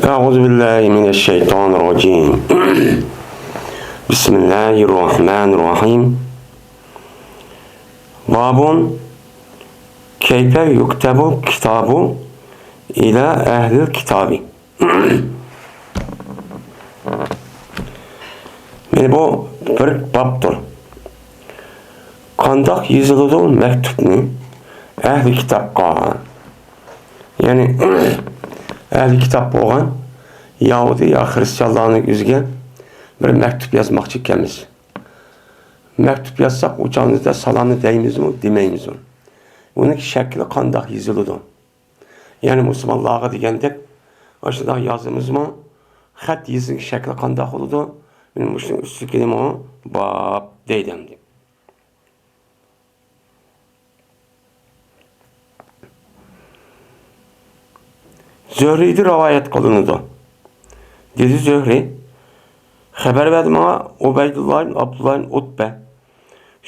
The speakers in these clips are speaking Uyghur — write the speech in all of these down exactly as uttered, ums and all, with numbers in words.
أعوذ بالله من الشيطان الرجيم. بسم الله الرحمن الرحيم. باب كيف يكتب الكتاب إلى أهل الكتاب. مانا بۇ بىر بابتۇر. قانداق يېزىلىدۇ مەكتۇپنى ئەھلى كىتابقا؟ يەنى ئەھلى كىتاب بولغان يەھۇدىي يا خرىستىيانلارنىڭ يۈزىگە بىر مەكتۇپ يازماقچى ئىكەنمىز. مەكتۇپ يازساق، ئۇ چاغدا سالامنى دەيمىزمۇ، دېمەيمىزمۇ؟ ئۇنىڭ شەكلى قانداق يېزىلىدۇ؟ يەنى مۇسۇلمانلارغا دېگەندەك ئاشۇنداق يازىمىزمۇ؟ خەت يېزىش شەكلى قانداق بولىدۇ؟ مانا مۇشۇنىڭ ئۈستىدىكىنىمۇ باب دەيدۇ ئەمدى. زۆھرىدىن رىۋايەت قىلىنىدۇ. دېدى زۆھرى، خەۋەر بەردى ماڭا ئۇبەيدۇللا ئىبن ئابدۇللا ئىبن ئۇتبە.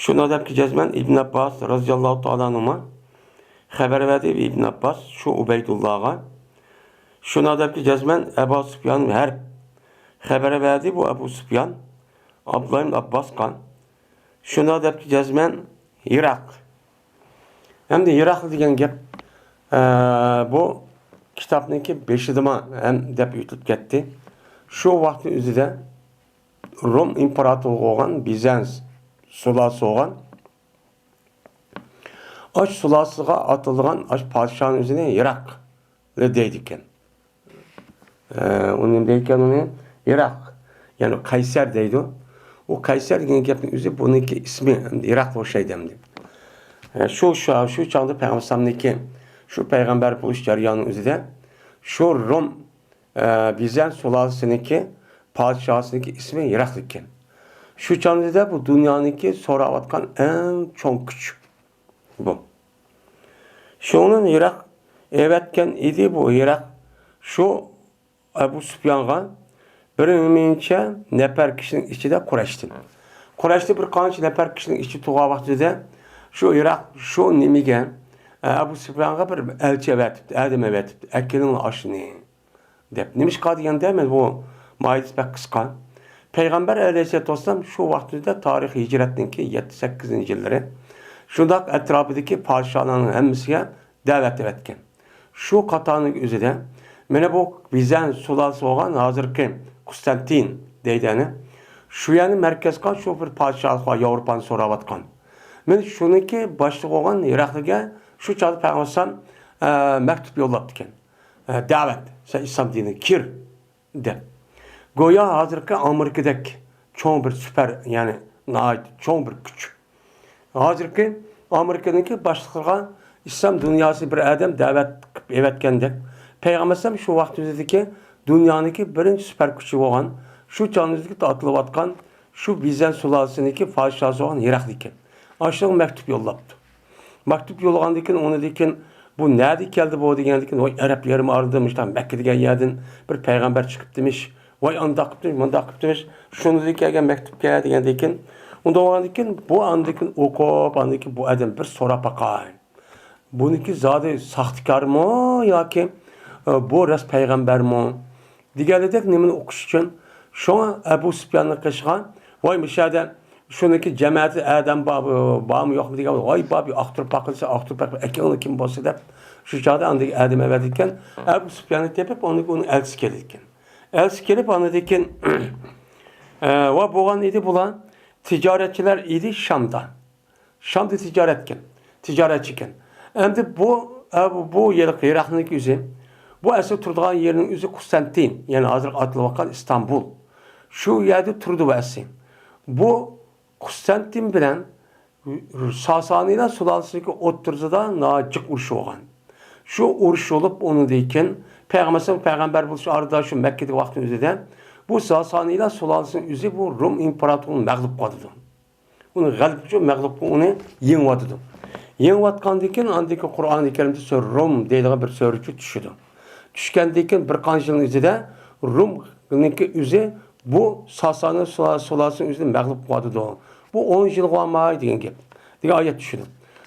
شۇ نادەپكە جەزمەن ئىبن ئابباس رازىياللاھۇ تائالا ئەنھۇما خەۋەر بەردى ئىبن ئابباس شۇ ئۇبەيدۇللاغا. شۇ نادەپكە جەزمەن ئەبا سۇپيان ھەرب خەۋەر بەردى بۇ ئەبۇ سۇپيان ئابدۇللا ئىبن ئابباسقا. شۇ نادەپكە جەزمەن ھىراق. ئەمدى ھىراقلى دېگەن گەپ، ئە، بۇ كىتابنىڭكى بېشىدىما ھەم دەپ ئۆتۈلۈپ كەتتى. شۇ ۋاقىتنىڭ ئۆزىدە روم ئىمپېراتورلۇقى بولغان، بىزەنس سۇلالىسى بولغان، ئاش سۇلالىسىغا ئاتىلىدىغان ئاش پادىشاھنىڭ ئۆزىنى ھىراقلى دەيدىكەن. ئە، ئۇ نېمە دەيدىكەن ئۇنى؟ ھىراق، يەنى قەيسەر دەيدۇ. ئۇ قەيسەر دېگەن گەپنىڭ ئۆزى بۇنىڭكى ئىسمى ھىراققا ئوخشايدۇ ئەمدى. ئە، شۇ، شۇ، شۇ چاغدا پەيغەمبەر ئەلەيھىسسالامنىڭكى شۇ پەيغەمبەر بولۇش جەريانىنىڭ ئۆزىدە شۇ روم، ئە، بىزەنت سۇلالىسىنىڭكى پادىشاھىنىڭكى ئىسمى ھىراقلى ئىكەن. شۇ چاغدا بۇ دۇنيانىڭكى سوراۋاتقان ئەڭ چوڭ كۈچ بۇ. شۇنىڭ ھىراق ئەۋەتكەن ئىدى بۇ ھىراق شۇ ئەبۇ سۇپيانغا بىر نەچچە نەپەر كىشىنىڭ ئىچىدە قۇرەشتىن. قۇرەشتە بىر قانچە نەپەر كىشىنىڭ ئىچىدە تۇرغان ۋاقتىدا شۇ ھىراق شۇ نېمىگە، ئەبۇ سۇپيانغا بىر ئەلچى ئەۋەتىپتۇ، ئادەم ئەۋەتىپتۇ، ئەكېلىڭلار ئاشۇنى دەپ. نېمىشقا دېگەندە، مانا بۇ ماھىيىتى بەك قىسقا. پەيغەمبەر ئەلەيھىسسالاتۇ ۋەسسالام شۇ ۋاقتىدا تارىخ ھىجرەتنىڭكى يەتتە سەككىزىنچى يىللىرى. شۇنداق ئەتراپىدىكى پادىشاھلارنىڭ ھەممىسىگە دەۋەت ئەۋەتكەن. شۇ قاتارنىڭ ئۆزىدە مانا بۇ بىزەنت سۇلالىسى بولغان ھازىرقى قۇستانتىن دەيدۇ ئەنە. شۇ يەرنى مەركەز قىلغان شۇ بىر پادىشاھلىق بار، ياۋروپانى سوراۋاتقان. مانا شۇنىڭكى باشلىقى بولغان ھېراقلىگە شۇ چاغدا پەيغەمبەر ئەلەيھىسسالام، ئە، مەكتۇپ يوللاپتىكەن. ئە، دەۋەت، سەن ئىسلام دىنىغا كىر دەپ. گويا ھازىرقى ئامېرىكىدەك چوڭ بىر سۈپەر، يەنى ناھايىتى چوڭ بىر كۈچ. ھازىرقى ئامېرىكىنىڭكى باشلىقلىرىغا ئىسلام دۇنياسى بىر ئادەم دەۋەت قىلىپ ئەۋەتكەندەك، پەيغەمبەر ئەلەيھىسسالام شۇ ۋاقتىمىزدىكى دۇنيانىڭكى بىرىنچى سۈپەر كۈچى بولغان، شۇ چاغىمىزدىكى ئاتىلىۋاتقان شۇ بىزەنت سۇلالىسىنىڭكى پادىشاھى بولغان ھېراقلىكەن. ئاشۇنىڭغا مەكتۇپ يوللاپتۇ. مەكتۇپ يوللىغاندىن كېيىن، ئۇنىڭدىن كېيىن، بۇ نەدىن كەلدى بۇ دېگەندىن كېيىن، ۋاي، ئەرەب يېرىم ئارىلىدىن، مۇشۇنداق مەككە دېگەن يەردىن بىر پەيغەمبەر چىقىپتىمىش، ۋاي، ئانداق قىپتىمىش، مۇنداق قىپتىمىش، شۇنىڭدىن كەلگەن مەكتۇپكەن دېگەندىن كېيىن، ئۇنداق بولغاندىن كېيىن، بۇ ئاندىن كېيىن ئوقۇپ، ئاندىن كېيىن بۇ ئادەم بىر سوراپ باقاي. بۇنىڭكى زادى ساختىكارمۇ ياكى، ئە، بۇ راست پەيغەمبەرمۇ؟ دېگەنلىدەك نېمىنى ئوقۇش ئۈچۈن. شۇڭا ئەبۇ سۇپياننىڭ قېشىغا، ۋاي، مۇشۇ يەردە شۇنىڭكى جەمەتى ئادەم بار، بارمۇ يوقمۇ دېگەن، ۋاي، بار، بىر ئاختۇرۇپ باقىلىسا، ئاختۇرۇپ باقىپ، ئەكېلىڭلار كىم بولسا دەپ، شۇ چاغدا ئاندىكى ئادەم ئەۋەتىدىكەن. ئەبۇ سۇپياننى تېپىپ، ئاندىن ئۇنىڭ ئەلچىسى كېلىدىكەن. ئەلچىسى كېلىپ، ئاندىن كېيىن، ئە، ۋە بولغان ئىدى بۇلار، تىجارەتچىلەر ئىدى شامدا. شامدا تىجارەتكەن، تىجارەتچىكەن. ئەمدى بۇ، ئە، بۇ، بۇ يەر ئىراقنىڭكى ئۆزى. بۇ ئەسلى تۇرىدىغان يېرىنىڭ ئۆزى قۇستانتىن، يەنى ھازىرقى ئاتىلىۋاتقان ئىستانبۇل. شۇ يەردە تۇرىدۇ بۇ ئەسلى. بۇ قۇستانتىن بىلەن ساسانىيلار سۇلالىسىنىڭكى ئوتتۇرىسىدا ناھايىتى جىق ئۇرۇش بولغان. شۇ ئۇرۇش بولۇپ، ئۇنىڭدىن كېيىن پەيغەمبەر، پەيغەمبەر بولۇش ئارىدا شۇ مەككىدىكى ۋاقىتنىڭ ئۆزىدە بۇ ساسانىيلار سۇلالىسىنىڭ ئۆزى بۇ روم ئىمپېراتورىنى مەغلۇپ قىلىۋاتىدۇ. ئۇنى غەلىبە، شۇ مەغلۇپ، ئۇنى يېڭىۋاتىدۇ. يېڭىۋاتقاندىن كېيىن ئاندىن كېيىن قۇرئانى كەرىمدە سۈرە روم دەيدىغان بىر سۈرىچۇ چۈشىدۇ. چۈشكەندىن كېيىن بىر قانچە يىلنىڭ ئىچىدە رومنىڭكى ئۆزى بۇ ساسانى سۇلا-، سۇلالىسىنىڭ ئۆزىنى مەغلۇپ قىلىۋاتىدۇ. بۇ ئون يىلغا بارماي دېگەن گەپ. دېگەن ئايەت چۈشىدۇ.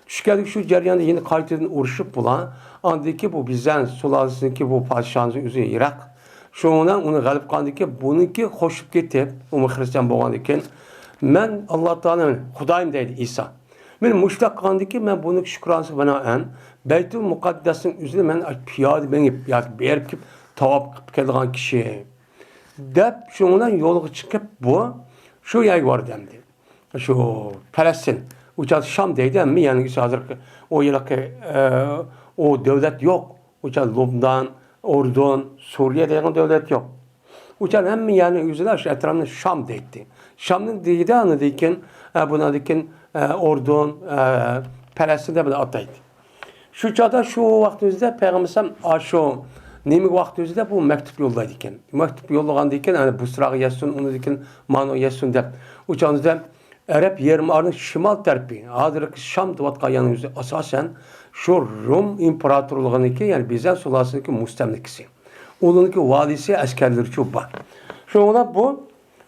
چۈشكەندىكى شۇ جەرياندا يەنە قايتىدىن ئۇرۇشۇپ بۇلار. ئاندىن كېيىن بۇ بىزەنت سۇلالىسىنىڭكى بۇ پادىشاھىنىڭ ئۆزى ھېراق. شۇنىڭ بىلەن ئۇنى غەلىبە قىلغاندىكىن، بۇنىڭكى خوشلىشىپ كېتىپ، ئۇمۇ خىرىستىيان بولغاندىكىن، مەن ئاللا تائالا، خۇدايىم دەيدۇ ئىسا. مېنى مۇشۇنداق قىلغاندىكىن، مەن بۇنىڭكى شۈكرانىسىغا بىنائەن، بەيتۇل مۇقەددەسنىڭ ئۆزىنى مەن پىيادە مېڭىپ ياكى بېرىپ كېلىپ تاۋاپ قىلىپ كېلىدىغان كىشى، دەپ، شۇنىڭ بىلەن يولغا چىقىپ، بۇ شۇ يەرگە بارىدۇ ئەمدى. شۇ پەلەستىن، ئۇ چاغدا شام دەيدۇ، ھەممە يەرنىڭ ئىسمى ھازىرقى، ئۇ ھېلىقى، ئە، ئۇ دۆلەت يوق. ئۇ چاغدا لۇبنان، ئۇردۇن، سۈرىيە دەيدىغان دۆلەت يوق. ئۇ چاغدا ھەممە يەرنىڭ ئۆزىدە شۇ ئەتراپنى شام دەيتتى. شامنى دېگىدە ئاندىن كېيىن، ئە، بۇنىڭدىن كېيىن، ئە، ئۇردۇن، ئە، پەلەستىن دەپ ئاتايتتى. شۇ چاغدا شۇ ۋاقىت ئۆزىدە پەيغەمبەر ئەلەيھىسسالام ئاشۇ نېمە ۋاقىت ئۆزىدە بۇ مەكتۇپ يوللايدىكەن. مەكتۇپ يوللىغاندىن كېيىن، يەنى بۇسراغا يەتسۇن، ئۇنىڭدىن كېيىن مانىغا يەتسۇن دەپ. ئۇ چاغدا ئەرەب يېرىم ئارىنىڭ شىمال تەرىپى، ھازىرقى شام دەۋاتقان يەرنىڭ ئۆزى ئاساسەن شۇ رۇم ئىمپېراتورلۇقىنىڭكى، يەنى بىزەن سۇلالىسىنىڭكى مۇستەملىكىسى. ئۇنىڭكى ۋالىسى، ئەسكەرلىرىچۇ بار. شۇنىڭ بىلەن بۇ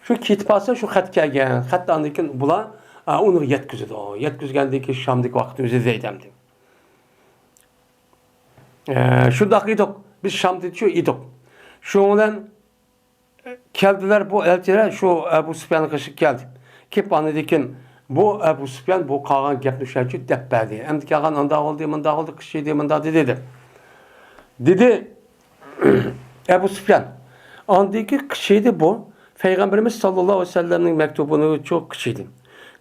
شۇ كېتىپ قالسا، شۇ خەت كەلگەن. خەت ئاندىن كېيىن بۇلار، ئا، ئۇنىغا يەتكۈزىدۇ. يەتكۈزگەندىن كېيىن شامدىكى ۋاقىت ئۆزى دەيدۇ ئەمدى. ئە، شۇنداق ئىدۇق. بىز شامدىچۇ ئىدۇق. شۇنىڭ بىلەن كەلدىلەر بۇ ئەلچىلەر شۇ ئەبۇ سۇپياننىڭ قېشىغا كەلدى. كېلىپ ئاندىن كېيىن بۇ ئەبۇ سۇپيان بۇ قالغان گەپنى شۇنچە دەپ بەردى. ئەمدى كەلگەن ئانداق بولدى، مۇنداق بولدى، قىچىشتى، مۇنداق دېدى دەپ. دېدى ئەبۇ سۇپيان. ئاندىن كېيىن قىچىشتى بۇ. پەيغەمبىرىمىز ساللاللاھۇ ئەلەيھى ۋەسەللەمنىڭ مەكتۇبىنى چوق قىچىشتى.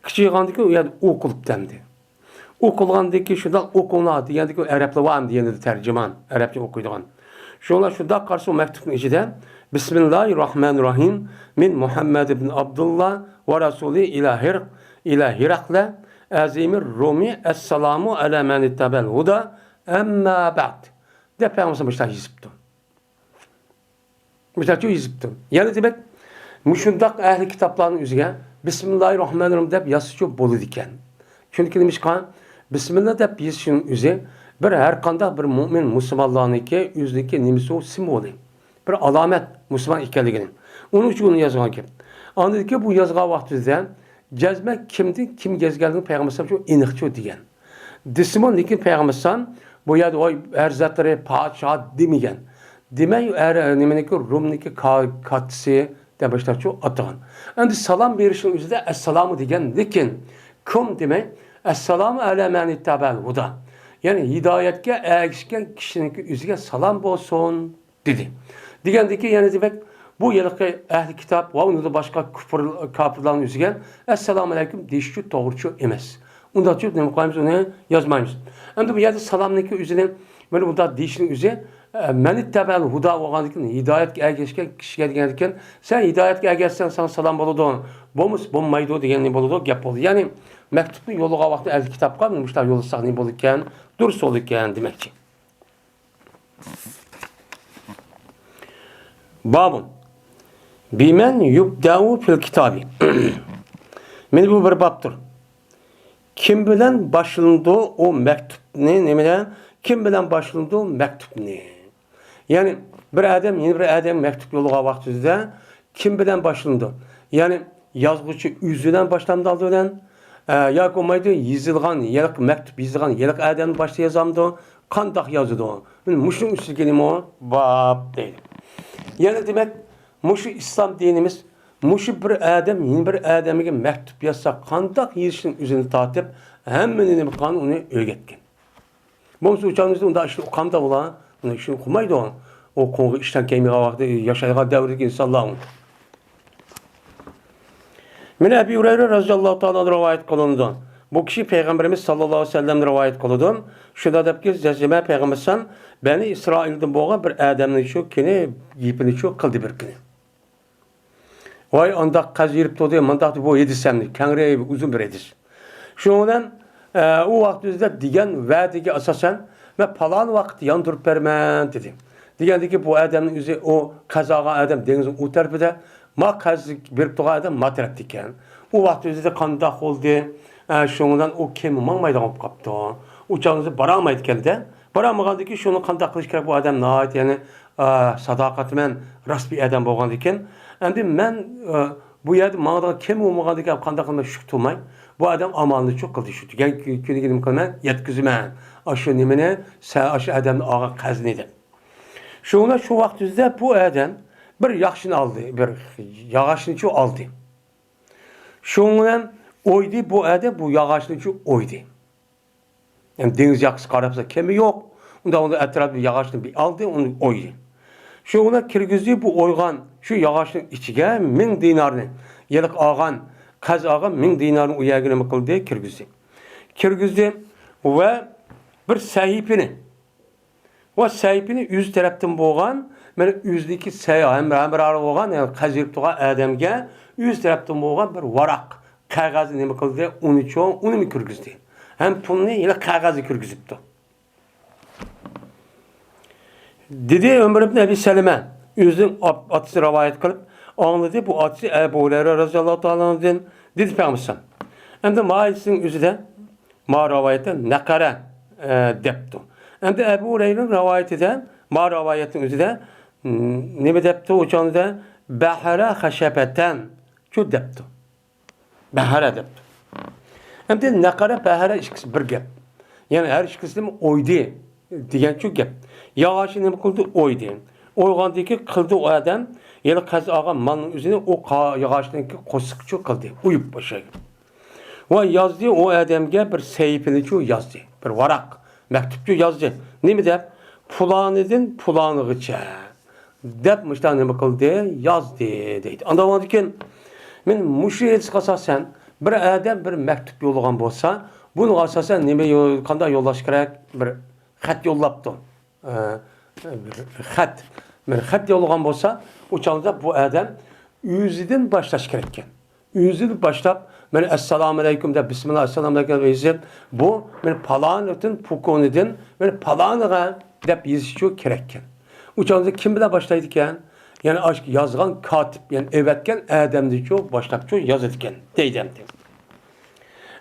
قىچىشقاندىن كېيىن ئۇ يەردە ئوقۇلۇپتۇ ئەمدى. ئوقۇلغاندىن كېيىن شۇنداق ئوقۇڭلار دېگەندىكىن ئەرەبلەر بار ئەمدى يېنىدا تەرجىمان، ئەرەبچە ئوقۇيدىغان. شۇڭلار شۇنداق قارىسا ئۇ مەكتۇپنىڭ ئىچىدە، بىسمىللاھىررەھمانىررەھىم، مىن مۇھەممەد ئىبن ئابدۇللا ۋە رەسۇلى ئىلە ھىرق، ئىلە ھىرەقلە، ئەزىمىر رۇمى، ئەسسالامۇ ئەلە مەن ئىتتەبەل ھۇدا، ئەمما بەئد، دەپ پەيغەمبەر مۇشۇنداق يېزىپتۇ. مىسالچۇ يېزىپتۇ. يەنە دېمەك، مۇشۇنداق ئەھلى كىتابلارنىڭ ئۆزىگە بىسمىللاھىررەھمانىررەھىم دەپ يازسىچۇ بولىدىكەن. چۈنكى نېمىشقا؟ بىسمىللا دەپ يېزىشنىڭ ئۆزى بىر ھەر قانداق بىر مۇئمىن مۇسۇلمانلارنىڭكى ئۆزىنىڭكى نېمىسى ئۇ سىمۋولى. بىر ئالامەت مۇسۇلمان ئىكەنلىكىنىڭ. ئۇنىڭ ئۈچۈن ئۇنى يازغانكەن. ئاندىن كېيىن بۇ يازغان ۋاقتىدا جەزمەن كىمدىن كىم يەزگەنلىكىنى پەيغەمبەر ئەلەيھىسسالام شۇ ئېنىقچۇ دېگەن. دېسىمۇ، لېكىن پەيغەمبەر ئەلەيھىسسالام بۇ يەردە ۋاي ئەر زاتلىرى پادىشاھ دېمىگەن. دېمەي، ئەر، نېمىنىڭكى، رۇمنىڭكى كا-، كاتتىسى دەپ باشلاپچۇ ئاتىغان. ئەمدى سالام بېرىشنىڭ ئۆزىدە ئەسسالامۇ دېگەن، لېكىن كىم دېمەي، ئەسسالامۇ ئەلە مەن ئىتتەبەل ھۇدا. يەنى ھىدايەتكە ئەگىشكەن كىشىنىڭكى ئۆزىگە سالام بولسۇن. دېدى. دېگەندىكى يەنە دېمەك، بۇ ھېلىقى ئەھلى كىتاب ۋە ئۇنىڭدىن باشقا كۇپۇر، كاپىرلارنىڭ يۈزىگە ئەسسالامۇ ئەلەيكۇم دېيىشچۇ توغرىچۇ ئەمەس. ئۇنداقچۇ نېمە قىلمايمىز، ئۇنى يازمايمىز. ئەمدى بۇ يەردە سالامنىڭكى ئۆزىنى، مانا بۇنداق دېيىشنىڭ ئۆزى، ئە، مەن ئىتتەبەل ھۇدا بولغاندىكىن، ھىدايەتكە ئەگەشكەن كىشىگە دېگەندىكىن، سەن ھىدايەتكە ئەگەشسەڭ ساڭا سالام بولىدۇ، بولمىسا بولمايدۇ دېگەن نېمە بولىدۇ، گەپ بولىدۇ. يەنى مەكتۇپنى يوللىغان ۋاقتىدا ئەھلى كىتابقا مۇشۇنداق يوللىساق نېمە بولىدىكەن، دۇرۇس بولىدىكەن دېمەكچى. بابۇن. بىمەن يۇبدەئۇ فىل كىتابى. مانا بۇ بىر بابتۇر. كىم بىلەن باشلىنىدۇ ئۇ مەكتۇپنى، نېمە بىلەن؟ كىم بىلەن باشلىنىدۇ مەكتۇپنى؟ يەنى بىر ئادەم يەنە بىر ئادەمگە مەكتۇپ يوللىغان ۋاقتىدا كىم بىلەن باشلىنىدۇ؟ يەنى يازغۇچى ئۆزى بىلەن باشلامدۇ ئالدى بىلەن؟ ئە، ياكى بولمايدۇ، يېزىلغان، ھېلىقى مەكتۇپ يېزىلغان ھېلىقى ئادەمنى باشتا يازامدۇ؟ قانداق يازىدۇ؟ مانا مۇشۇنىڭ ئۈستىگە نېمە باب دەيدۇ. يەنى دېمەك، مۇشۇ ئىسلام دىنىمىز مۇشۇ بىر ئادەم يەنە بىر ئادەمگە مەكتۇپ يازسا قانداق يېزىشنىڭ ئۆزىنى تارتىپ ھەممىنى نېمە قىلغان ئۇنى ئۆگەتكەن. بولمىسا ئۇ چاغنىڭ ئۆزىدە ئۇنداق ئىشنى ئۇقامدا ئۇلار، ئۇنى ئىشنى ئۇقمايدۇ. ئۇ قوڭغا ئىشتان كەلمىگەن ۋاقتى ياشايدىغان دەۋردىكى ئىنسانلار ئۇ. مانا ئەبى ھۇرەيرە رەزىياللاھۇ تائالا ئەنھۇ رىۋايەت قىلىنىدۇ. بۇ كىشى پەيغەمبىرىمىز ساللاللاھۇ ئەلەيھى ۋەسەللەمدىن رىۋايەت قىلىدۇ. شۇنداق دەپكى، جەزمە پەيغەمبەر ئەلەيھىسسالام بەنى ئىسرائىلدىن بولغان بىر ئادەمنى شۇ كۈنى گېپىنى شۇ قىلدى بىر كۈنى. ۋاي ئانداق قەز يېرىپ تۇردى، مانداق دېدى، بۇ ھەدىس ئەمدى كەڭرى ئۇزۇن بىر ھەدىس. شۇنىڭ بىلەن، ئە، ئۇ ۋاقىت ئۆزىدە دېگەن ۋەدىگە ئاساسەن، مەن پالان ۋاقىتتا ياندۇرۇپ بېرىمەن، دېدى. دېگەندىكى بۇ ئادەمنىڭ ئۆزى ئۇ قازا ئادەم دېڭىزنىڭ ئۇ تەرىپىدە، ما قەز بېرىپ تۇرغان ئادەم ما تەرەپتە ئىكەن. ئۇ ۋاقىت ئۆزىدە قانداق بولدى؟ ئە، شۇنىڭ بىلەن ئۇ كېمە ماڭمايدىغان بولۇپ قاپتۇ. ئۇ چاغدا بارالمايدىكەن-دە. بارالمىغاندىكىن شۇنى قانداق قىلىش كېرەك؟ بۇ ئادەم ناھايىتى، يەنى، ئە، ساداقەتمەن، راست بىر ئادەم بولغاندىكىن. ئەمدى مەن، ئە، بۇ يەردە ماڭىدىغان كېمە بولمىغاندىكىن قانداق قىلىمەن شۇ تۇرماي؟ بۇ ئادەم ئامالنى شۇ قىلدى، شۇ دېگەن كۈ-، كۈنىگە نېمە قىلىمەن؟ يەتكۈزىمەن. ئاشۇ نېمىنى، سە-، ئاشۇ ئادەمنى ئالغان قەرزنى دەپ. شۇڭا شۇ ۋاقىت ئۆزىدە بۇ ئادەم بىر ياخشىنى ئالدى، بىر ياغاچنىچۇ ئالدى. شۇنىڭ بىلەن ئويدى، بۇ ئادەم بۇ ياغاچنىچۇ ئويدى. يەنى دېڭىز ياقىسىغا قاراپسا كېمە يوق. ئۇندا ئۇنىڭ ئەتراپىدا ياغاچنى بىر ئالدى، ئۇنى ئويدى. شۇنىڭ بىلەن كىرگۈزدى بۇ ئويغان شۇ ياغاچنىڭ ئىچىگە مىڭ دىنارنى، ھېلىقى ئالغان، قەرز ئالغان مىڭ دىنارنى ئۇ يەرگە نېمە قىلدى؟ كىرگۈزدى. كىرگۈزدى ۋە بىر سەھىپىنى، ۋە سەھىپىنى ئۆزى تەرەپتىن بولغان، مانا ئۆزىنىڭكى سەي-، ھەم-، ھەمراھى بولغان، يەنى قەرز بېرىپ تۇرغان ئادەمگە ئۆزى تەرەپتىن بولغان بىر ۋاراق، قەغەزنى نېمە قىلدى؟ ئۇنىچۇ، ئۇنىمۇ كىرگۈزدى. ھەم پۇلنى يەنە قەغەزگە كىرگۈزۈپتۇ. دېدى ئۆمەر ئىبن ئەبى سەلەمە، ئۆزىنىڭ ئاپ-، ئاتىسى رىۋايەت قىلىپ ئاڭلىدى. بۇ ئاتىسى ئەبۇ ھۇرەيرە رەزىياللاھۇ تائالا ئەنھۇدىن دېدى پەيغەمبەر ئەلەيھىسسالام. ئەمدى ما ھەدىسنىڭ ئۆزىدە، ما رىۋايەتتە نەقەرە، ئە، دەپتۇ. ئەمدى ئەبۇ ھۇرەيرىنىڭ رىۋايىتىدە، ما رىۋايەتنىڭ ئۆزىدە، م، نېمە دەپتۇ؟ ئۇ چاغدا بەھەرە خەشەپەتەن شۇ دەپتۇ. بەھەرە دەپتۇ. ئەمدى نەقەرە، بەھەرە ئىككىسى بىر گەپ. يەنى ھەر ئىككىسىدىن ئويدى دېگەن شۇ گەپ. ياغاچنى نېمە قىلدى؟ ئويدى. ئويغاندىن كېيىن قىلدى ئۇ ئادەم، يەنى قەرز ئالغان مالنىڭ ئۆزىنى ئۇ قا-، ياغاچنىڭكى قورسىقىچۇ قىلدى. ئويۇپ ئوخشايدۇ. ۋە يازدى ئۇ ئادەمگە بىر سەھىپىنىچۇ يازدى. بىر ۋاراق، مەكتۇپچۇ يازدى. نېمە دەپ؟ پۇلانىدىن پۇلانىغىچە. دەپ مۇشۇنداق نېمە قىلدى؟ يازدى دەيدۇ. ئاندىن كېيىن مەن مۇشۇ ھەدىسكە ئاساسەن بىر ئادەم بىر مەكتۇپ يوللىغان بولسا، بۇنىڭغا ئاساسەن نېمە يو-، قانداق يوللاش كېرەك؟ بىر خەت يوللاپتۇ. ئە، بىر خەت، بىر خەت يوللىغان بولسا، ئۇ چاغدا بۇ ئادەم ئۆزىدىن باشلاش كېرەككەن. ئۆزىدىن باشلاپ، مانا، ئەسسالامۇ ئەلەيكۇم دەپ، بىسمىللا، ئەسسالامۇ ئەلەيكۇم دەپ يېزىپ، بۇ، مانا، پالانىدىن، پۇكۇنىدىن، مانا، پالانىغا دەپ يېزىشچۇ كېرەككەن. ئۇ چاغدا كىم بىلەن باشلايدىكەن؟ يەنى ئاشۇ يازغان كاتىپ، يەنى ئەۋەتكەن ئادەمدىنچۇ باشلاپچۇ يازىدىكەن، دەيدۇ ئەمدى.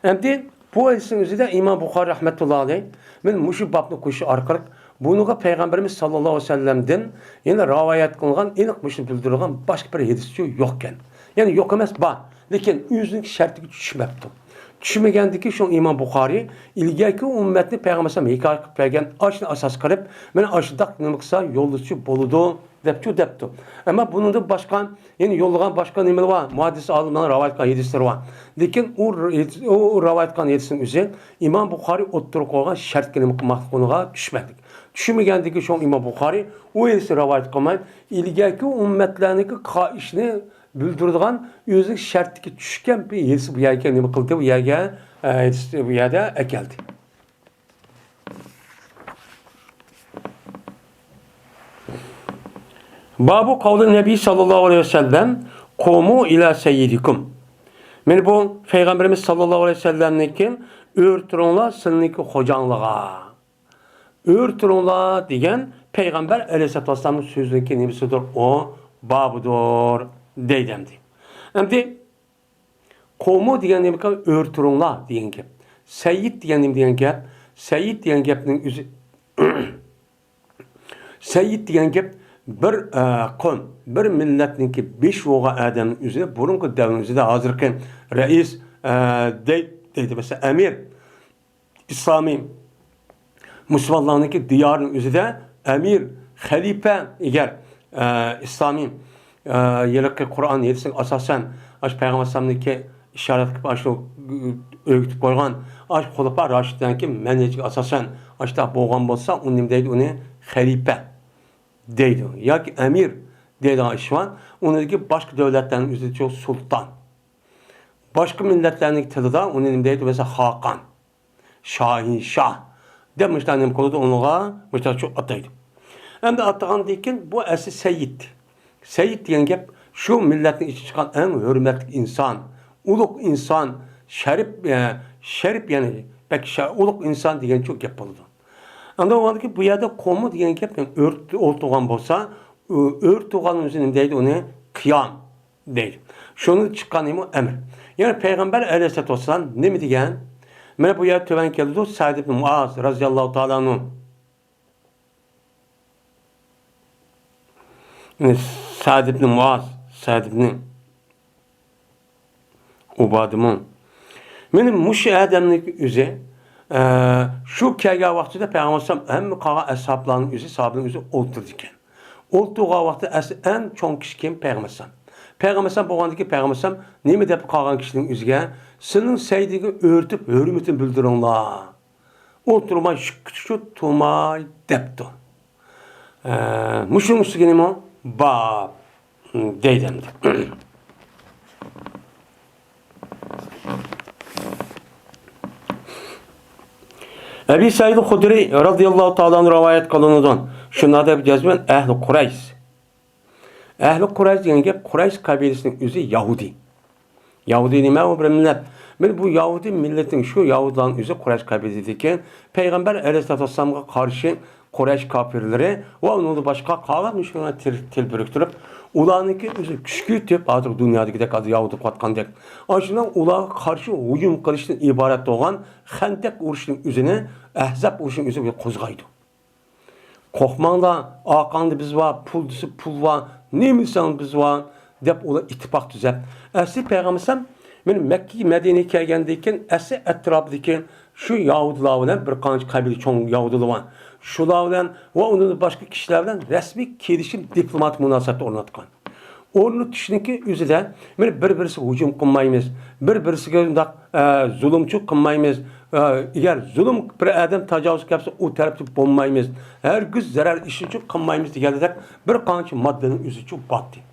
ئەمدى بۇ ھەدىسنىڭ ئۆزىدە ئىمام بۇخارىي رەھمەتۇللا ئەلەيھ، مانا مۇشۇ بابنى قوشۇش ئارقىلىق، بۇنىڭغا پەيغەمبىرىمىز ساللاللاھۇ ئەلەيھى ۋەسەللەمدىن يەنە رىۋايەت قىلىنغان ئېنىق مۇشۇنى بىلدۈرىدىغان باشقا بىر ھەدىسچۇ يوقكەن. يەنى يوق ئەمەس، بار. لېكىن ئۆزىنىڭ شەرتىگە چۈشمەپتۇ. چۈشمىگەندىكى شۇ ئىمام بۇخارىي ئىلگەركى ئۈممەتنى پەيغەمبەر ئەلەيھىسسالام ھېكايە قىلىپ بەرگەن ئاشۇنى ئاساس قىلىپ، مانا ئاشۇنداق نېمە قىلسا يولدىشى بولىدۇ، دەپچۇ دەپتۇ. ئەمما بۇنىڭدىن باشقا، يەنە يوللىغان باشقا نېمىلەر بار؟ مۇھەددىس ئالىملارنىڭ رىۋايەت قىلغان ھەدىسلىرى بار. لېكىن ئۇ، ئۇ رىۋايەت قىلغان ھەدىسنىڭ ئۆزى ئىمام بۇخارىي ئوتتۇرىغا قويغان شەرتكە نېمە قىلماسلىقىغا چۈشمەپتۇ. چۈشمىگەندىكى شۇ ئىمام بۇخارىي ئۇ ھەدىسنى رىۋايەت قىلماي، ئىلگەركى ئۈممەتلەرنىڭكى قائىشىنى بىلدۈرىدىغان ئۆزىنىڭ شەرتىگە چۈشكەن بىر ھەدىسنى بۇ يەرگە نېمە قىلدى؟ بۇ يەرگە، ئە، ھەدىسنى بۇ يەردە ئەكەلدى. بابۇ قەۋلى نەبى ساللاللاھۇ ئەلەيھى ۋەسەللەم، قۇمۇ ئىلا سەييىدىكۇم. مانا بۇ پەيغەمبىرىمىز ساللاللاھۇ ئەلەيھى ۋەسەللەمنىڭكى، ئۆرە تۇرۇڭلار سىلىنىڭكى خوجاڭلىغا. ئۆرە تۇرۇڭلار دېگەن پەيغەمبەر ئەلەيھىسسالاتۇ ۋەسسالامنىڭ سۆزىنىڭكى نېمىسىدۇر؟ ئۇ بابىدۇر دەيدۇ ئەمدى. ئەمدى قومۇ دېگەن نېمە؟ ئۆرە تۇرۇڭلار دېگەن گەپ. سەييىد دېگەن نېمە دېگەن گەپ؟ سەييىد دېگەن گەپنىڭ ئۆزى، سەييىد دېگەن گەپ بىر، ئە، قوم، بىر مىللەتنىڭكى بېشى بولغان ئادەمنىڭ ئۆزى، بۇرۇنقى دەۋرنىڭ ئۆزىدە ھازىرقى رەئىس، ئە، دەي-، دەيدۇ، مەسىلەن، ئەمىر. ئىسلامىي مۇسۇلمانلارنىڭكى دىيارىنىڭ ئۆزىدە ئەمىر، خەلىپە، ئەگەر، ئە، ئىسلامىي، ئە، ھېلىقى قۇرئان ھەدىسىگە ئاساسەن، ئاشۇ پەيغەمبەر ئەلەيھىسسالامنىڭكى ئىشارەت قىلىپ، ئاشۇ ئۆگىتىپ قويغان، ئاشۇ خۇلەپا راشىدلارنىڭكى مەنھەجىگە ئاساسەن، ئاشۇنداق بولغان بولسا، ئۇنى نېمە دەيدۇ؟ ئۇنى خەلىپە دەيدۇ ياكى ئەمىر دەيدىغان ئىش بار. ئۇنىڭدىكى باشقا دۆلەتلەرنىڭ ئۆزىدىچۇ سۇلتان. باشقا مىللەتلەرنىڭ تىلىدا ئۇنى نېمە دەيدۇ؟ مەسىلەن، خاقان. شاھىنشاھ دەپ مۇشۇنداق نېمە قىلىدۇ، ئۇنىڭغا مۇشۇنداقچۇ ئاتايدۇ. ئەمدى ئاتىغاندىن كېيىن بۇ ئەسلى سەييىد. سەييىد دېگەن گەپ شۇ مىللەتنىڭ ئىچىدىن چىققان ئەڭ ھۆرمەتلىك ئىنسان، ئۇلۇغ ئىنسان، شەرىپ، ئە، شەرىپ، يەنى بەك شە-، ئۇلۇغ ئىنسان دېگەنچۇ گەپ بولىدۇ. ئەمدى ئۇندىن كېيىن بۇ يەردە قومۇ دېگەن گەپ، يەنى ئۆرە-، ئولتۇرغان بولسا، ئۆ-، ئۆرە تۇرغاننىڭ ئۆزى نېمە دەيدۇ؟ ئۇنى قىيام دەيدۇ. شۇنىڭدىن چىققان نېمە؟ ئەمىر. يەنى پەيغەمبەر ئەلەيھىسسالاتۇ ۋەسسالام نېمە دېگەن؟ مانا بۇ يەردە تۆۋەن كېلىدۇ، سەئد ئىبن مۇئاز رەزىياللاھۇ تائالا ئەنھۇ. سەئد ئىبن مۇئاز، سەئد ئىبن ئۇبادىمۇ. مانا مۇشۇ ئادەمنىڭ ئۆزى، ئە، شۇ كەلگەن ۋاقتىدا پەيغەمبەر ئەلەيھىسسالام ھەممە قالغان ئەسھابلارنىڭ ئۆزى، ساھابىنىڭ ئۆزى ئولتۇرىدىكەن. ئولتۇرغان ۋاقتى ئەسلى ئەڭ چوڭ كىشى كىم؟ پەيغەمبەر ئەلەيھىسسالام. پەيغەمبەر ئەلەيھىسسالام بولغاندىكىن پەيغەمبەر ئەلەيھىسسالام نېمە دەپ قالغان كىشىنىڭ ئۆزىگە، سېنىڭ سەيدىڭگە ئۆرتۈپ ھۆرمىتىنى بىلدۈرۈڭلار. ئولتۇرماي، شۈكۈتشۇ تۇرماي دەپتۇ. ئە، مۇشۇنىڭ ئۈستىگە نېمە بار دەيدۇ ئەمدى. ئەبى سەئىد خۇدرىي رەزىياللاھۇ تائالا ئەنھۇ رىۋايەت قىلىنىدۇ. شۇنداق دەپ يازىمەن، ئەھلى قۇرەيش. ئەھلى قۇرەيش دېگەن گەپ، قۇرەيش قەبىلىسىنىڭ ئۆزى يەھۇدىي. يەھۇدىي نېمە؟ ئۇ بىر مىللەت. مانا بۇ يەھۇدىي مىللىتىنىڭ، شۇ يەھۇدىيلارنىڭ ئۆزى قۇرەيش قەبىلىسىدىكى پەيغەمبەر ئەلەيھىسسالاتۇ ۋەسسالامغا قارشى قۇرەيش كاپىرلىرى ۋە ئۇنىڭدىن باشقا قالغان مۇشۇلارنى تىل، تىل بىرىكتۈرۈپ، ئۇلارنىڭكى ئۆزى كۈچكە يېتىپ، ھازىر دۇنيادىكىدەك، ھازىر يەھۇدىي قىلىۋاتقاندەك، ئاشۇنىڭ ئۇلارغا قارشى ھۇجۇم قىلىشتىن ئىبارەت بولغان خەندەق ئۇرۇشنىڭ ئۆزىنى، ئەھزاب ئۇرۇشنىڭ ئۆزىنى قوزغايدۇ. قورقماڭلار، ئارقاڭدا بىز بار، پۇل دېسە پۇل بار، نېمە دېسەڭ بىز بار، دەپ ئۇلار ئىتتىپاق تۈزەپ. ئەسلى پەيغەمبەر ئەلەيھىسسالام مانا مەككىگە، مەدىنىگە كەلگەندىن كېيىن، ئەسلى ئەتراپىدىكى شۇ يەھۇدىيلار بىلەن، بىر قانچە قەبىلە چوڭ يەھۇدىيلار بار، شۇلار بىلەن ۋە ئۇنىڭدىن باشقا كىشىلەر بىلەن رەسمىي كېلىشىم، دىپلوماتىك مۇناسىۋەت ئورناتقان. ئورنىتىشنىڭكى ئۆزىدە مانا بىر-بىرسىگە ھۇجۇم قىلمايمىز، بىر-بىرسىگە ئۇنداق، ئە، زۇلۇمچۇ قىلمايمىز، ئە، ئەگەر زۇلۇم بىر ئادەم تاجاۋۇز كەلسە، ئۇ تەرەپتە بولمايمىز، ھەرگىز زەرەر ئىشىنچۇ قىلمايمىز دېگەندەك بىر قانچە ماددىنىڭ ئۆزىچۇ باتتى.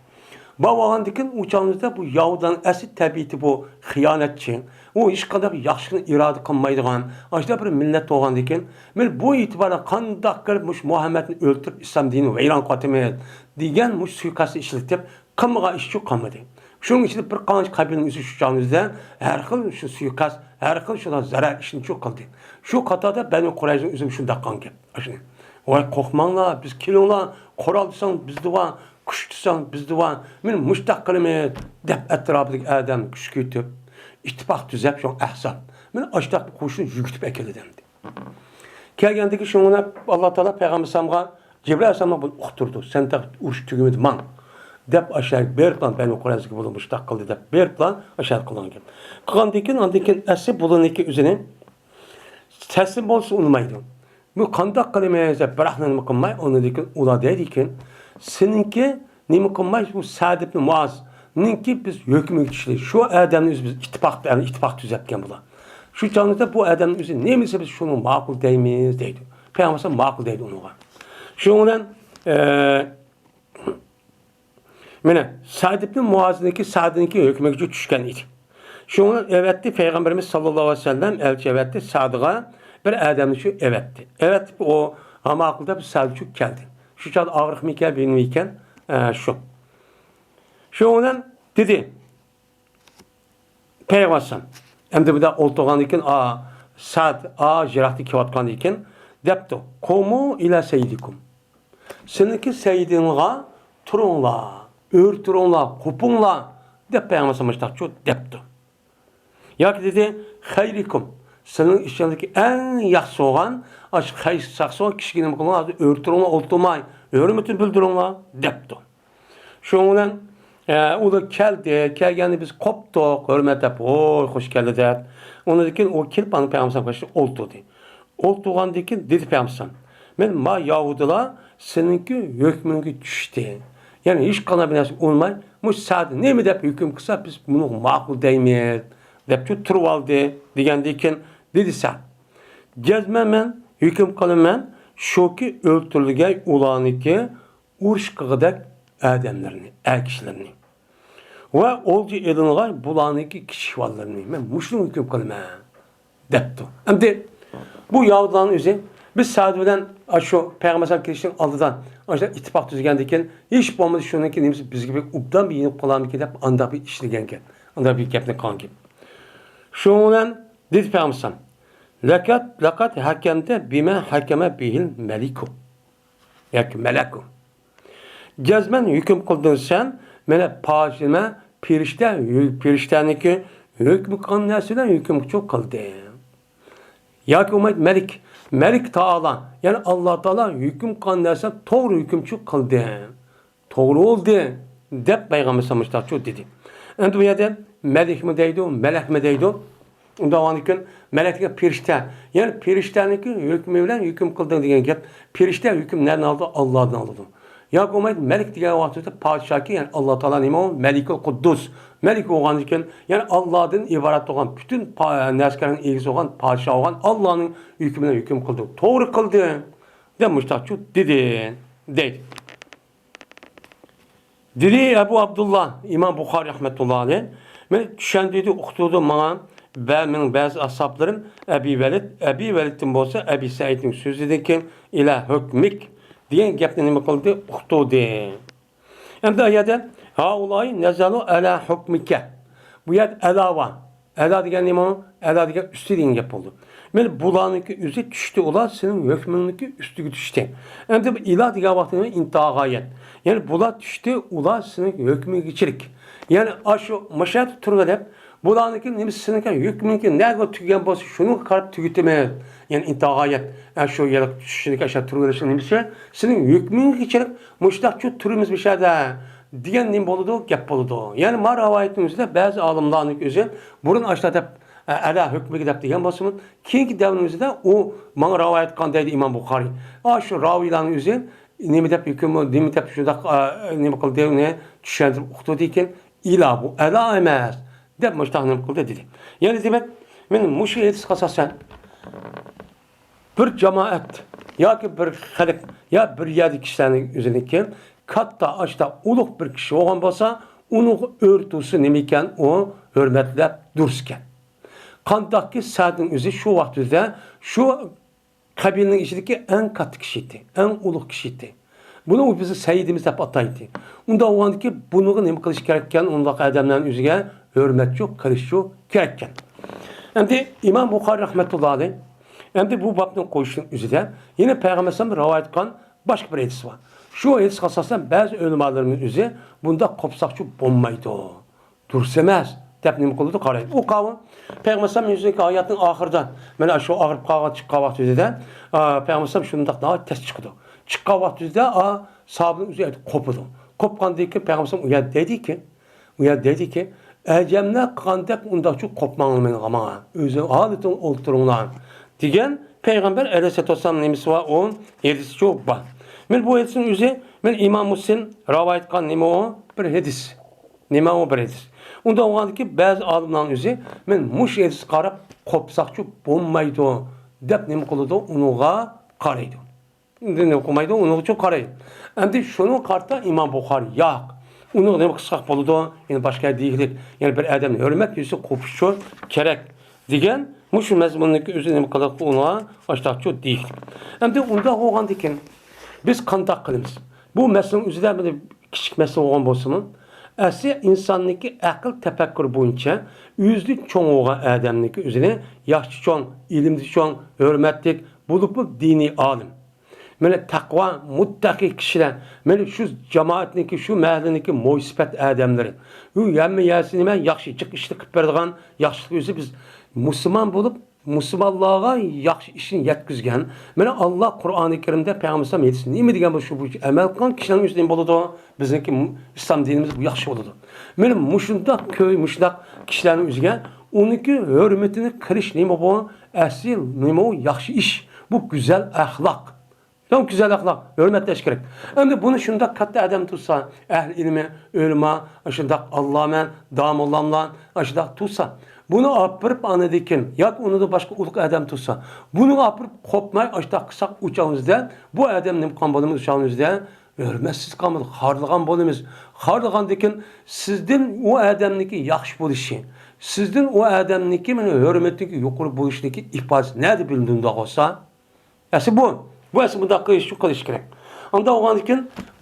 بولغاندىكىن ئۇ چاغىمىزدا بۇ يەھۇدىيلارنىڭ ئەسلى تەبىئىتى بۇ خىيانەتچى، ئۇ ھېچقانداق ياخشىلىقنى ئىرادە قىلمايدىغان، ئاشۇنداق بىر مىللەت بولغاندىكىن، مانا بۇ ئېتىباردا قانداق قىلىپ مۇشۇ مۇھەممەدنى ئۆلتۈرۈپ ئىسلام دىنىنى ۋەيران قىلىۋاتىمىز دېگەن مۇشۇ سۇيىقەستنى ئىشلىتىپ، قىلمىغان ئىشچۇ قالمىدى. شۇنىڭ ئىچىدە بىر قانچە قەبىلىنىڭ ئۆزى شۇ چاغنىڭ ئۆزىدە ھەر خىل شۇ سۇيىقەست، ھەر خىل شۇنداق زەرەر ئىشنىچۇ قىلدى. شۇ قاتاردا بەنۇ قۇرەيزىنىڭ ئۆزىمۇ شۇنداق قىلغان گەپ. ئاشۇنى، ۋاي قورقماڭلار، بىز كېلىڭلار، قورال دېسەڭ بىزدە بار، كۈچ دېسەڭ بىزدە بار، مانا مۇشتاق قىلىمىز دەپ ئەتراپىدىكى ئادەم كۈچكە يېتىپ، ئىتتىپاق تۈزەپ شۇ ئەھزاب، مانا ئاشتاق قوشۇن يۈگۈتۈپ ئەكېلىدۇ ئەمدى. كەلگەندىكى شۇڭا ئاللا تائالا پەيغەمبەر ئەلەيھىسسالامغا جىبرىئىل ئەلەيھىسسالامغا بۇ ئۇقتۇردى، سەن تېخى ئۇرۇش تۈگىمىدى، ماڭ دەپ ئاشۇ بېرىپلا بەنۇ قۇرەيزىگە بۇلار مۇشتاق قىلدى دەپ بېرىپلا ئاشۇ قىلغان گەپ. قىلغاندىن كېيىن، ئاندىن كېيىن ئەسلى بۇلارنىڭكى ئۆزىنى تەسلىم بولسا ئۇنىمايدۇ. بۇ قانداق قىلىمىز دەپ بىراق نېمە قىلماي، ئۇنىڭدىن كېيىن ئۇلار دەيدىكەن، سېنىڭكى نېمە قىلماي، بۇ سەد ئىبنى مۇئازنىڭكى بىز ھۆكمىگە چۈشتى. شۇ ئادەمنى ئۆزى بىز ئىتتىپاق، يەنى ئىتتىپاق تۈزەتكەن بۇلار. شۇ چاغدا بۇ ئادەمنىڭ ئۆزى نېمە دېسە بىز شۇنى ماقۇل دەيمىز دەيدۇ. پەيغەمبەر ماقۇل دەيدۇ ئۇنىڭغا. شۇنىڭ بىلەن، ئە، مانا سەد ئىبنى مۇئازنىڭكى، سەدنىڭكى ھۆكمىگە چۈشكەن ئىدى. شۇنىڭ بىلەن ئەۋەتتى پەيغەمبىرىمىز ساللاللاھۇ ئەلەيھى ۋەسەللەم، ئەلچى ئەۋەتتى سەدغا بىر ئادەمنى شۇ ئەۋەتتى. ئەۋەتىپ ئۇ ھاماقىلداپ سەدچۇ كەلدى. شۇ چاغدا ئاغرىقمىكەن، بىلمەيكەن، ئە، شۇ. شۇنىڭ بىلەن دېدى پەيغەمبەر ئەلەيھىسسالام. ئەمدى بۇنداق ئولتۇرغاندىن كېيىن، ئا، سەد، ئا، يىراقتا كېلىۋاتقاندىن كېيىن دەپتۇ، قۇمۇ ئىلە سەييىدىكۇم. سېنىڭكى سەييىدىڭغا تۇرۇڭلار، ئۆرە تۇرۇڭلار، قوپۇڭلار دەپ پەيغەمبەر ئەلەيھىسسالام مۇشتاقچۇ دەپتۇ. ياكى دېدى، خەيرىكۇم، سېنىڭ ئىچىڭدىكى ئەڭ ياخشى بولغان، ئاشۇ خەير، ياخشى بولغان كىشىگە نېمە قىلىڭلار، ھازىر ئۆرە تۇرۇڭلار، ئولتۇرماي، ھۆرمىتىنى بىلدۈرۈڭلار دەپتۇ. شۇنىڭ بىلەن، ئە، ئۇلار كەلدى، كەلگەندە بىز قوپتۇق، ھۆرمەت دەپ، ھوي، خوش كەلدى دەپ. ئۇنىڭدىن كېيىن ئۇ كېلىپ، ئانا پەيغەمبەر ئەلەيھىسسالام قېشىدا ئولتۇردى. ئولتۇرغاندىن كېيىن دېدى پەيغەمبەر ئەلەيھىسسالام، مانا ما يەھۇدىيلار سېنىڭكى ھۆكمۈڭگە چۈشتى. يەنى ھېچقانداق بىر نەرسە ئۇنىماي، مۇشۇ سەدە نېمە دەپ ھۆكۈم قىلسا، بىز بۇنىڭغا ماقۇل دەيمىز، دەپ شۇ تۇرۇۋالدى دېگەندىن كېيىن دېدى سەد، جەزمەن مەن ھۆكۈم قىلىمەن، شۇكى ئۆلتۈرۈلگەن ئۇلارنىڭكى ئۇرۇش قىلغۇدەك ئادەملىرىنى، ئەر كىشىلىرىنى ۋە ئولجا ئېلىنغان بۇلارنىڭكى كىچىك بالىلىرىنى مەن مۇشۇنى ھۆكۈم قىلىمەن دەپتۇ. ئەمدى بۇ يەھۇدىيلارنىڭ ئۆزى بىز سەد بىلەن شۇ پەيغەمبەر ئەلەيھىسسالام كېلىشنىڭ ئالدىدا ئاشۇنداق ئىتتىپاق تۈزگەندىن كېيىن، ھېچ بولمىسا شۇنىڭكى نېمىسى بىزگە بىر ئوبدان بىر يېنىپ قالارمىكىن دەپ ئانداق بىر ئىشلىگەنكەن، ئانداق بىر گەپنى قىلغانكەن. شۇنىڭ بىلەن دېدى پەيغەمبەر ئەلەيھىسسالام، لەقەد، لەقەد ھەكەمتە بىمە ھەكەمە بىھىل مەلىكۇ. ياكى مەلەكۇ. جەزمەن ھۆكۈم قىلدىڭ سەن، مانا پاجىمە پېرىشتە، پېرىشتەنىڭكى ھۆكمى قىلغان نەرسە بىلەن ھۆكۈم قىلدى. ياكى بولمايدۇ مەلىك، مەلىك تائالا، يەنى ئاللا تائالا ھۆكۈم قىلغان نەرسە توغرا ھۆكۈمچى قىلدى. توغرا بولدى دەپ پەيغەمبەر ئەلەيھىسسالام مۇشۇنداقچۇ دېدى. ئەمدى بۇ يەردە مەلىكمۇ دەيدۇ، مەلەكمۇ دەيدۇ. ئۇنداق بولغاندىكىن مەلەك دېگەن پېرىشتە. يەنى پېرىشتەنىڭكى ھۆكمى بىلەن ھۆكۈم قىلدىڭ دېگەن گەپ. پېرىشتە ھۆكۈم نەدىن ئالىدۇ؟ ئاللادىن ئالىدۇ. ياكى بولمايدۇ مەلىك دېگەن ۋاقتىدا پادىشاھكى، يەنى ئاللا تائالا نېمە ئۇ؟ مەلىكۇل قۇددۇس. مەلىك بولغاندىكىن، يەنى ئاللادىن ئىبارەت بولغان پۈتۈن پا-، نەرسىلەرنىڭ ئىگىسى بولغان پادىشاھ بولغان ئاللانىڭ ھۆكمى بىلەن ھۆكۈم قىلدى، توغرا قىلدى، دەپ مۇشتاقچۇ دېدى، دەيدۇ. دېدى ئەبۇ ئابدۇللا ئىمام بۇخارىي رەھمەتۇللا ئەلەيھ، مېنى چۈشەندۈردى، ئۇقتۇردى ماڭا بە-، مېنىڭ بەزى ئەسھابلىرىم ئەبى ۋەلىد، ئەبى ۋەلىدتىن بولسا ئەبى سەئىدنىڭ سۆزىدىن كېيىن ئىلا ھۆكمىك دېگەن گەپنى نېمە قىلدى؟ ئۇقتۇردى. ئەمدى ئۇ يەردە ھائۇلاي نەزەلۇ ئەلا ھۆكمىكە. بۇ يەردە ئەلا بار. ئەلا دېگەن نېمە؟ ئەلا دېگەن ئۈستى دېگەن گەپ بولىدۇ. مانا بۇلارنىڭكى ئۆزى چۈشتى، ئۇلار سېنىڭ ھۆكمۈڭنىڭكى ئۈستىگە چۈشتى. ئەمدى بۇ ئىلا دېگەن ۋاقىتتا ئىنتىھاغايەت. يەنى بۇلار چۈشتى، ئۇلار سېنىڭ ھۆكمۈڭگە كېچىلىك. يەنى ئاشۇ مۇشۇ يەردە تۇرۇۋېلىپ، بۇلارنىڭكى نېمىسى سېنىڭكى ھۆكمۈڭكى نەگە تۈگىگەن بولسا، شۇنىڭغا قاراپ تۈگىتىمىز. يەنى ئىنتىھاغايەت. ئە، شۇ يەرگە چۈشۈشنىڭكى ئاشۇ تۇرۇۋېلىشنىڭ نېمىسى سېنىڭ ھۆكمۈڭگە كېچىلىك، مۇشۇنداقچۇ تۇرىمىز مۇشۇ يەردە. دېگەن نېمە بولىدۇ؟ گەپ بولىدۇ. يەنى ما رىۋايەتنىڭ ئۆزىدە بەزى ئالىملارنىڭ ئۆزى بۇرۇن ئاشۇنداق دەپ، ئە، ئەلا ھۆكمىگە دەپ دېگەن بولسىمۇ، كېيىنكى دەۋرىمىزدە ئۇ ماڭا رىۋايەت قىلغان دەيدۇ ئىمام بۇخارىي. ئاشۇ راۋىيلارنىڭ ئۆزى نېمە دەپ ھۆكۈم، نېمە دەپ شۇنداق، ئە، نېمە قىلدى، ئۇنى چۈشەندۈرۈپ ئۇقتۇردىكىن، ئىلا بۇ، ئەلا ئەمەس، دەپ مۇشۇنداق نېمە قىلدى دېدى. يەنى دېمەك، مانا مۇشۇ ھەدىسكە ئاساسەن، بىر جامائەت ياكى بىر خەلق يا بىر يەردە كىشىلەرنىڭ ئۆزىنىڭكى كاتتا، ئاشتا، ئۇلۇغ بىر كىشى بولغان بولسا، ئۇنىڭغا ئۆرە تۇرسا نېمە ئىكەن؟ ئۇ ھۆرمەتلەپ دۇرۇس ئىكەن. قانداقكى سەدىنىڭ ئۆزى شۇ ۋاقىت ئۆزىدە شۇ قەبىلىنىڭ ئىچىدىكى ئەڭ كاتتا كىشى ئىدى، ئەڭ ئۇلۇغ كىشى ئىدى. بۇنى بىز سەييىدىمىز دەپ ئاتايتتى. ئۇنداق بولغاندىكىن بۇنىڭغا نېمە قىلىش كېرەككەن؟ ئۇنداق ئادەملەرنىڭ ئۆزىگە ھۆرمەتچۇ، قىلىشچۇ كېرەككەن. ئەمدى ئىمام بۇخارىي رەھمەتۇللا ئەلەيھ ئەمدى بۇ بابنى قويۇشنىڭ ئۆزىدە يەنە پەيغەمبەر ئەلەيھىسسالام رىۋايەت قىلغان باشقا بىر ھەدىس بار. شۇ ھەدىسكە ئاساسەن بەزى ئۆلىمالىرىمىز ئۆزى بۇنداق قوپساقچۇ بولمايدۇ، دۇرۇس ئەمەس دەپ نېمە قىلىدۇ، قارايدۇ. ئۇ قاۋۇ پەيغەمبەر ئەلەيھىسسالام يۈزىدىكى ھاياتنىڭ ئاخىرىدا، مانا شۇ ئاغرىپ قالغان، چىققان ۋاقتىدا، ئا، پەيغەمبەر ئەلەيھىسسالام شۇنداق ناھايىتى تەس چىقىدۇ. چىققان ۋاقتىدا، ئا، ساھابىنىڭ ئۆزى قوپىدۇ. قوپقاندىن كېيىن پەيغەمبەر ئەلەيھىسسالام ئۇ يەردە دەيدىكى، ئۇ يەردە دەيدىكى، ئەجەملەر قىلغاندەك ئۇنداقچۇ قوپماڭلار مېنىڭغا، ماڭا. ئۆزى ھالىتىڭ ئولتۇرۇڭلار، دېگەن پەيغەمبەر ئەلەيھىسسالام نېمىسى بار؟ ئۇ ھەدىسىچۇ بار. مانا بۇ ھەدىسنىڭ ئۆزى، مانا ئىمام مۇسلىم رىۋايەت قىلغان نېمە ئۇ؟ بىر ھەدىس. نېمە ئۇ بىر ھەدىس؟ ئۇنداق بولغاندىكىن بەزى ئالىملارنىڭ ئۆزى، مانا مۇشۇ ھەدىسكە قاراپ قوپساقچۇ بولمايدۇ، دەپ نېمە قىلىدۇ؟ ئۇنىڭغا قارايدۇ. ئۇنى نېمە قىلمايدۇ، ئۇنىڭغىچۇ قارايدۇ. ئەمدى شۇنىڭغا قارىتا ئىمام بۇخارىي، ياق، ئۇنىڭغا نېمە قىلساق بولىدۇ؟ يەنە باشقا دېيىكلىك، يەنە بىر ئادەمنى ھۆرمەت يۈزى قوپۇشچۇ كېرەك دېگەن مۇشۇ مەزمۇننىڭكى ئۆزى نېمە قىلىدۇ، ئۇنىڭغا ئاشتاقچۇ دېيىكلىك. ئەمدى ئۇنداق بولغاندىكىن بىز قانداق قىلىمىز؟ بۇ مەسىلىنىڭ ئۆزىدە بىر كىچىك مەسىلە بولغان بولسىمۇ، ئەسلى ئىنساننىڭكى ئەقىل تەپەككۇر بويىچە ئۆزىدىن چوڭ بولغان ئادەمنىڭكى ئۆزىنى ياخشى چوڭ، ئىلىمدە چوڭ، ھۆرمەتلىك، بولۇپمۇ دىنىي ئالىم. مانا تەقۋا، مۇتتەقى كىشىلەر، مانا شۇ جامائەتنىڭكى، شۇ مەھەللىنىڭكى مويسىپەت ئادەملىرى. ئۇ ھەممە يەرسى نېمە، ياخشى جىق ئىشنى قىلىپ بېرىدىغان، ياخشىلىق ئۆزى بىز مۇسۇلمان بولۇپ، مۇسۇلمانلارغا ياخشى ئىشنى يەتكۈزگەن. مانا ئاللا قۇرئانى كەرىمدە پەيغەمبەر ئەلەيھىسسالام ھەدىسى نېمە دېگەن بولسا، شۇ بويىچە ئەمەل قىلغان كىشىلەرنىڭ ئۆزى نېمە بولىدۇ؟ بىزنىڭكى مۇ-، ئىسلام دىنىمىز بۇ ياخشى بولىدۇ. مانا مۇشۇنداق كۆي، مۇشۇنداق كىشىلەرنىڭ ئۆزىگە ئۇنىڭكى ھۆرمىتىنى قىلىش نېمە بۇ؟ ئەسلى نېمە ئۇ؟ ياخشى ئىش. بۇ گۈزەل ئەخلاق. دەڭ گۈزەل ئەخلاق، ھۆرمەتلەش كېرەك. ئەمدى بۇنى شۇنداق كاتتا ئادەم تۇرسا، ئەھلى ئىلمى، ئۆلىما، شۇنداق ئاللامە، داموللاملار، شۇنداق تۇرسا، بۇنى ئاپىرىپ ئانىدىكىن ياكى ئۇنىڭدىن باشقا ئۇلۇغ ئادەم تۇرسا، بۇنىڭغا ئاپىرىپ قوپماي ئاشۇنداق قىلساق، ئۇ چاغىمىزدا بۇ ئادەم نېمە قىلغان بولىمىز؟ ئۇ چاغىمىزدا ھۆرمەتسىز قىلغان بولىمىز، خارلىغان بولىمىز. خارلىغاندىكىن سىزدىن ئۇ ئادەمنىڭكى ياخشى بولۇشى، سىزدىن ئۇ ئادەمنىڭكى مانا ھۆرمىتىنىڭكى يۇقىرى بولۇشىنىڭكى ئىپادىسى نەدە بىلىنىدۇ ئۇنداق بولسا؟ ئەسلى بۇ. بۇ ئەسلى بۇنداق قىلىش، شۇ قىلىش كېرەك. ئانداق بولغاندىكىن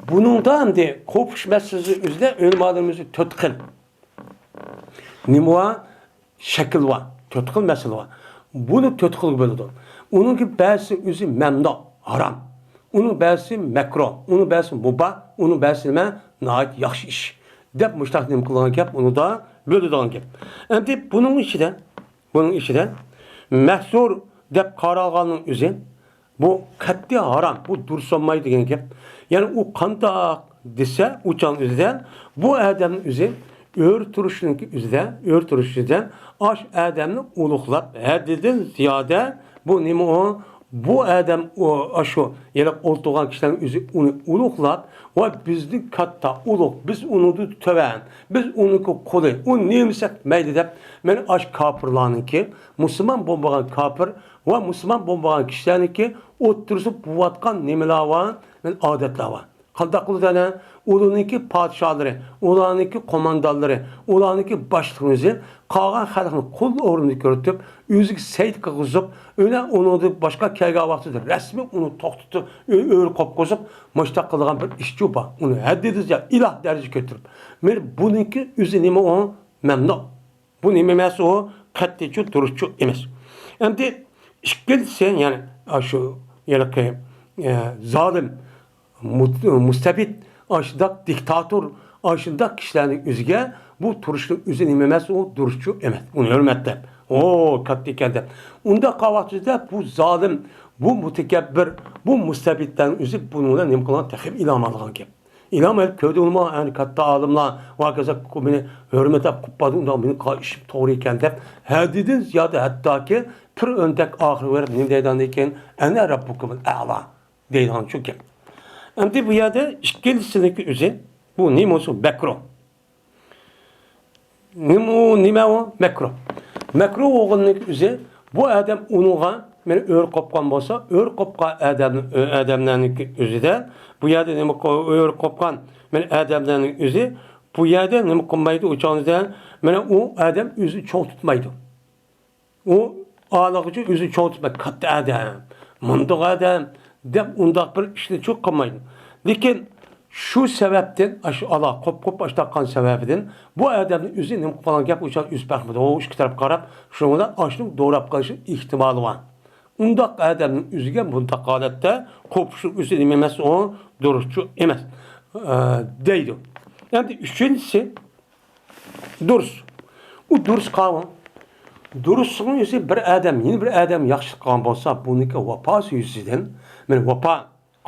بۇنىڭدا ئەمدى قوپۇش مەسىلىسى ئۆزىدە ئۆلىمالىرىمىزدا تۆت خىل. نېمە بار؟ شەكىل بار. تۆت خىل مەسىلە بار. بۇنى تۆت خىلگە بۆلىدۇ. ئۇنىڭكى بەزىسى ئۆزى مەمنۇ، ھارام. ئۇنىڭ بەزىسى مەكرۇھ، ئۇنىڭ بەزىسى مۇباھ، ئۇنىڭ بەزىسى نېمە؟ ناھايىتى ياخشى ئىش. دەپ مۇشۇنداق نېمە قىلىدىغان گەپ، ئۇنىدا بۆلىدىغان گەپ. ئەمدى بۇنىڭ ئىچىدە بۇنىڭ ئىچىدە مەھزۇر دەپ قارالغاننىڭ ئۆزى، بۇ قەتئىي ھارام، بۇ دۇرۇس بولمايدۇ دېگەن گەپ. يەنى ئۇ قانداق دېسە، ئۇ چاغنىڭ ئۆزىدە بۇ ئادەمنىڭ ئۆزى ئۆرە تۇرۇشنىڭكى ئۆزىدە، ئۆرە تۇرۇش ئۆزىدە ئاش ئادەمنى ئۇلۇغلاپ، ھەددىدىن زىيادە بۇ نېمە ئۇ؟ بۇ ئادەم ئۇ، ئاشۇ ھېلىقى ئولتۇرغان كىشىلەرنىڭ ئۆزى ئۇنى ئۇلۇغلاپ، ۋاي بىزدىن كاتتا، ئۇلۇغ، بىز ئۇنىڭدىن تۆۋەن، بىز ئۇنىڭكى قۇلى، ئۇ نېمە دېسە مەيلى دەپ، مانا ئاشۇ كاپىرلارنىڭكى، مۇسۇلمان بولمىغان كاپىر ۋە مۇسۇلمان بولمىغان كىشىلەرنىڭكى ئوتتۇرىسىدا بولۇۋاتقان نېمىلەر بار، مانا ئادەتلەر بار. قانداق قىلىدۇ ئەنە؟ ئۇلارنىڭكى پادىشاھلىرى، ئۇلارنىڭكى قوماندانلىرى، ئۇلارنىڭكى باشلىقلىرى قالغان خەلقنى قۇل ئورنىدا كۆرسىتىپ، ئۆزىگە سەيد قىلغۇزۇپ، ئۆنە ئۇنىڭدىن باشقا كەلگەن ۋاقتىدا رەسمىي ئۇنى توختىتىپ، ئۆ-، ئۆرە قوپقۇزۇپ، مۇشتاق قىلىدىغان بىر ئىشچۇ بار. ئۇنى ھەددىدىن زىيادە ئىلاھ دەرىجىگە كۆتۈرۈپ. مانا بۇنىڭكى ئۆزى نېمە ئۇ؟ مەمنۇ. بۇ نېمە ئەمەس ئۇ؟ قەتئىيچۇ، دۇرۇسچۇ ئەمەس. ئەمدى ئىككىنچىسى، يەنى ئاشۇ ھېلىقى، ئە، زالىم، مۇت-، مۇستەبىت، ئاشۇنداق دىكتاتور، ئاشۇنداق كىشىلەرنىڭ ئۆزىگە بۇ تۇرۇشنىڭ ئۆزى نېمە ئەمەس ئۇ؟ دۇرۇسچۇ ئەمەس. ئۇنى ھۆرمەتلەپ، ئو، كاتتا ئىكەن دەپ. ئۇنداق قىلىۋاتقۇچىدا بۇ زالىم، بۇ مۇتەكەببىر، بۇ مۇستەبىتلەرنىڭ ئۆزى بۇنىڭ بىلەن نېمە قىلغان؟ تېخى ئىلھام ئالغان گەپ. ئىلھام ئېلىپ كۆردى ئۇنىمۇ، يەنى كاتتا ئالىملار ۋە ھاكازا مېنى ھۆرمەتلەپ قوپمادى، ئۇنداق مېنى قىلغان ئىشىم توغرا ئىكەن دەپ، ھەددىدىن زىيادە ھەتتاكى پىر ئۆندەك ئاخىرىغا بېرىپ نېمە دەيدىغاندىن كېيىن، «ئەنە رەببۇكۇمۇل ئەلا» دەيدىغان شۇ گەپ. ئەمدى بۇ يەردە ئىككىنچىسىنىڭكى ئۆزى، بۇ نېمە بولسا مەكرۇ. نېمە ئۇ، نېمە ئۇ؟ مەكرۇ. مەكرۇ بولغىنىنىڭ ئۆزى، بۇ ئادەم ئۇنىڭغا، مانا ئۆرە قوپقان بولسا، ئۆرە قوپقان ئادەم، ئادەملەرنىڭ ئۆزىدە، بۇ يەردە نېمە قو-، ئۆرە قوپقان، مانا ئادەملەرنىڭ ئۆزى، بۇ يەردە نېمە قىلمايدۇ، ئۇ چاغدا، مانا ئۇ ئادەم ئۆزىنى چوڭ تۇتمايدۇ. ئۇ ئالىغىچە ئۆزىنى چوڭ تۇتمايدۇ، كاتتا ئادەم، مۇنداق ئادەم دەپ ئۇنداق بىر ئىشنى چوق قىلمايدۇ. لېكىن شۇ سەۋەبتىن، ئاشۇ ئالا قوپ-قوپ ئاشتاققان سەۋەبىدىن بۇ ئادەمنى ئۆزى نېمە قىلغان گەپ ئۇچان ئۆز پەخمىدە ئۇ ئىككى تەرەپكە قاراپ، شۇنىڭ بىلەن ئاشۇنىڭ دوراپ قېلىشى ئېھتىمالى بار. ئۇنداق ئادەمنىڭ ئۆزىگە بۇنداق ھالەتتە قوپۇشنىڭ ئۆزى نېمە ئەمەس، ئۇ دۇرۇسچۇ ئەمەس، ئە، دەيدۇ. ئەمدى ئۈچىنچىسى، دۇرۇس. ئۇ دۇرۇس قاۋۇ. دۇرۇسنىڭ ئۆزى بىر ئادەم، يەنە بىر ئادەم ياخشى قىلغان بولسا، بۇنىڭكى ۋاپاسى يۈزىسىدىن، مانا ۋاپا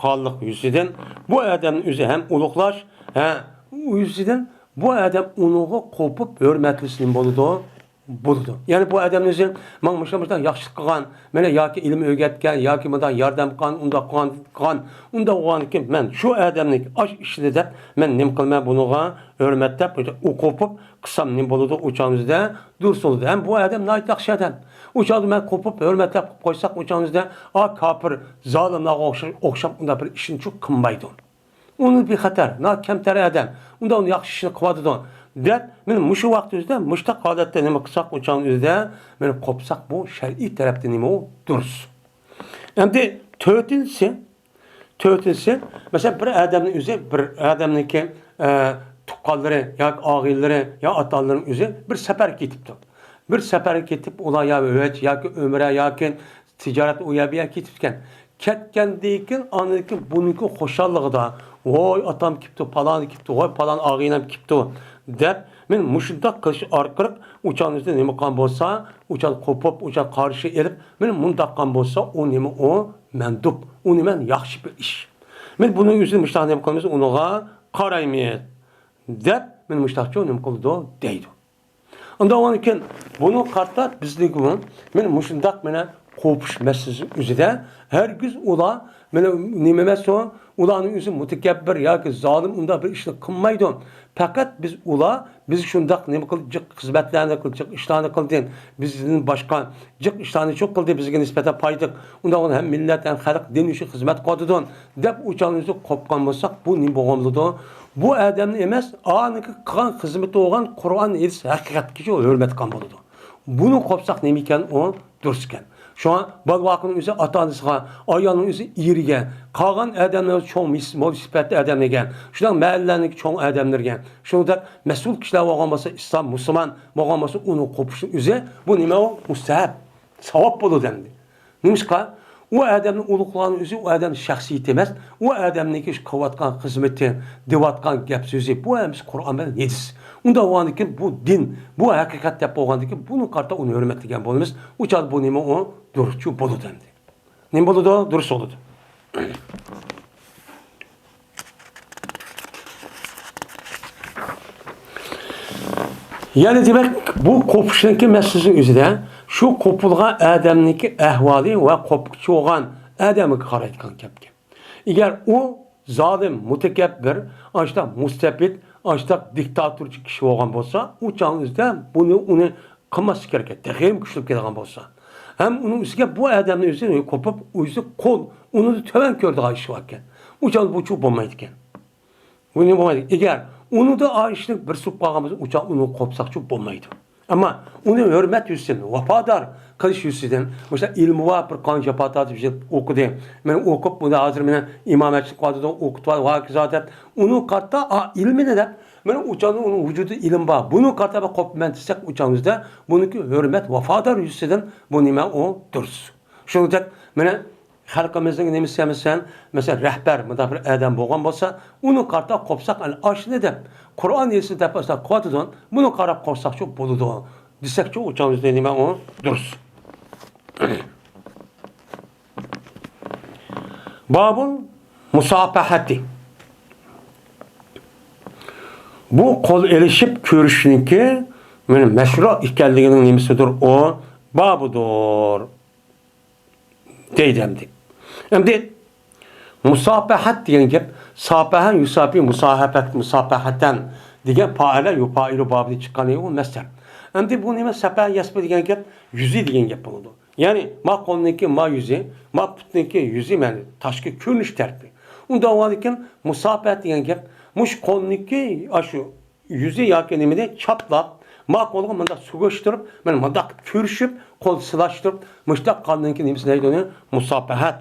قانلىق يۈزىسىدىن بۇ ئادەمنى ئۆزى ھەم ئۇلۇغلاش، ھە، يۈزىسىدىن بۇ ئادەم ئۇنىڭغا قوپۇپ ھۆرمەتلىسە نېمە بولىدۇ؟ بولىدۇ. يەنى بۇ ئادەمنى ئۆزى ماڭا مۇشۇنداق مۇشۇنداق ياخشىلىق قىلغان، مانا ياكى ئىلىم ئۆگەتكەن، ياكى مۇنداق ياردەم قىلغان، ئۇنداق قىلغان، قىلغان، ئۇنداق بولغاندىكىن مەن شۇ ئادەمنىڭ ئاش ئىشىنى دەپ، مەن نېمە قىلىمەن بۇنىڭغا؟ ھۆرمەتلەپ، ئۇ قوپۇپ قىلسام نېمە بولىدۇ؟ ئۇ چاغىمىزدا دۇرۇس بولىدۇ. ھەم بۇ ئادەم ناھايىتى ياخشى ئادەم. ئۇ چاغدا مەن قوپۇپ، ھۆرمەتلەپ قويۇپ قويساق، ئۇ چاغىمىزدا، ئا، كاپىر، زالىملارغا ئوخشاش، ئوخشاپ ئۇنداق بىر ئىشنى چۇ قىلمايدۇ. ئۇنى بىخەتەر، نا كەمتەر ئادەم، ئۇنداق ياخشى ئىشنى قىلىۋاتىدۇ، دەپ، مانا مۇشۇ ۋاقىت ئۆزىدە، مۇشۇنداق ھالەتتە نېمە قىلساق، ئۇ چاغنىڭ ئۆزىدە، مانا قوپساق، بۇ شەرئىي تەرەپتىن نېمە ئۇ؟ دۇرۇس. ئەمدى تۆتىنچىسى، تۆتىنچىسى، مەسىلەن، بىر ئادەمنىڭ ئۆزى، بىر ئادەمنىڭكى، ئە، تۇغقانلىرى ياكى ئاغىنىلىرى يا ئاتا-ئانىلىرىنىڭ ئۆزى بىر سەپەرگە كېتىپتۇ. بىر سەپەرگە كېتىپ، ئۇلار يا ھۆج ياكى ئۆمرە ياكى تىجارەت ئۇ يەر بۇ يەرگە كېتىپتىكەن. كەتكەندىن كېيىن ئاندىن كېيىن بۇنىڭكى خۇشاللىقىدا، «ۋوي، ئاتام كېپتۇ، پالانى كېپتۇ، ۋوي، پالان ئاغىنەم كېپتۇ» دەپ، مانا مۇشۇنداق قىلىش ئارقىلىق ئۇچانىزدا نېمە قىلغان بولسا، ئۇچان قوپۇپ، ئۇچان قارشى ئېلىپ، مانا مۇنداق قىلغان بولسا، ئۇ نېمە ئۇ؟ مەندۇپ. ئۇ نېمە؟ ياخشى بىر ئىش. مانا بۇنىڭ ئۆزىنى مۇشۇنداق نېمە قىلىمىز؟ ئۇنىڭغا قارايمىز دەپ، مانا مۇشۇنداقچۇ نېمە قىلىدۇ دەيدۇ. ئۇنداق بولغاندىكىن بۇنىڭغا قارىتا بىزنىڭكىمۇ مانا مۇشۇنداق مانا قوپۇش مەسىلىسى ئۆزىدە ھەرگىز ئۇلار مانا نېمە ئەمەس ئۇ، ئۇلارنىڭ ئۆزى مۇتەكەببىر ياكى زالىم ئۇنداق بىر ئىشنى قىلمايدۇ. پەقەت بىز ئۇلار بىز شۇنداق نېمە قىلدى، جىق خىزمەتلەرنى قىلدى، جىق ئىشلارنى قىلدى، بىزدىن باشقا جىق ئىشلارنى چوق قىلدى، بىزگە نىسبەتەن پايدىلىق. ئۇنداق بولغاندا ھەم مىللەت، ھەم خەلق، دىن ئۈچۈن خىزمەت قىلىۋاتىدۇ دەپ ئۇچانىزدا قوپقان بولساق، بۇ نېمە بولغان بولىدۇ؟ بۇ ئادەمنى ئەمەس، ئانىڭكى قىلغان خىزمىتى بولغان قۇرئان، ھەدىس، ھەقىقەتكىچە ھۆرمەت قىلغان بولىدۇ. بۇنى قوپساق نېمە ئىكەن ئۇ؟ دۇرۇس ئىكەن. شۇڭا بالا ۋاقىتنىڭ ئۆزى ئاتا-ئانىسىغا، ئايالنىڭ ئۆزى ئېرىگە، قالغان ئادەملەر چوڭ مىس-، مول سۈپەتتە ئادەملەرگە، شۇنداق مەھەللىلەرنىڭ چوڭ ئادەملىرىگە، شۇنداق مەسئۇل كىشىلەر بولغان بولسا، ئىسلام، مۇسۇلمان بولغان بولسا، ئۇنى قوپۇشنىڭ ئۆزى، بۇ نېمە ئۇ؟ مۇستەھەب، ساۋاب بولىدۇ ئەمدى. نېمىشقا؟ ئۇ ئادەمنى ئۇلۇغلىغان ئۆزى ئۇ ئادەمنىڭ شەخسىيىتى ئەمەس، ئۇ ئادەمنىڭكى ئىش قىلىۋاتقان خىزمىتى، دەۋاتقان گەپ سۆزى، بۇ ھەممىسى قۇرئان بىلەن ھەدىس. ئۇنداق بولغاندىكىن بۇ دىن، بۇ ھەقىقەت دەپ بولغاندىكىن بۇنى قارىتا ئۇنى ھۆرمەتلىگەن بولىمىز. ئۇ چاغدا بۇ نېمە ئۇ؟ دۇرۇسچۇ بولىدۇ ئەمدى. نېمە بولىدۇ؟ دۇرۇس بولىدۇ. يەنى دېمەك، بۇ قوپۇشنىڭكى مەسىلىسى ئۆزىدە شۇ قوپۇلغان ئادەمنىڭكى ئەھۋالى ۋە قوپقۇچى بولغان ئادەمگە قارايدىغان گەپكەن. ئەگەر ئۇ زالىم، مۇتەكەببىر، ئاشتاق مۇستەبىت، ئاشتاق دىكتاتورچى كىشى بولغان بولسا، ئۇ چاغنىڭ ئۆزىدە بۇنى، ئۇنى قىلماسلىق كېرەك، تېخىمۇ كۈچلۈپ كېلىدىغان بولسا. ھەم ئۇنىڭ ئۈستىگە بۇ ئادەمنىڭ ئۆزى قوپۇپ، ئۆزى قول، ئۇنى تۆۋەن كۆرىدىغان ئىش باركەن. ئۇ چاغدا بۇ چۇ بولمايدىكەن. بۇنى بولمايدۇ. ئەگەر ئۇنىڭدا ئا ئىشنى بىر سۇپ قالغان بولسا، ئۇ چاغ ئۇنى قوپساقچۇ بولمايدۇ. ئەمما ئۇنى ھۆرمەت يۈزىسىدىن، ۋاپادار قىلىش يۈزىسىدىن، مۇشۇ ئىلمى بار، بىر قانچە جاپا تارتىپ يېزىپ ئوقۇدى. مەن ئوقۇپ، بۇنى ھازىر مېنى ئىمام ئەچىن قىلىۋاتىدۇ، ئوقۇتۇۋاتىدۇ، ۋاكىزا دەپ، ئۇنىڭ قارىتا ئا، ئىلمىنى دەپ، مانا ئۇ چاغدا ئۇنىڭ ۋۇجۇدىدا ئىلىم بار. بۇنىڭ قارىتا بىر قوپىمەن دېسەك، ئۇ چاغىمىزدا بۇنىڭكى ھۆرمەت، ۋاپادار يۈزىسىدىن بۇ نېمە ئۇ دۇرۇس. شۇنىڭدەك مانا خەلقىمىزنىڭ نېمىسى ئەمىسەن، مەسىلەن، رەھبەر مۇنداق بىر ئادەم بولغان بولسا، ئۇنى قارىتا قوپساق، ئەنە ئاشۇنى دەپ، قۇرئان ھەدىسنى دەپ ئاشۇنداق قىلىۋاتىدۇ، بۇنى قاراپ قوپساقچۇ بولىدۇ دېسەكچۇ، ئۇ چاغدا نېمە ئۇ دۇرۇس. بابۇل مۇساپەھەتى. بۇ قول ئېلىشىپ كۆرۈشنىڭكى مانا مەشرۇ ئىكەنلىكىنىڭ نېمىسىدۇر؟ ئۇ بابىدۇر. دەيدۇ ئەمدى. ئەمدى مۇساپەھەت دېگەن گەپ، ساپەھە يۇساپى مۇساھەپەت، مۇساپەھەتەن دېگەن پائىلە يۇپائىلۇ بابىدىن چىققان ئۇ مەسدەر. ئەمدى بۇ نېمە؟ سەپە يەسپۇ دېگەن گەپ يۈزى دېگەن گەپ بولىدۇ. يەنى ما قولنىڭكى ما يۈزى، ما پۇتنىڭكى يۈزى، يەنى تاشقى كۆرۈنۈش تەرىپى. ئۇنداق بولغاندىكىن مۇساپەھەت دېگەن گەپ مۇشۇ قولنىڭكى ئاشۇ يۈزى ياكى نېمىنى چاپلاپ، ما قولغا مۇنداق سۇغۇشتۇرۇپ، مانا مۇنداق كۆرۈشۈپ، قول سىلاشتۇرۇپ، مۇشتاق قىلغاندىن كېيىن نېمىسى دەيدۇ ئۇنى؟ مۇساپەھەت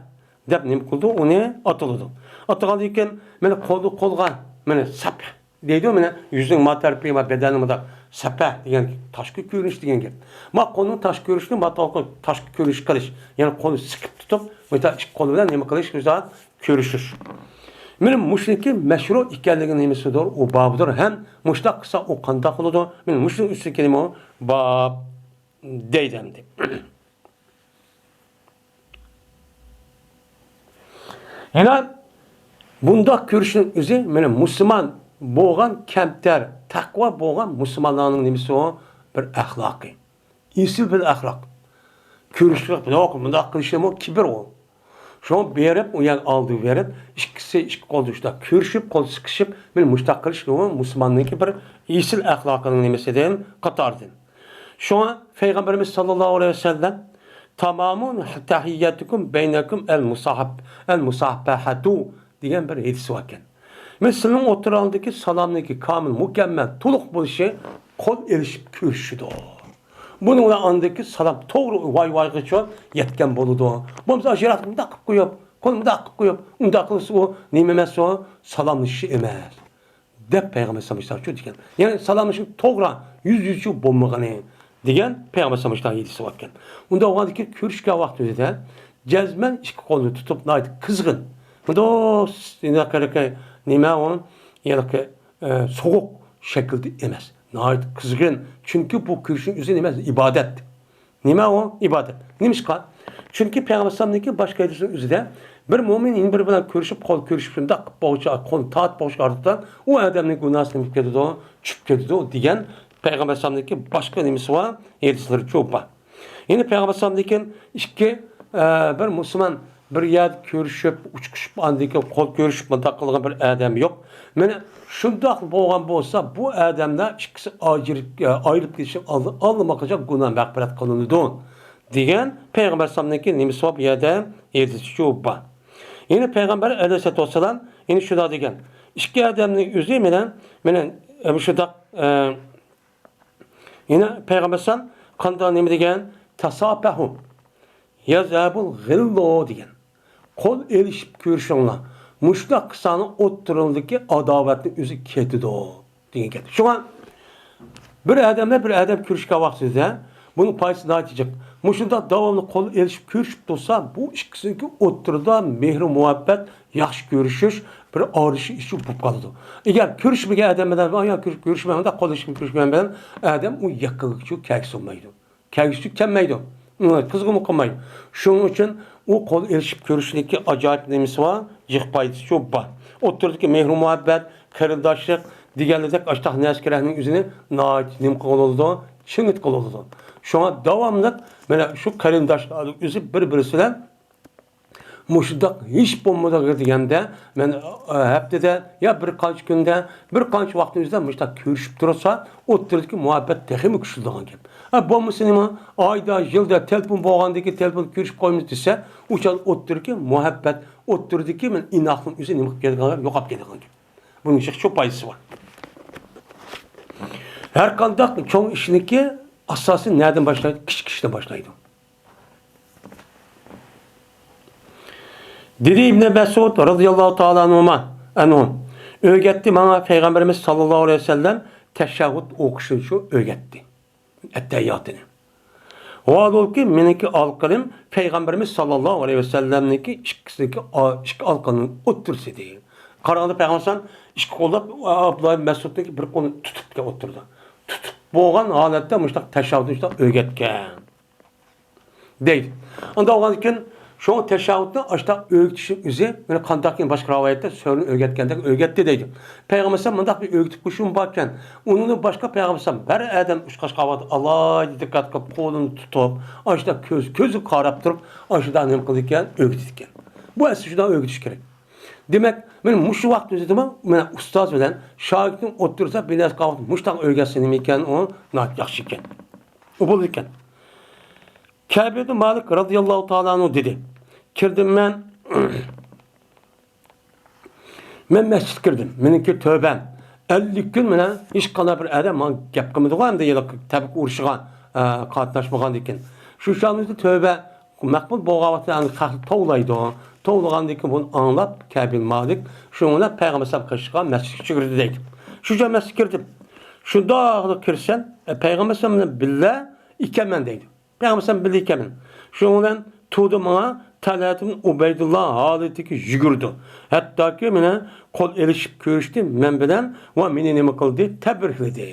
دەپ نېمە قىلىدۇ؟ ئۇنى ئاتىلىدۇ. ئاتىغاندىن كېيىن مانا قولدا قولغا مانا سەپ دەيدۇ، مانا يۈزنىڭ ما تەرىپى، ما بەدەننىڭ مۇنداق سەپە دېگەن تاشقى كۆرۈنۈش دېگەن گەپ. ما قولنىڭ تاشقى كۆرۈنۈشىنى ما تاشقى كۆرۈنۈش قىلىش، يەنى قولنى سىقىپ تۇتۇپ، مۇنداق ئىككى قول بىلەن نېمە قىلىش؟ كۆرۈشۈش. مانا مۇشۇنىڭكى مەشرۇ ئىكەنلىكىنىڭ نېمىسىدۇر؟ ئۇ بابىدۇر ھەم مۇشۇنداق قىلسا ئۇ قانداق قىلىدۇ؟ مانا مۇشۇنىڭ ئۈستىدىكى نېمە ئۇ؟ باب دەيدۇ ئەمدى. يەنە بۇنداق كۆرۈشنىڭ ئۆزى مانا مۇسۇلمان بولغان كەمتەر، تەقۋا بولغان مۇسۇلمانلارنىڭ نېمىسى ئۇ؟ بىر ئەخلاقى. ئېسىل بىر ئەخلاق. كۆرۈشلۈك، يوق، مۇنداق قىلىشىمۇ كىبىر ئۇ. شۇڭا بېرىپ، ئۇ يەرگە ئالدىغا بېرىپ، ئىككىسى ئىككى قولدا شۇنداق كۆرۈشۈپ، قول سىقىشىپ، مانا مۇشۇنداق قىلىش ئۇ مۇسۇلماننىڭكى بىر ئېسىل ئەخلاقىنىڭ نېمىسىدىن، قاتارىدىن. شۇڭا پەيغەمبىرىمىز ساللاللاھۇ ئەلەيھى ۋەسەللەم، تامامۇ تەھىيەتىكۇم بەينەكۇم ئەل مۇساھەب، ئەل مۇساپەھەتۇ دېگەن بىر ھەدىسى باركەن. مەن سىلىنىڭ ئوتتۇراڭدىكى سالامنىڭكى كامىل، مۇكەممەل، تولۇق بولۇشى قول ئېلىشىپ كۆرۈشىدۇ. بۇنىڭ بىلەن ئاندىكى سالام توغرا ۋاي ۋايغىچۇ يەتكەن بولىدۇ. بولمىسا ئاشۇ يىراقتا مۇنداق قىلىپ قويۇپ، قول مۇنداق قىلىپ قويۇپ، ئۇنداق قىلسا ئۇ نېمە ئەمەس ئۇ؟ سالاملىشىش ئەمەس. دەپ پەيغەمبەر ساللاللاھۇ ئەلەيھى ۋەسەللەم شۇ دېگەن. يەنى سالاملىشىش توغرا، يۈز يۈزچە بولمىغىنى دېگەن پەيغەمبەر ساللاللاھۇ ئەلەيھى ۋەسەللەم شۇنداق ھەدىسى باركەن. ئۇنداق بولغاندىكىن كۆرۈشكەن ۋاقتىمىزدا جەزمەن ئىككى قولنى تۇتۇپ ناھايىتى قىزغىن. بۇ نېمە ئۇ؟ يەنى، ئە، سوغۇق شەكىلدە ئەمەس. ناھايىتى قىزغىن. چۈنكى بۇ كۆرۈشنىڭ ئۆزى نېمە؟ ئىبادەت. نېمە ئۇ؟ ئىبادەت. نېمىشقا؟ چۈنكى پەيغەمبەر ئەلەيھىسسالامنىڭكى باشقا ھەدىسىنىڭ ئۆزىدە بىر مۆمىن يەنە بىرى بىلەن كۆرۈشۈپ، قول كۆرۈشۈپ، شۇنداق قىلىپ بولغۇچە، قولنى تارتىپ بولغۇچە ئارتۇقتا ئۇ ئادەمنىڭ گۇناھى نېمە كېتىدۇ؟ چۈشۈپ كېتىدۇ دېگەن پەيغەمبەر ئەلەيھىسسالامنىڭكى باشقا نېمىسى بار؟ ھەدىسلىرى چوپ بار. يەنى پەيغەمبەر ئەلەيھىسسالامدىن كېيىن ئىككى، ئە، بىر مۇسۇلمان بىر يەردە كۆرۈشۈپ، ئۇچۇشۇپ، ئاندىن كېيىن قول كۆرۈشۈپ، مۇنداق قىلغان بىر ئادەم يوق. مانا شۇنداق بولغان بولسا، بۇ ئادەملەر ئىككىسى ئايرىلىپ، ئايرىلىپ كېتىشنىڭ ئالدى، ئاللىماقىچە گۇناھ مەغپىرەت قىلىنىدۇ، دېگەن پەيغەمبەر ئەلەيھىسسالامنىڭكى نېمىسى بار؟ بۇ يەردە ھەدىسى شۇ بار. يەنى پەيغەمبەر ئەلەيھىسسالاتۇ ۋەسسالام يەنە شۇنداق دېگەن، ئىككى ئادەمنىڭ ئۆزى مانا، مانا، مۇشۇنداق، ئە، يەنە پەيغەمبەر ئەلەيھىسسالام قانداق نېمە دېگەن؟ تاساپەھۇ يەزھەبۇل غىللۇ دېگەن. قول ئېلىشىپ كۆرۈشۈڭلار. مۇشۇنداق قىلساڭلار ئوتتۇرىڭىزدىكى ئاداۋەتنىڭ ئۆزى كېتىدۇ دېگەن گەپ. شۇڭا بىر ئادەم بىلەن بىر ئادەم كۆرۈشكەن ۋاقتىدا بۇنىڭ پايدىسى ناھايىتى جىق. مۇشۇنداق داۋاملىق قول ئېلىشىپ كۆرۈشۈپ تۇرسا، بۇ ئىككىسىنىڭكى ئوتتۇرىدا مېھرى مۇھەببەت، ياخشى كۆرۈشۈش، بىر ئارىلىشىش ئىشى بولۇپ قالىدۇ. ئەگەر كۆرۈشمىگەن ئادەم بىلەن، يا كۆرۈشمەيمەن، قول ئېلىشىپ كۆرۈشمەيمەن بىلەن ئادەم ئۇ يېقىنلىقچۇ كەلگۈسى بولمايدۇ. كەلگۈسى كەلمەيدۇ. قىزغىنمۇ قىلمايدۇ. شۇنىڭ ئۈچۈن ئۇ قول ئېلىشىپ كۆرۈشنىڭكى ئاجايىپ نېمىسى بار، جىق پايدىسىچۇ بار. ئوتتۇرىدىكى مېھرى مۇھەببەت، قېرىنداشلىق دېگەنلىرىدەك ئاشتاق نەرسە كېرەكنىڭ ئۆزىنى ناھايىتى نېمە قىلغىلى بولىدۇ؟ شىڭىت قىلىۋاتىدۇ. شۇڭا داۋاملىق مانا شۇ قېرىنداشلارنىڭ ئۆزى بىر-بىرسى بىلەن مۇشۇنداق ھېچ بولمىغاندا دېگەندە، مەن، ئە، ھەپتىدە يا بىر قانچە كۈندە، بىر قانچە ۋاقىتنىڭ ئۆزىدە مۇشۇنداق كۆرۈشۈپ تۇرسا، ئوتتۇرىدىكى مۇھەببەت تېخىمۇ كۈچلىنىدىغان گەپ. ھە، بولمىسا نېمە؟ ئايدا، يىلدا تېلېفون بولغاندىن كېيىن تېلېفون كۆرۈشۈپ قويىمىز دېسە، ئۇ چاغدا ئوتتۇرىدىكى مۇھەببەت، ئوتتۇرىدىكى مانا ئىناقلىق ئۆزى نېمە قىلىپ كېتىدىغان گەپ، يوقاپ كېتىدىغان گەپ. بۇنىڭ ھېچ شۇ پايدىسى بار. ھەرقانداق چوڭ ئىشنىڭكى ئاساسى نەدىن باشلايدۇ؟ كىچىك ئىشتىن باشلايدۇ. دېدى ئىبنى مەسئۇد رازىياللاھۇ تائالا ئەنھۇما، ئەنھۇ، ئۆگەتتى ماڭا پەيغەمبىرىمىز ساللاللاھۇ ئەلەيھى ۋەسەللەم تەشەھھۇد ئوقۇشنى شۇ ئۆگەتتى. ئەتتەھىياتىنى. ۋاھالبۇلكى، مېنىڭكى ئالقىلىم پەيغەمبىرىمىز ساللاللاھۇ ئەلەيھى ۋەسەللەمنىڭكى ئىككىسىنىڭكى ئا-، ئىككى ئالقىنىڭ ئوتتۇرىسى ئىدى. قاراڭدا پەيغەمبەر ئالەيھىسسالام ئىككى قوللاپ ئابدۇللا ئىبن مەسئۇدنىڭكى بىر قولىنى تۇتۇپ ئولتۇرىدۇ. تۇتۇپ بولغان ھالەتتە مۇشۇنداق تەشەھھۇدنى شۇنداق ئۆگەتكەن. دەيدۇ. ئۇنداق بولغاندىكىن، شۇڭا تەشەھھۇدنى ئاشۇنداق ئۆگىتىشنىڭ ئۆزى، مانا قانداقكىن باشقا رىۋايەتتە سۈرىنى ئۆگەتكەندەك ئۆگەتتى دەيدۇ. پەيغەمبەر ئەلەيھىسسالام مۇنداق بىر ئۆگىتىپ قويۇشىمۇ باركەن، ئۇنىڭدىن باشقا پەيغەمبەر ئەلەيھىسسالام بىر ئادەم ئۇچقاچقا ئالاھىدە دىققەت قىلىپ، قولىنى تۇتۇپ، ئاشۇنداق كۆز، كۆزىگە قاراپ تۇرۇپ، ئاشۇنداق نېمە قىلىدىكەن، ئۆگىتىدىكەن. بۇ ئەسلى شۇنداق ئۆگىتىش كېرەك. دېمەك، مانا مۇشۇ ۋاقىت ئۆزىدىمۇ، مانا ئۇستاز بىلەن شاگىرتنىڭ ئوتتۇرىسىدا بىر نەرسە قالغان ۋاقىت مۇشۇنداق ئۆگەتسە نېمە ئىكەن، ئۇ ناھايىتى ياخشى ئىكەن. ئۇ بولىدىكەن. كەب ئىبنى مالىك رازىياللاھۇ تائالا ئەنھۇ دېدى، كىردىم مەن، مەن مەسچىتكە كىردىم. مېنىڭكى تۆبەم. ئەللىك كۈن مانا ھېچقانداق بىر ئادەم ماڭا گەپ قىلمىدىغۇ، ئەمدى ھېلىقى تەبۈك ئۇرۇشىغا، ئە، قاتناشمىغاندىن كېيىن. شۇ چاغدا تۆبە مەقبۇل بولغان ۋاقىتتا ئەمدى خەقنى توۋلايدۇ. توۋلىغاندىن كېيىن بۇنى ئاڭلاپ كەبىل مالىك شۇنىڭ بىلەن پەيغەمبەر ئەلەيھىسسالام قېشىغا مەسچىتكە كىردى دەيدۇ. شۇ چاغ مەسچىتكە كىردىم. شۇنداقلا كىرسەم، ئە، پەيغەمبەر ئەلەيھىسسالام بىلەن بىللە ئىكەنمەن دەيدۇ. پەيغەمبەر ئەلەيھىسسالام بىللە ئىكەنمەن. شۇنىڭ بىلەن تۇردى ماڭا تەلھەت ئىبن ئۇبەيدۇللا ھالىتىگە يۈگۈردى. ھەتتاكى مېنى قول ئېلىشىپ كۆرۈشتى مەن بىلەن ۋە مېنى نېمە قىلدى؟ تەبرىكلىدى.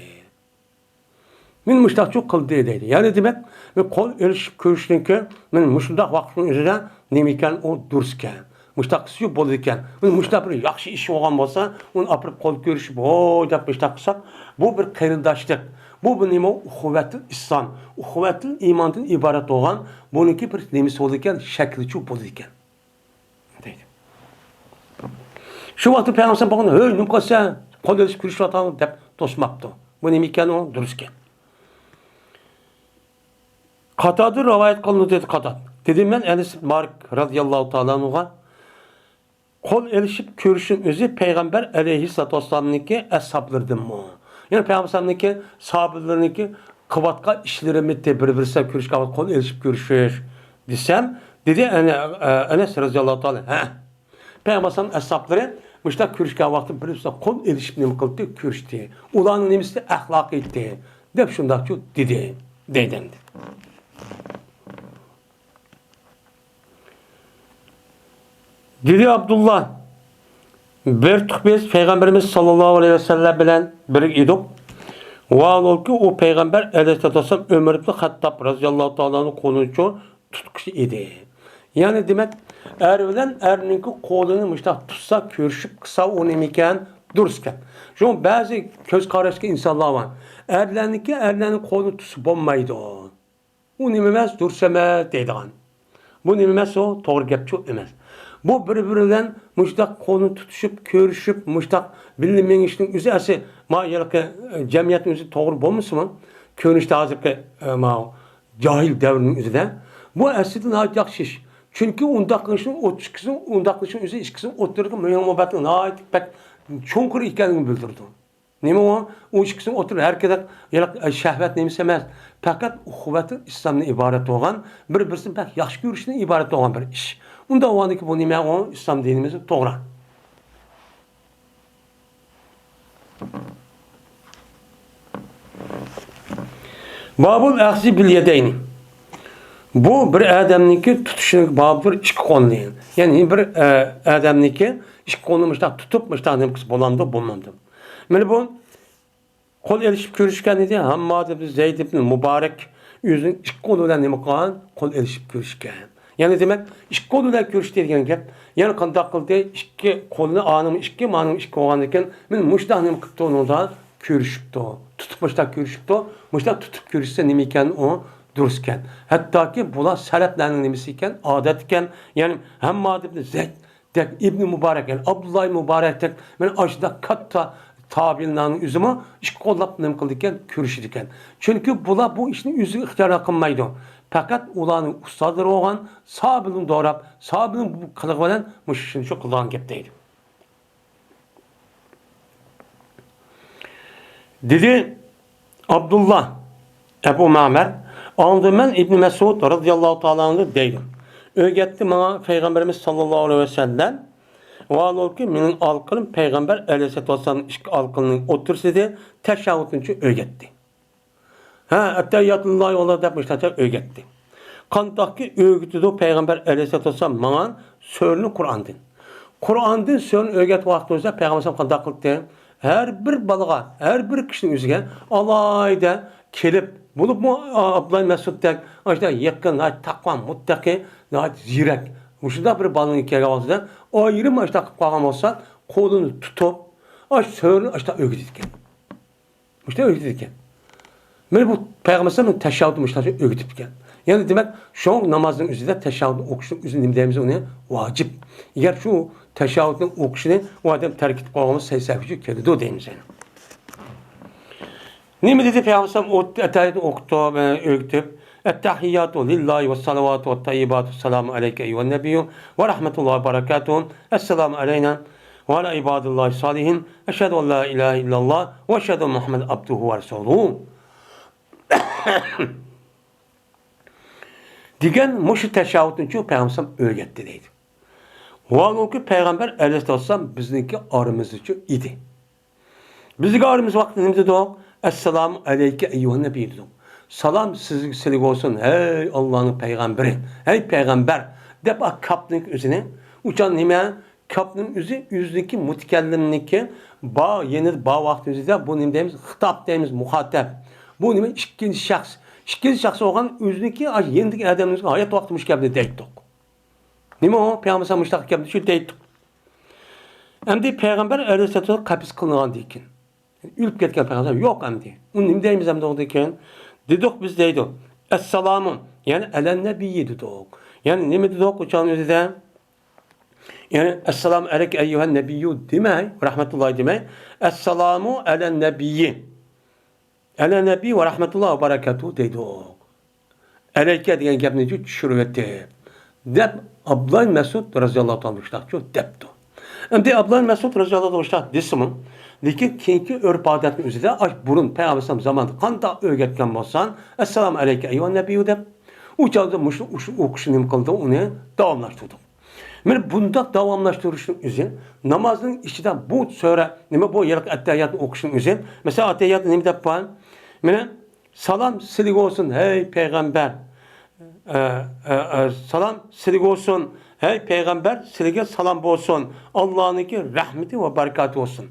مېنى مۇشۇنداقچۇ قىلدى دەيدۇ. يەنى دېمەك، مەن قول ئېلىشىپ كۆرۈشتىن كېيىن، مەن مۇشۇنداق ۋاقىتنىڭ ئۆزىدە نېمە ئىكەن، ئۇ دۇرۇس ئىكەن. مۇشۇنداق قىلسىچۇ بولىدىكەن. مەن مۇشۇنداق بىر ياخشى ئىش بولغان بولسا، ئۇنى ئاپىرىپ قول كۆرۈشۈپ، ھوي دەپ مۇشۇنداق قىلساق، بۇ بىر قېرىنداشلىق. بۇ بىر نېمە؟ ئۇخۇۋەتىل ئىسلام، ئۇخۇۋەتىل ئىماندىن ئىبارەت بولغان، بۇنىڭكى بىر نېمىسى بولىدىكەن، شەكلىچۇ بولىدىكەن. دەيدۇ. شۇ ۋاقىتتا پەيغەمبەر بولغان، ھۆي، نېمە قىلسەن؟ قول ئېلىشىپ كۆرۈشۈۋاتامدۇ دەپ توسماپتۇ. بۇ نېمە ئىكەن ئۇ؟ دۇرۇس ئىكەن. قاتادە رىۋايەت قىلىندى دېدى قاتاد. دېدىم مەن ئەنەس ئىبن مالىك رازىياللاھۇ تائالا ئەنھۇغا، قول ئېلىشىپ كۆرۈشۈم ئۆزى پەيغەمبەر ئەلەيھىسسالاتۇ ۋەسسالامنىڭكى ئەسھابلىرىدىنمۇ؟ يەنى پەيغەمبەر ئەلەيھىسسالامنىڭكى ساھابىلىرىنىڭكى قىلىۋاتقان ئىشلىرىمىتى بىر-بىرسى بىلەن كۆرۈشكەن ۋاقىت قول ئېلىشىپ كۆرۈشۈش دېسەم، دېدى ئەنە-، ئەنەس رازىياللاھۇ تائالا، ھە. پەيغەمبەر ئەلەيھىسسالام ئەسھابلىرى مۇشۇنداق كۆرۈشكەن ۋاقىتتا بىر-بىرسى بىلەن قول ئېلىشىپ نېمە قىلدى؟ كۆرۈشتى. ئۇلارنىڭ نېمىسى ئەخلاقىي ئىدى دەپ شۇنداقچۇ دېدى، دەيدۇ ئەمدى. دېدى ئابدۇللا، بىر تۇق بىز پەيغەمبىرىمىز ساللاللاھۇ ئەلەيھى ۋەسەللەم بىلەن بىرگە ئىدۇق. ۋاھالبۇلكى، ئۇ پەيغەمبەر ئەلەيھىسسالاتۇ ۋەسسالام ئۆمەر ئىبنى خەتتاب رازىياللاھۇ تائالا ئەنھۇ قولىنىچۇ تۇتقۇچى ئىدى. يەنى دېمەك، ئەر بىلەن ئەرنىڭكى قولىنى مۇشۇنداق تۇتسا، كۆرۈشۈپ قىلسا، ئۇ نېمىكەن؟ دۇرۇسكەن. شۇڭا بەزى كۆز قاراشتىكى ئىنسانلار بار. ئەرلەرنىڭكى ئەرلەرنىڭ قولىنى تۇتسا بولمايدۇ. ئۇ نېمە ئەمەس، دۇرۇس ئەمەس دەيدىغان. بۇ نېمە ئەمەس، ئۇ توغرا گەپچۇ ئەمەس. بۇ بىر-بىرى بىلەن مۇشۇنداق قولنى تۇتۇشۇپ، كۆرۈشۈپ، مۇشۇنداق بىللە مېڭىشنىڭ ئۆزى ئەسلى ما ھېلىقى، ئە، جەمئىيەتنىڭ ئۆزى توغرا بولمىسىمۇ، كۆرۈنۈشتە ھازىرقى، ئە، ماۋۇ جاھىل دەۋرنىڭ ئۆزىدە بۇ ئەسلىدە ناھايىتى ياخشى ئىش. چۈنكى ئۇنداق قىلىشنىڭ ئوت-، ئىككىسىنىڭ، ئۇنداق قىلىشنىڭ ئۆزى ئىككىسىنىڭ ئوتتۇرىدىكى مېھىر-مۇھەببەتنى ناھايىتى بەك چوڭقۇر ئىكەنلىكىنى بىلدۈرىدۇ. نېمە ئۇ؟ ئۇ ئىككىسىنىڭ ئوتتۇرىدا ھەر قېتىم ھېلىقى شەھۋەت نېمىسى ئەمەس، پەقەت ئۇخۇۋەتۇل ئىسلامدىن ئىبارەت بولغان، بىر-بىرسىنى بەك ياخشى كۆرۈشتىن ئىبارەت بولغان بىر ئىش. ئۇنداق بولغاندىكىن بۇ نېمە؟ ئۇ ئىسلام دىنىمىز توغرا. بابۇل ئەخزى بىل يەدەينى. بۇ بىر ئادەمنىڭكى تۇتۇشىنىڭ بابىدۇر ئىككى قولنى. يەنى بىر، ئە، ئادەمنىڭكى ئىككى قولنى مۇشۇنداق تۇتۇپ، مۇشۇنداق نېمە قىلسا بولامدۇ، بولمامدۇ؟ مانا بۇ قول ئېلىشىپ كۆرۈشكەن ئىدى. ھامماد ئىبن زەيد ئىبن مۇبارەك ئۆزىنىڭ ئىككى قولى بىلەن نېمە قىلغان؟ قول ئېلىشىپ كۆرۈشكەن. يەنى دېمەك، ئىككى قول بىلەن كۆرۈشتى دېگەن گەپ. يەنى قانداق قىلدى؟ ئىككى قولىنى ئانىمۇ ئىككى، مانىمۇ ئىككى بولغاندىكىن، مانا مۇشۇنداق نېمە قىپتۇ، ئۇنىڭدا كۆرۈشۈپتۇ، تۇتۇپ مۇشۇنداق كۆرۈشۈپتۇ، مۇشۇنداق تۇتۇپ كۆرۈشسە نېمە ئىكەن، ئۇ دۇرۇس ئىكەن. ھەتتاكى بۇلار سەلەفلەرنىڭ نېمىسى ئىكەن، ئادەت ئىكەن. يەنى ھەمماد ئىبنى زەيد دەك، ئىبنى مۇبارەك، يەنى ئابدۇللا ئىبنى مۇبارەكتەك، مانا ئاشۇنداق كاتتا تابىئىنلارنىڭ ئۆزىمۇ ئىككى قوللاپ نېمە قىلىدىكەن، كۆرۈشىدىكەن. چۈنكى بۇلار بۇ ئىشنى ئۆزى ئىختىيار قىلمايدۇ. پەقەت ئۇلارنىڭ ئۇستازلىرى بولغان ساھابىلىرىنى دوراپ، ساھابىلىرىنىڭ بۇ قىلىقى بىلەن مۇشۇ ئىشنى شۇ قىلىدىغان گەپ دەيدۇ. دېدى ئابدۇللا ئەبۇ مەمەر، ئاڭلىدىم مەن ئىبنى مەسئۇد رەزىياللاھۇ تائالا ئەنھۇ دەيدۇ، ئۆگەتتى ماڭا پەيغەمبىرىمىز ساللاللاھۇ ئەلەيھى ۋەسەللەم، ۋاھالۇكى مېنىڭ ئالقىلىم پەيغەمبەر ئەلەيھىسسالاتۇ ۋەسسالامنىڭ ئىككى ئالقىلىنىڭ ئوتتۇرىسىدا تەشەھھۇدنىچۇ ئۆگەتتى. ھە، ئەتتەھىياتۇللاھى ۋەلە دەپ مۇشۇنداقچە ئۆگەتتى. قانداقكى ئۆگىتىدۇ پەيغەمبەر ئەلەيھىسسالاتۇ ۋەسسالام ماڭا سۈرىنى قۇرئاندىن. قۇرئاندىن سۈرىنى ئۆگەتكەن ۋاقتىمىزدا پەيغەمبەر قانداق قىلدى؟ ھەر بىر بالىغا، ھەر بىر كىشىنىڭ ئۆزىگە ئالاھىدە كېلىپ، بولۇپمۇ ئابدۇللا مەسئۇدتەك ئاشۇنداق يېقىن، ناھايىتى تەقۋا، مۇتتەقى، ناھايىتى زېرەك، مۇشۇنداق بىر بالىنىڭ كەلگەن ۋاقتىدا ئايرىم ئاشۇنداق قىلىپ قالغان بولسا، قولىنى تۇتۇپ، ئاشۇ سۈرىنى ئاشۇنداق ئۆگىتىدىكەن. مۇشۇنداق ئۆگىتىدىكەن. مانا بۇ پەيغەمبەر ئەلەيھىسسالام تەشەھھۇدنى مۇشۇنداق ئۆگىتىپتىكەن. يەنى دېمەك، شۇڭا نامازنىڭ ئۆزىدە تەشەھھۇدنى ئوقۇشنىڭ ئۆزى نېمە دەيمىز ئۇنى؟ ۋاجىپ. ئەگەر شۇ تەشەھھۇدنى ئوقۇشنى ئۇ ئادەم تەرك ئېتىپ قالغان بولسا، سەي سەھۋىگە كېلىدۇ دەيمىز يەنە. نېمە دېدى پەيغەمبەر ئەلەيھىسسالام ئەتەھىياتنى ئوقۇتۇپ، ئۆگىتىپ؟ التحيات لله والصلوات والطيبات السلام عليك أيها النبي ورحمة الله وبركاته السلام علينا وعلى عباد الله الصالحين أشهد أن لا إله إلا الله وأشهد أن محمدا عبده ورسوله دېگەن مۇشۇ تەشەھھۇدنىچۇ پەيغەمبەر ئۆگەتتى دەيدۇ. ۋاھالۇكى پەيغەمبەر ئەلەيھىسسالام بىزنىڭكى ئارىمىزدىچۇ ئىدى. بىزگە ئارىمىز ۋاقىتتا نېمە دېدۇق؟ ئەسسالامۇ ئەلەيكە ئەييۇھەن نەبىي دېدۇق. سالام سىزگە، سىلىگە بولسۇن، ھەي ئاللانىڭ پەيغەمبىرى، ھەي پەيغەمبەر دەپ، ئا كاپنىڭ ئۆزىنى، ئۇچان نېمە؟ كاپنىڭ ئۆزى، ئۆزىنىڭكى مۇتەكەللىمنىڭكى با، يېنىدا با ۋاقىت ئۆزىدە بۇ نېمە دەيمىز؟ خىتاب دەيمىز، مۇخاتەب. بۇ نېمە؟ ئىككىنچى شەخس. ئىككىنچى شەخس بولغان ئۆزىنىڭكى يېنىدىكى ئادەمنىڭ ھايات ۋاقتى مۇشۇ گەپنى دەيتتۇق. نېمە ئۇ؟ پەيغەمبەر ئەلەيھىسسالام مۇشۇنداق گەپنى شۇ دەيتتۇق. ئەمدى پەيغەمبەر ئەلەيھىسسالام قەپەس قىلىنغاندىن كېيىن، ئۆلۈپ كەتكەن پەيغەمبەر يوق ئەمدى. ئۇنى نېمە دەيمىز ئەمدى ئۇندىن كېيىن؟ دېدۇق بىز دەيدۇ. ئەسسالامۇ، يەنى ئەلەن نەبىيي دېدۇق. يەنى نېمە دېدۇق ئۇ چاغنىڭ ئۆزىدە؟ يەنى ئەسسالامۇ ئەلەيكە ئەييۇھەن نەبىييۇ دېمەي، رەھمەتۇللاھى دېمەي، ئەسسالامۇ ئەلەن نەبىيي. ئەلەن نەبىي ۋە رەھمەتۇللاھى ۋە بەرەكاتۇھۇ دەيدۇ. ئەلەيكە دېگەن گەپنى چۈشۈرۈۋېتىپ، دەپ ئابدۇللا مەسئۇد رەزىياللاھۇ تائالا مۇشۇنداقچۇ دەپتۇ. ئەمدى ئابدۇللا مەسئۇد رەزىياللاھۇ تائالا مۇشۇنداق دېسىمۇ، لېكىن كېيىنكى ئۆرپ-ئادەتنىڭ ئۆزىدە ئاش بۇرۇن پەيغەمبەر ئەلەيھىسسالام زامانىدا قانداق ئۆگەتكەن بولساڭ، ئەسسالامۇ ئەلەيكە ئەييۇھەن نەبىييۇ دەپ، ئۇ چاغدا مۇشۇ، ئۇشۇ ئوقۇشنى نېمە قىلدى، ئۇنى داۋاملاشتۇردى. مانا بۇنداق داۋاملاشتۇرۇشنىڭ ئۆزى نامازنىڭ ئىچىدە بۇ سۈرە، نېمە بۇ ھېلىقى ئەتتەھىياتنى ئوقۇشنىڭ ئۆزى. مەسىلەن، ئەتتەھىياتتا نېمە دەپ بار؟ مانا، سالام سىلىگە بولسۇن، ھەي پەيغەمبەر. ئە، ئە، ئە، سالام سىلىگە بولسۇن، ھەي پەيغەمبەر، سىلىگە سالام بولسۇن، ئاللانىڭكى رەھمىتى ۋە بەرىكاتى بولسۇن.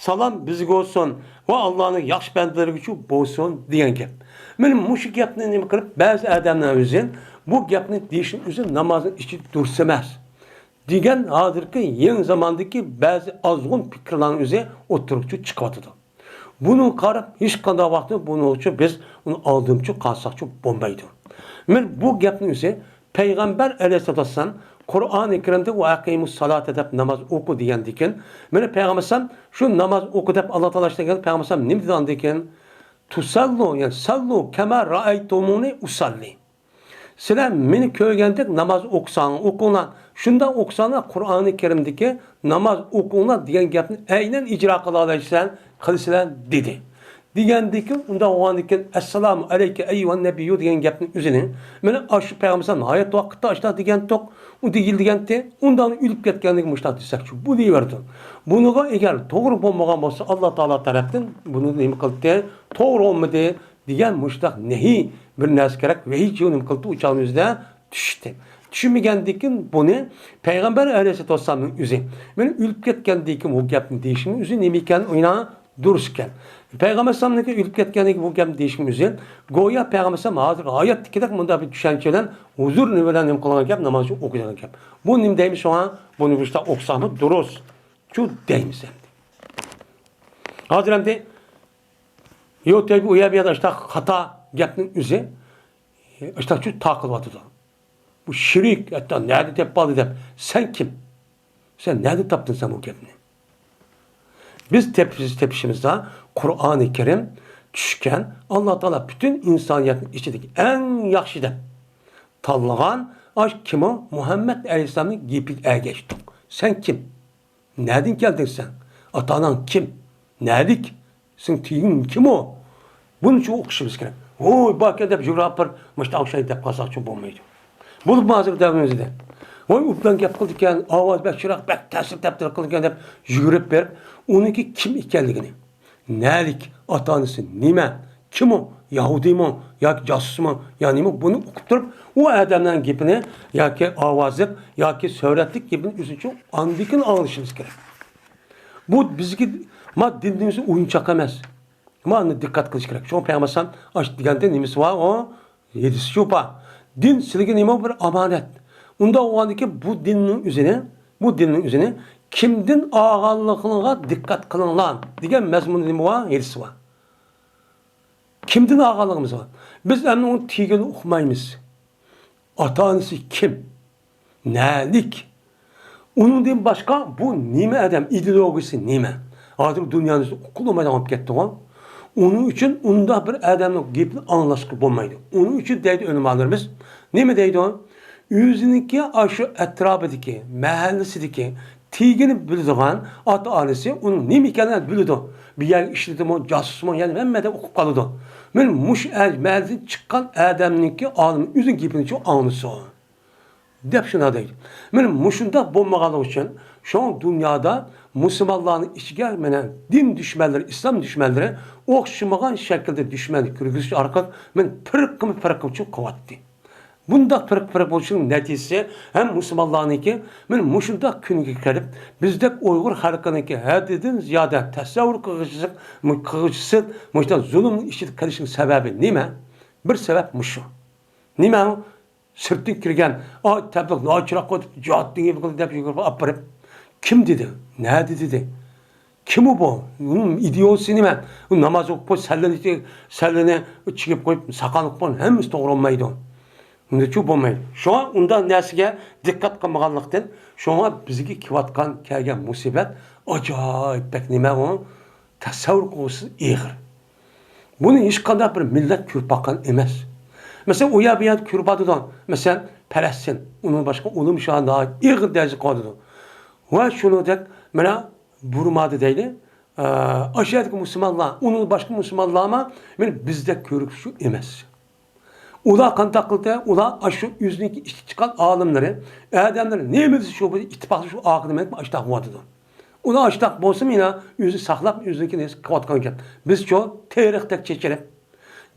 سالام بىزگە بولسۇن ۋە ئاللانىڭ ياخشى بەندىلىرىگىچۇ بولسۇن دېگەن گەپ. مانا مۇشۇ گەپنى نېمە قىلىپ، بەزى ئادەملەر ئۆزى بۇ گەپنى دېيىشنىڭ ئۆزى نامازنىڭ ئىچىدە دۇرۇس ئەمەس دېگەن ھازىرقى يېڭى زاماندىكى بەزى ئازغۇن پىكىرلەرنىڭ ئۆزى ئوتتۇرىغىچۇ چىقىۋاتىدۇ. بۇنىڭغا قاراپ ھېچقانداق ۋاقىتتا بۇنىڭغىچۇ بىز ئۇنى ئالدىمچۇ قالساقچۇ بولمايدۇ. مانا بۇ گەپنىڭ ئۆزى پەيغەمبەر ئەلەيھىسسالاتۇ ۋەسسالام قۇرئانى كەرىمدە ۋە ئەقىمۇس سالاتا دەپ ناماز ئوقۇ دېگەندىكىن، مانا پەيغەمبەر ئەلەيھىسسالام شۇ ناماز ئوقۇ دەپ ئاللا تائالا ئىشلەنگەن پەيغەمبەر ئەلەيھىسسالام نېمە دېگەندىكىن؟ تۇسەللۇ، يەنى سەللۇ كەما رەئەيتۇمۇنى ئۇسەللى. سىلەر مېنى كۆرگەندەك ناماز ئوقۇساڭ، ئوقۇڭلار. شۇنداق ئوقۇساڭلار، قۇرئانى كەرىمدىكى ناماز ئوقۇڭلار دېگەن گەپنى ئەينەن ئىجرا قىلالايسىلەر، قىلىسىلەر، دېدى. دېگەندىكىن، ئۇنداق بولغاندىكىن، ئەسسالامۇ ئەلەيكە ئەييۇھەن نەبىييۇ دېگەن گەپنىڭ ئۆزىنى، مانا ئاشۇ پەيغەمبەر ئەلەيھىسسالام ھايات ۋاقىتتا ئاشۇنداق دېگەنتۇق، ئۇ دېگىلى دېگەنتى، ئۇنداق ئۆلۈپ كەتكەندىن كېيىن مۇشۇنداق دېسەكچۇ بولۇۋېرىدۇ. بۇنىغا ئەگەر توغرا بولمىغان بولسا، ئاللا تائالا تەرەپتىن بۇنى نېمە قىلدى؟ توغرا بولمىدى. دېگەن مۇشۇنداق نەھىي بىر نەرسە كېرەك، ۋەھىي چىۋىن نېمە قىلدى، ئۇ چاغنىڭ ئۆزىدە چۈشتى. چۈشمىگەندىكىن بۇنى پەيغەمبەر ئەلەيھىسسالاتۇ ۋەسسالامنىڭ ئۆزى، مانا ئۆلۈپ كەتكەندىكىن بۇ گەپنى دېيىشىنىڭ ئۆزى نېمە ئىكەن، ئۇينا دۇرۇس ئىكەن. پەيغەمبەر ئەلەيھىسسالامنىڭكى ئۆلۈپ كەتكەندىكىن بۇ گەپنى دېيىشىنىڭ ئۆزى، گويا پەيغەمبەر ئەلەيھىسسالام ھازىر ھاياتتىكىدەك مۇنداق بىر چۈشەنچە بىلەن، ھۇزۇر بىلەن نېمە قىلغان گەپ، ناماز ئوقۇيدىغان گەپ. بۇ نېمە دەيمىز شۇڭا؟ بۇنى مۇشۇنداق ئوقۇساقمۇ دۇرۇس. شۇ دەيمىز ئەمدى. ھازىر ئەمدى يو تەيبى ئۇ يەر بۇ يەردە ئاشتاق خاتا گەپنىڭ ئۆزى، ئاشتاق شۇ تاقىلىۋاتىدۇ. بۇ شېرىك، ھەتتا نەدە تېپىپ ئالدى دەپ. سەن كىم؟ سەن نەدە تاپتىڭ سەن بۇ گەپنى؟ بىز تېپىش، تېپىشىمىزدا قۇرئانى كەرىم چۈشكەن، ئاللا تائالا پۈتۈن ئىنسانىيەتنىڭ ئىچىدىكى ئەڭ ياخشى دەپ تاللىغان ئاش كىمۇ؟ مۇھەممەد ئەلەيھىسسالامنىڭ گېپىگە ئەگەشتۇق. سەن كىم؟ نەدىن كەلدىڭ سەن؟ ئاتا-ئاناڭ كىم؟ نەدىك؟ سېنىڭ تېگىڭ كىم ئۇ؟ بۇنى شۇ ئوقۇشىمىز كېرەك. ۋوي، باركەن دەپ يۈگۈرۈپ بېرىپ، مۇشۇنداق ئوخشايدۇ دەپ قالساق شۇ بولمايدۇ. بولۇپمۇ ھازىرقى دەۋرىمىزدە. ۋوي، ئوبدان گەپ قىلىدىكەن، ئاۋازى بەك چىرايلىق، بەك تەسىر تەپسىر قىلىدىكەن دەپ يۈگۈرۈپ بېرىپ، ئۇنىڭكى كىم ئىكەنلىكىنى، نەلىك، ئاتا-ئانىسى نېمە، كىم ئۇ، يەھۇدىيمۇ ياكى جاسۇسمۇ يا نېمە، بۇنى ئۇقۇپ تۇرۇپ، ئۇ ئادەمنىڭ گېپىنى ياكى ئاۋازلىق ياكى سۈرەتلىك گېپىنى ئۆزىچە ئاندىن كېيىن ئاڭلىشىمىز كېرەك. بۇ بىزگە، ما، دىننىڭ ئۆزى ئويۇنچاق ئەمەس. مانا دىققەت قىلىش كېرەك. شۇڭا پەيغەمبەر ئەلەيھىسسالام ئاشۇ دېگەندە نېمىسى بار؟ ئۇ ھەدىسى شۇ بار. دىن سىلىگە نېمە؟ بىر ئامانەت. ئۇنداق بولغاندىكىن بۇ دىننىڭ ئۆزىنى، بۇ دىننىڭ ئۆزىنى كىمدىن ئالغانلىقىڭلارغا دىققەت قىلىڭلار دېگەن مەزمۇندا نېمە بار؟ ھەدىسى بار. كىمدىن ئالغانلىقىمىز بار. بىز ئەمدى ئۇنىڭ تېگىنى ئۇقمايمىز. ئاتا-ئانىسى كىم؟ نەلىك؟ ئۇنىڭدىن باشقا بۇ نېمە ئادەم؟ ئىدېئولوگىيىسى نېمە؟ ھازىر دۇنيانى ئۇققىلى بولمايدىغان بولۇپ كەتتىغۇ. ئۇنىڭ ئۈچۈن ئۇنداق بىر ئادەمنىڭ گېپىنى ئاڭلاشقا بولمايدۇ. ئۇنىڭ ئۈچۈن دەيدۇ ئۆلىمالىرىمىز، نېمە دەيدۇ؟ ئۆزىنىڭكى ئاشۇ ئەتراپىدىكى، مەھەللىسىدىكى، تېگىنى بىلىدىغان ئاتا-ئانىسى ئۇنىڭ نېمە ئىكەنلىكىنى بىلىدۇ. بىر يەرگە ئىشلىدىمۇ، جاسۇسمۇ، يەنى ھەممە ئادەم ئۇقۇپ قالىدۇ. مەن مۇشۇ ئە-، مەھەللىدىن چىققان ئادەمنىڭكى ئالىمى ئۆزىنىڭ گېپىنىچۇ ئاڭلىسۇن، دەپ شۇنداق دەيدۇ. مانا مۇشۇنداق بولمىغانلىقى ئۈچۈن شۇڭا دۇنيادا مۇسۇلمانلارنىڭ ئىچىگە مانا دىن دۈشمەنلىرى، ئىسلام دۈشمەنلىرى ئوخشىمىغان شەكىلدە دۈشمەنلىك كىرگۈزۈش ئارقىلىق مانا پىرقىمۇ پىرقىمۇچۇ قىلىۋاتتى. بۇنداق پىرقە پىرقە بولۇشىنىڭ نەتىجىسى ھەم مۇسۇلمانلارنىڭكى مانا مۇشۇنداق كۈنگە كېلىپ، بىزدەك ئۇيغۇر خەلقىنىڭكى ھەددىدىن زىيادە تەسەۋۋۇر قىلغۇچىسىز، قىلغۇچىسىز مۇشۇنداق زۇلۇمنىڭ ئىچىدە قېلىشىنىڭ سەۋەبى نېمە؟ بىر سەۋەب مۇشۇ. نېمە ئۇ؟ سىرتتىن كىرگەن، ئا، تەبلىغ، ناچىراغ قويۇپ، جىھاد دېگەن قىلىپ دەپ يۈگۈرۈپ ئاپىرىپ، كىم دېدى؟ نە دېدى؟ كىم ئۇ بۇ؟ ئۇنىڭ ئىدېئولوگىيىسى نېمە؟ ئۇ ناماز ئوقۇپ قويۇپ، سەللىنى، سەللىنى چىگىپ قويۇپ، ساقال قىلىپ قويۇپ، ھەممىسى توغرا بولمايدۇ. ئۇنداچۇ بولمايدۇ. شۇڭا ئۇنداق نەرسىگە دىققەت قىلمىغانلىقتىن، شۇڭا بىزگە كېلىۋاتقان، كەلگەن مۇسىبەت ئاجايىپ بەك نېمە ئۇ؟ تەسەۋۋۇر قىلغۇسىز ئېغىر. بۇنى ھېچقانداق بىر مىللەت كۆرۈپ باققان ئەمەس. مەسىلەن، ئۇ يەر بۇ يەردە كۆرۈپ باتىدۇ. مەسىلەن، پەلەستىن، ئۇنىڭ باشقا ئۇلۇم شاھى ناھايىتى ئېغىر دەرىجىدە قىلىۋاتىدۇ. ۋە شۇنىڭدەك، مانا، بۇرمادا دەيلى، ئە، ئاشۇ يەردىكى مۇسۇلمانلار، ئۇنىڭ باشقا مۇسۇلمانلارمۇ، مانا، بىزدەك كۆرۈكۈشۈ ئەمەس. ئۇلار قانداق قىلدى؟ ئۇلار ئاشۇ ئۆزىنىڭكى ئىشتىن چىققان ئالىملىرى، ئادەملىرى نېمە دېسە شۇ بويىچە ئىتتىپاقلىشىپ ئاخىرىدا مەن ئاشۇنداق بولۇۋاتىدۇ. ئۇلار ئاشۇنداق بولسىمۇ يەنە ئۆزى ساقلاپ، ئۆزىنىڭكى نېسى قىلىۋاتقان ئىكەن. بىزچۇ تېرىقتەك چېچىلىپ،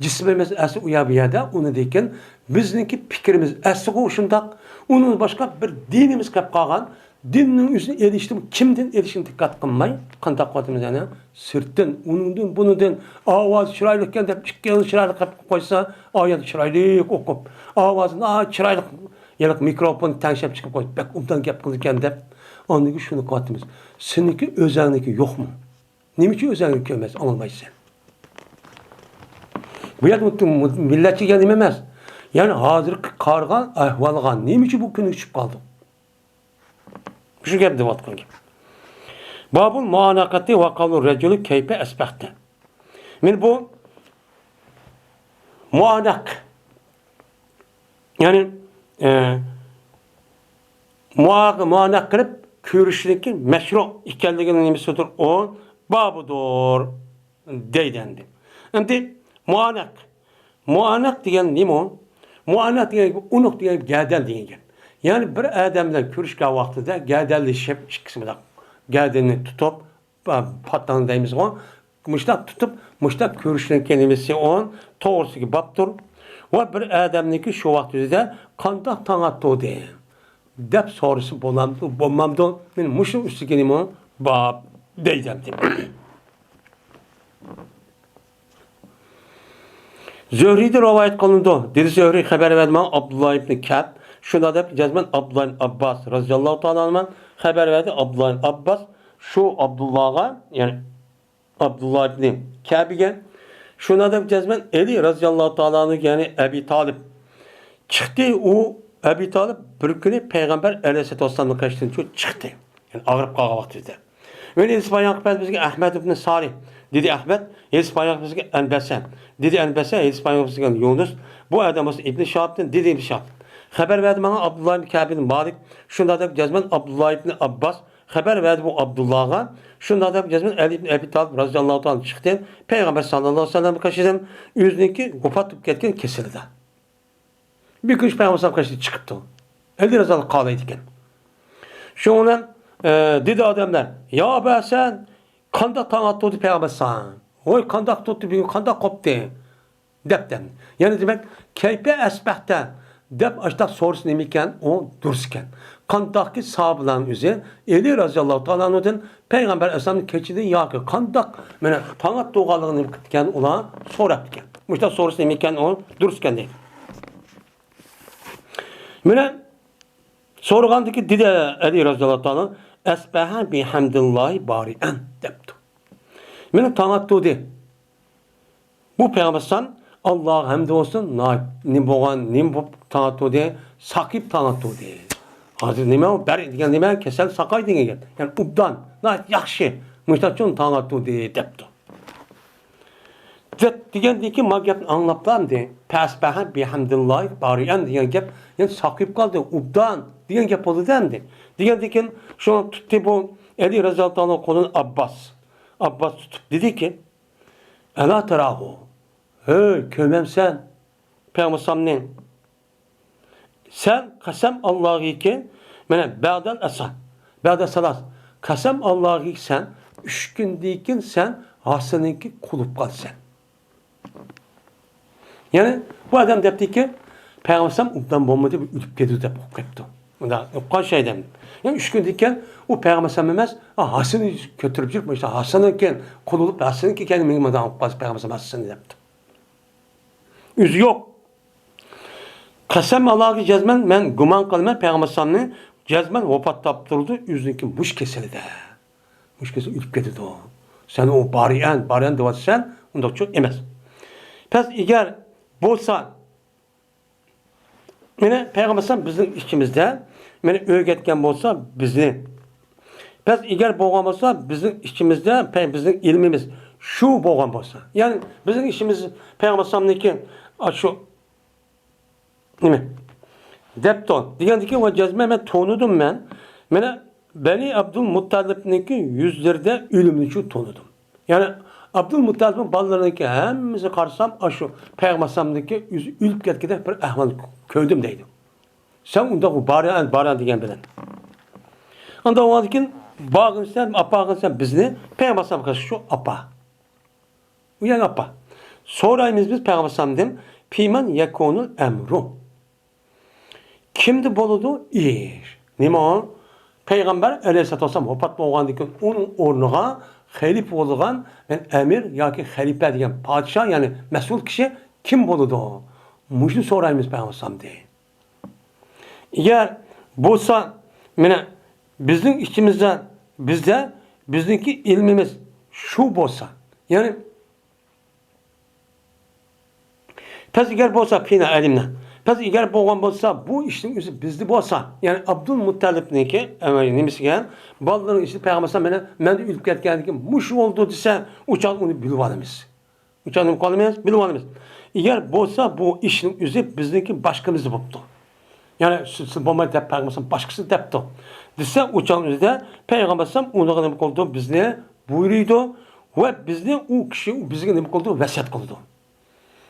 جىسمىمىز ئەسلى ئۇ يەر بۇ يەردە، ئۇنىڭدىن كېيىن بىزنىڭكى پىكرىمىز ئەسلىغۇ شۇنداق، ئۇنىڭدىن باشقا بىر دىنىمىز قېلىپ قالغان، دىننىڭ ئۆزىنى ئېلىشتىمۇ كىمدىن ئېلىشىنى دىققەت قىلماي، قانداق قىلىۋاتىمىز يەنە؟ سىرتتىن، ئۇنىڭدىن، بۇنىڭدىن، ئاۋازى چىرايلىقكەن دەپ ئىككىيلەن چىرايلىق قىلىپ قويسا، ئايەت چىرايلىق ئوقۇپ، ئاۋازى ناھايىتى چىرايلىق، يەنە مىكروفون تەڭشەپ چىقىپ قويسا، بەك ئوبدان گەپ قىلىدىكەن دەپ، ئاندىن كېيىن شۇنى قىلىۋاتىمىز. سېنىڭكى ئۆزەڭنىڭكى يوقمۇ؟ نېمە ئۈچۈن ئۆزەڭنى كۆرمەيسەن، ئاڭلىمايسەن؟ بۇ يەردە مۇ-، مۇ-، مىللەتچىلىك دېگەن نېمە ئەمەس. يەنى ھازىرقى قارىغان ئەھۋالغا نېمە ئۈچۈن بۇ كۈنگە چۈشۈپ قالدۇق؟ شۇ گەپ دەۋاتقان گەپ. بابۇل مۇئانەقەتى ۋە قەۋلۇ رەجۇلى كەيپە ئەسبەختە. مانا بۇ مۇئانەق. يەنى، ئە، مۇئا-، مۇئانەق قىلىپ كۆرۈشنىڭكى مەشرۇ ئىكەنلىكىنىڭ نېمىسىدۇر؟ ئۇ بابىدۇر دەيدۇ ئەمدى. ئەمدى مۇئانەق. مۇئانەق دېگەن نېمە ئۇ؟ مۇئانەق دېگەن گەپ، ئۇنۇق دېگەن گەپ، گەدەل دېگەن گەپ. يەنى بىر ئادەم بىلەن كۆرۈشكەن ۋاقتىدا گەدەللىشىپ، ئىككىسى بىلەن گەدىنى تۇتۇپ، پا-، پاتاڭ دەيمىزغۇ. مۇشتاق تۇتۇپ، مۇشتاق كۆرۈشنىڭكى نېمىسى ئۇ توغرىسىدىكى بابتۇر. ۋە بىر ئادەمنىڭكى شۇ ۋاقىت ئۆزىدە قانداق تاڭ ئاتتۇردى دەپ سورىسا بولامدۇ، بولمامدۇ؟ مانا مۇشۇ ئۈستىگە نېمە باب دەيدۇ. زۆھرىدىن رىۋايەت قىلىنىدۇ. دېدى زۆھرى خەۋەر بەردى ماڭا ئابدۇللا ئىبنى كەب. شۇنداق دەپ جەزمەن ئابدۇللا ئىبنى ئابباس رەزىياللاھۇ تائالا ئەنھۇما خەۋەر بەردى. ئابدۇللا ئىبنى ئابباس شۇ ئابدۇللاغا، يەنى ئابدۇللا ئىبنى كەبىگە شۇنداق دەپ جەزمەن ئەلى رەزىياللاھۇ تائالا ئەنھۇ، يەنى ئەبى تالىپ چىقتى. ئۇ ئەبى تالىپ بىر كۈنى پەيغەمبەر ئەلەيھىسسالاتۇ ۋەسسالامنىڭ قېشىدىن چىقتى. يەنى ئاغرىپ قالغان ۋاقتىدا. مەن ھېدىس بايان قىلىپ بەرسەم بىزگە ئەھمەد ئىبنى سالىھ، دېدى ئەھمەد. ھېدىس بايان قىلىپ بەرسەمگە ئەنبەسە، دېدى ئەنبەسە. ھېدىس بايان قىلىپ بەرسەمگە يۇنۇس. بۇ ئادەم بولسا ئىبنى شىھابتىن، دېدى ئىبنى شىھاب. خەۋەر بەردى ماڭا ئابدۇللا ئىبنى كەئب ئىبنى مالىك. شۇنداق دەپ جەزمەن ئابدۇللا ئىبنى ئابباس. خەۋەر بەردى بۇ ئابدۇللاغا. شۇنداق دەپ جەزمەن ئەلى ئىبنى ئەبى تالىپ رەزىياللاھۇ تائالا چىقتى. پەيغەمبەر ساللاللاھۇ ئەلەيھى ۋەسەللەم قېشىدىن ئۆزىنىڭكى ۋاپات بولۇپ كەتكەن كېسىلىدە. بىر كۈنى پەيغەمبەر ساللاللاھۇ ئەلەيھى ۋەسەللەم قېشىدىن چىقىپتۇ. ئەلى رەزىياللاھۇ قالايدىكەن. شۇنىڭ بىلەن، ئە، دېدى ئادەملەر، يا ئەبا ھەسەن، قانداق تاڭ ئاتتۇردى پەيغەمبەر ساڭا؟ ۋوي، قانداق تۇردى بۈگۈن، قانداق قوپتى؟ دەپتۇ. يەنى دېمەك، كەيپە ئەسبەھتە دەپ ئاشتاق سورىسا نېمە ئىكەن، ئۇ دۇرۇس ئىكەن. قانداقكى ساھابىلەرنىڭ ئۆزى ئەلى رەزىياللاھۇ تائالا ئەنھۇدىن پەيغەمبەر ئەلەيھىسسالامنىڭ كېچىدە ياكى قانداق مانا تاڭ ئاتتۇرغانلىقىنى نېمە قىپتىكەن، ئۇلار سوراپتىكەن. مۇشۇنداق سورىسا نېمە ئىكەن، ئۇ دۇرۇس ئىكەن دەيدۇ. مانا سورىغاندىكى دېدى ئەلى رەزىياللاھۇ تائالا، ئەسبەھە بىھەمدىللاھى بارىئەن دەپتۇ. مانا تاڭ ئاتتۇردى. بۇ پەيغەمبەر ئەلەيھىسسالام، ئاللاغا ھەمدى بولسۇن، ناھايىتى نېمە بولغان، نېمە بولۇپ تاڭ ئاتتۇردى، ساقىيىپ تاڭ ئاتتۇردى. ھازىر نېمە ئۇ، بەرى دېگەن نېمە، كېسەل ساقاي دېگەن گەپ. يەنى ئوبدان، ناھايىتى ياخشى، مۇشۇنداق چوڭ تاڭ ئاتتۇردى دەپتۇ. دەپ دېگەندىن كېيىن ما گەپنى ئاڭلاپلا ئەمدى، پەسبەھە بىھەمدىللاھى بارىئەن دېگەن گەپ، يەنى ساقىيىپ قالدى، ئوبدان دېگەن گەپ بولدى ئەمدى. دېگەندىن كېيىن شۇڭا تۇتتى بۇ ئەلى رەزىياللاھۇ تائالا قولىنى ئابباس. ئابباس تۇتۇپ دېدىكى، ئەلا تەراھۇ، ھەي، كۆرمەمسەن پەيغەمبەر ئەلەيھىسسالامنى؟ سەن قەسەم ئاللاھىكى، مانا، بەدەل ئەسا، بەدە سالاس، قەسەم ئاللاھىكى، سەن ئۈچ كۈندىن كېيىن سەن ھاسىنىڭكى قۇلۇپ قالىسەن. يەنى بۇ ئادەم دەپتىكى، پەيغەمبەر ئەلەيھىسسالام ئوبدان بولمىدى، ئۆلۈپ كەتتى دەپ ئۇقۇپ قېپتۇ. مۇنداق ئۇققان شەي ئادەم. يەنى ئۈچ كۈندىن كېيىن ئۇ پەيغەمبەر ئەلەيھىسسالام ئەمەس، ھاسىنى كۆتۈرۈپ يۈرۈپ، مۇشۇ ھاسىنىڭكى قۇلۇپ، ھاسىنىڭكى كەينى مېنىڭ مۇنداق ئۇققان پەيغەمبەر ئەلەيھىسسالام ھاسىنى دەپتۇ. ئۆزى يوق. قەسەم ئاللاھىغا جەزمەن، مەن گۇمان قىلىمەن، پەيغەمبەر ئەلەيھىسسالامنى جەزمەن ۋاپات تاپتۇرىدۇ، ئۆزىنىڭكى مۇشۇ كېسىلىدە. مۇشۇ كېسەل ئۆلۈپ كېتىدۇ. سەن ئۇ بارىئەن، بارىئەن دەۋاتىسەن، ئۇنداقچۇ ئەمەس. پەس ئەگەر بولسا، مانا پەيغەمبەر ئەلەيھىسسالام بىزنىڭ ئىچىمىزدە، مانا ئۆگەتكەن بولسا بىزنى، پەس ئەگەر بولغان بولسا بىزنىڭ ئىچىمىزدە، پەي-، بىزنىڭ ئىلمىمىز شۇ بولغان بولسا، يەنى بىزنىڭ ئىچىمىز پەيغەمبەر ئەلەيھىسسالامنىڭكى، ئاشۇ نېمە دەپتۇ دېگەندىكىن، ۋە جەزمەن مەن تونۇدۇم مەن. مانا بەنى ئابدۇل مۇتتەلىبنىڭكى يۈزلىرىدە ئۆلۈمنى شۇ تونۇدۇم. يەنى ئابدۇل مۇتتەلىبنىڭ بالىلىرىنىڭكى ھەممىسى قارىسام، ئاشۇ پەيغەمبەر ئەلەيھىسسالامنىڭكى ئۆزى ئۆلۈپ كەتكۈدەك بىر ئەھۋال كۆردۈم دەيدۇ. سەن ئۇنداق بارىئەن، بارىئەن دېگەن بىلەن. ئاندىن ئۇنىڭدىن كېيىن بارغىنسەن، ئاپارغىنسەن بىزنى پەيغەمبەر ئەلەيھىسسالامغا شۇ ئاپا. ئۇ يەرگە ئاپا. سورايمىز بىز پەيغەمبەر ئەلەيھىسسالامدىن، فىمەن يەكۇنۇل ئەمرۇ. كىمدە بولىدۇ ئىش؟ نېمە ئۇ؟ پەيغەمبەر ئەلەيھىسسالاتۇ ۋەسسالام ۋاپات بولغاندىن كېيىن ئۇنىڭ ئورنىغا خەلىپە بولىدىغان، يەنى ئەمىر ياكى خەلىپە دېگەن پادىشاھ، يەنى مەسئۇل كىشى كىم بولىدۇ؟ مۇشۇنى سورايمىز پەيغەمبەر ئەلەيھىسسالامدىن. ئەگەر بولسا، مانا بىزنىڭ ئىچىمىزدە، بىزدە، بىزنىڭكى ئىلمىمىز شۇ بولسا، يەنى پەس ئەگەر بولسا، فىنا ئەلىمنا. پەس ئەگەر بولغان بولسا، بۇ ئىشنىڭ ئۆزى بىزدە بولسا، يەنى ئابدۇلمۇتتەلىپنىڭكى، ئە، نېمىسىگە، بالىلىرىنىڭ ئىچىدە پەيغەمبەر ئەلەيھىسسالام مانا مەندە ئۆلۈپ كەتكەندىن كېيىن مۇشۇ بولدى دېسە، ئۇ چاغدا ئۇنى بىلىۋالىمىز. ئۇچان نېمە قىلىمىز؟ بىلىۋالىمىز. ئەگەر بولسا، بۇ ئىشنىڭ ئۆزى بىزنىڭكى باشقىمىزدا بوپتۇ. يەنى سىز، سىز بولمايدۇ دەپ پەيغەمبەر باشقىسى دەپتۇ دېسە، ئۇچان ئۆزىدە پەيغەمبەر ئۇنىڭغا نېمە قىلىدۇ؟ بىزنى بۇيرۇيدۇ ۋە بىزنى ئۇ كىشى بىزگە نېمە قىلىدۇ؟ ۋەسىيەت قىلىدۇ.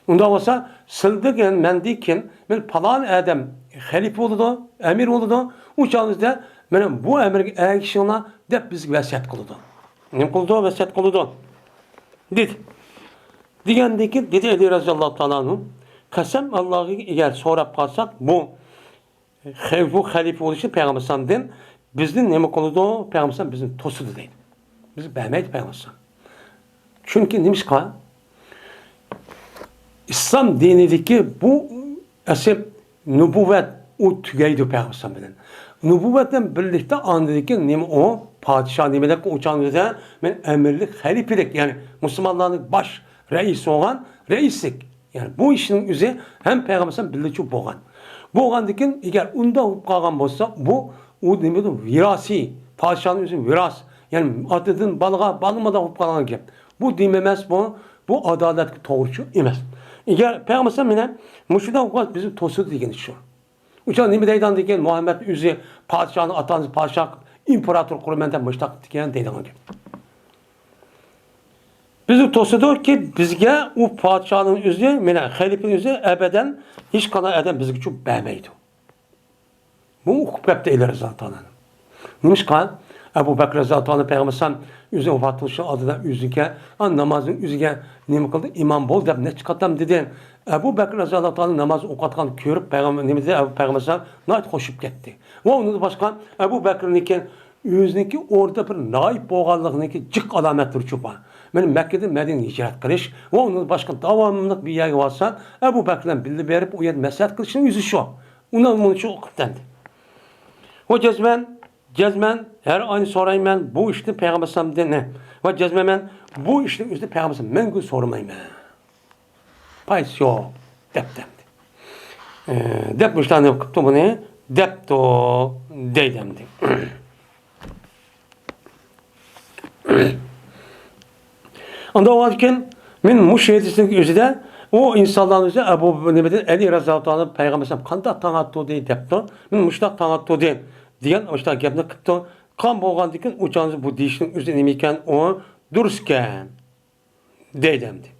ئۇنداق بولسا، سىلدىن كېيىن، مەندىن كېيىن، مەن پالان ئادەم خەلىپە بولىدۇ، ئەمىر بولىدۇ. ئۇ چاغىمىزدا مانا بۇ ئەمىرگە ئەگىشىڭلار دەپ بىزگە ۋەسىيەت قىلىدۇ. نېمە قىلىدۇ؟ ۋەسىيەت قىلىدۇ. دېدى. دېگەندىن كېيىن دېدى ئەلى رەزىياللاھۇ تائالا ئەنھۇ، قەسەم ئاللاھىغا ئەگەر سوراپ قالساق، بۇ خەي-، بۇ خەلىپە بولۇشى پەيغەمبەر ئەلەيھىسسالامدىن بىزنى نېمە قىلىدۇ؟ پەيغەمبەر ئەلەيھىسسالام بىزنى توسىدۇ دەيدۇ. بىزگە بەرمەيدۇ پەيغەمبەر ئەلەيھىسسالام. چۈنكى نېمىشقا؟ ئىسلام دىنىدىكى بۇ ئەسلى نۇبۇۋۋەت، ئۇ تۈگەيدۇ پەيغەمبەر ئەلەيھىسسالام بىلەن. نۇبۇۋۋەت بىلەن بىرلىكتە ئاندىن كېيىن نېمە ئۇ؟ پادىشاھ نېمىدەك ئۇ چاغدا مەن ئەمىرلىك، خەلىپىلىك، يەنى مۇسۇلمانلارنىڭ باش رەئىس بولغان، رەئىسلىك. يەنى بۇ ئىشنىڭ ئۆزى ھەم پەيغەمبەر ئەلەيھىسسالام بىللىچۇ بولغان. بولغاندىكىن، ئەگەر ئۇنداق بولۇپ قالغان بولسا، بۇ، ئۇ نېمىدۇ؟ ۋىراسىي، پادىشاھنىڭ ئۆزى ۋىراس. يەنى ئاتىدىن بالىغا، بالىمۇ بولۇپ قالغان گەپ. بۇ دېمەمەس بۇ، بۇ ئادالەتكە توغرىچۇ ئەمەس. ئەگەر پەيغەمبەر ئەلەيھىسسالام مانا مۇشۇنداق بولغان بىزنى توسىدۇ دېگىنى شۇ. ئۇچان نېمە دەيدىغاندىكىن، مۇھەممەد ئۆزى پادىشاھنى، ئاتا-ئانىسى پادىشاھ، ئىمپېراتور قۇرىمەن دەپ مۇشتاق قىپتىكەن دەيدىغان گەپ. بىزنى توسىدۇكى، بىزگە ئۇ پادىشاھنىڭ ئۆزى، مانا خەلىپىنىڭ ئۆزى ئەبەدەن ھېچقانداق ئادەم بىزگىچۇ بەرمەيدۇ. بۇ ئۇقۇپ كەپتۇ ئەلى رەزىياللاھۇ تائالا. نېمىشقا؟ ئەبۇ بەكرى رەزىياللاھۇ تائالا پەيغەمبەر ئەلەيھىسسالام ئۆزى ۋاپات بولۇشى ئالدىدا ئۆزىگە، ئا، نامازنىڭ ئۆزىگە نېمە قىلدى؟ ئىمام بول دەپ نەچچە قاتام دېدى. ئەبۇ بەكرى رەزىياللاھۇ تائالا ناماز ئوقۇۋاتقاننى كۆرۈپ، پەيغەمبەر نېمە دېدى؟ ئەبۇ پەيغەمبەر ئەلەيھىسسالام ناھايىتى خوش بولۇپ كەتتى. ۋە ئۇنىڭدىن باشقا ئەبۇ بەكرىنىڭكى ئۆزىنىڭكى ئوردا بىر نائىب بولغانلىقىنىڭكى جىق ئالامەتلىرى بار. مانا مەككىدىن مەدىنىگە ھىجرەت قىلىش ۋە ئۇنىڭدىن باشقا داۋاملىق بىر يەرگە بارسا، ئەبۇ بەكرى بىلەن بىللە بېرىپ، ئۇ يەردە مەسلىھەت قىلىشنىڭ ئۆزى شۇ. ئۇنىڭ مۇنى شۇ قىلىپ دەمدى. ۋە جەزمەن، جەزمەن ھەر ئاينى سورايمەن بۇ ئىشنى پەيغەمبەر ئەلەيھىسسالامدىن، ۋە جەزمەن مەن بۇ ئىشنىڭ ئۆزىنى پەيغەمبەر ئەلەيھىسسالام مەڭگۈ سورىمايمەن. پايدىسى يوق، دەپ دەمدى. ئە، دەپ مۇشۇلارنى قىپتۇ بۇنى، دەپتۇ، دەيدۇ ئەمدى. ئاندىن ئۇنىڭدىن كېيىن مەن مۇشۇ ھەدىسنىڭ ئۆزىدە ئۇ ئىنسانلارنىڭ ئۆزى ئەبۇ نېمىدىن ئەلى رەزىياللاھۇ تائالا پەيغەمبەر ئەلەيھىسسالام قانداق تاڭ ئاتتۇردى دەپتۇ. مەن مۇشۇنداق تاڭ ئاتتۇردى دېگەن مۇشۇنداق گەپنى قىپتۇ. قان بولغاندىن كېيىن ئۇ چاغدا بۇ دېيىشنىڭ ئۆزى نېمە ئىكەن، ئۇ دۇرۇس ئىكەن. دەيدۇ ئەمدى.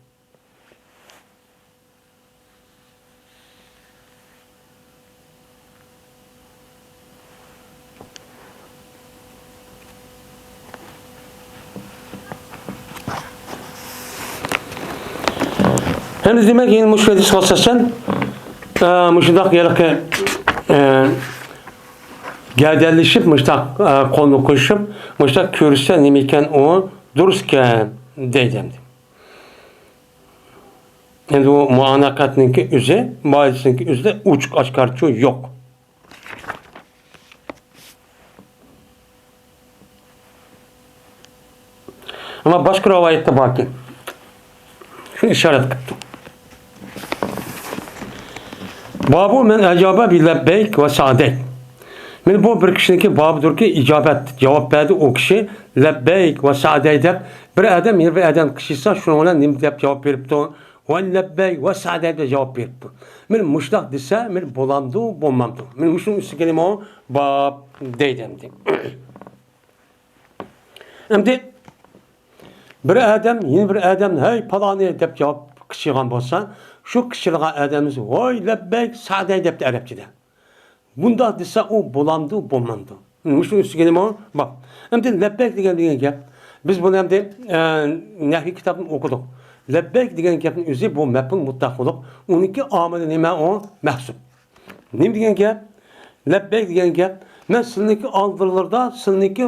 ئەمدى دېمەك، يەنە مۇشۇ ھەدىسكە ئاساسەن، ئە، مۇشۇنداق ھېلىقى، ئە، گەدەللىشىپ، مۇشۇنداق، ئە، قولنى قوشۇپ، مۇشۇنداق كۆرسە نېمە ئىكەن ئۇ؟ دۇرۇس ئىكەن، دەيدۇ ئەمدى. ئەمدى بۇ مۇئاناقەتنىڭكى ئۆزى، مۇئايىدىسىنىڭكى ئۆزىدە ئوچۇق ئاشكارىچۇ يوق. ئەمما باشقا رىۋايەتتە باركەن. شۇنى ئىشارەت قىپتۇ. بابۇ مەن ئەجابە بى لەببەيك ۋە سەئدەيك. مانا بۇ بىر كىشىنىڭكى بابىدۇركى، ئىجابەت، جاۋاب بەردى ئۇ كىشى، لەببەيك ۋە سەئدەي دەپ. بىر ئادەم يەنە بىر ئادەم قىچىشسا، شۇنىڭ بىلەن نېمە دەپ جاۋاب بېرىپتۇ؟ ۋە لەببەيك ۋە سەئدەي دەپ جاۋاب بېرىپتۇ. مانا مۇشۇنداق دېسە، مانا بولامدۇ، بولمامدۇ؟ مانا مۇشۇنىڭ ئۈستىگە نېمە ئۇ؟ باب دەيدۇ ئەمدى. ئەمدى بىر ئادەم يەنە بىر ئادەمنى، ھەي پالانى دەپ جاۋاب قىچىغان بولسا، شۇ قىچىلىغان ئادەمنى ۋاي لەببەيك سەئدەي دەپتۇ ئەرەبچىدە. بۇنداق دېسە ئۇ بولامدۇ، بولمامدۇ؟ مۇشۇنىڭ ئۈستىگە نېمە بار؟ ئەمدى لەببەيك دېگەن، دېگەن گەپ. بىز بۇنى ئەمدى، ئە، نەھۋى كىتابتىن ئوقۇدۇق. لەببەيك دېگەن گەپنىڭ ئۆزى بۇ مەپئۇل مۇتلەق بولۇپ، ئۇنىڭكى ئامىلى نېمە ئۇ؟ مەھزۇپ. نېمە دېگەن گەپ؟ لەببەيك دېگەن گەپ، مەن سىلىنىڭكى ئالدىلىرىدا سىلىنىڭكى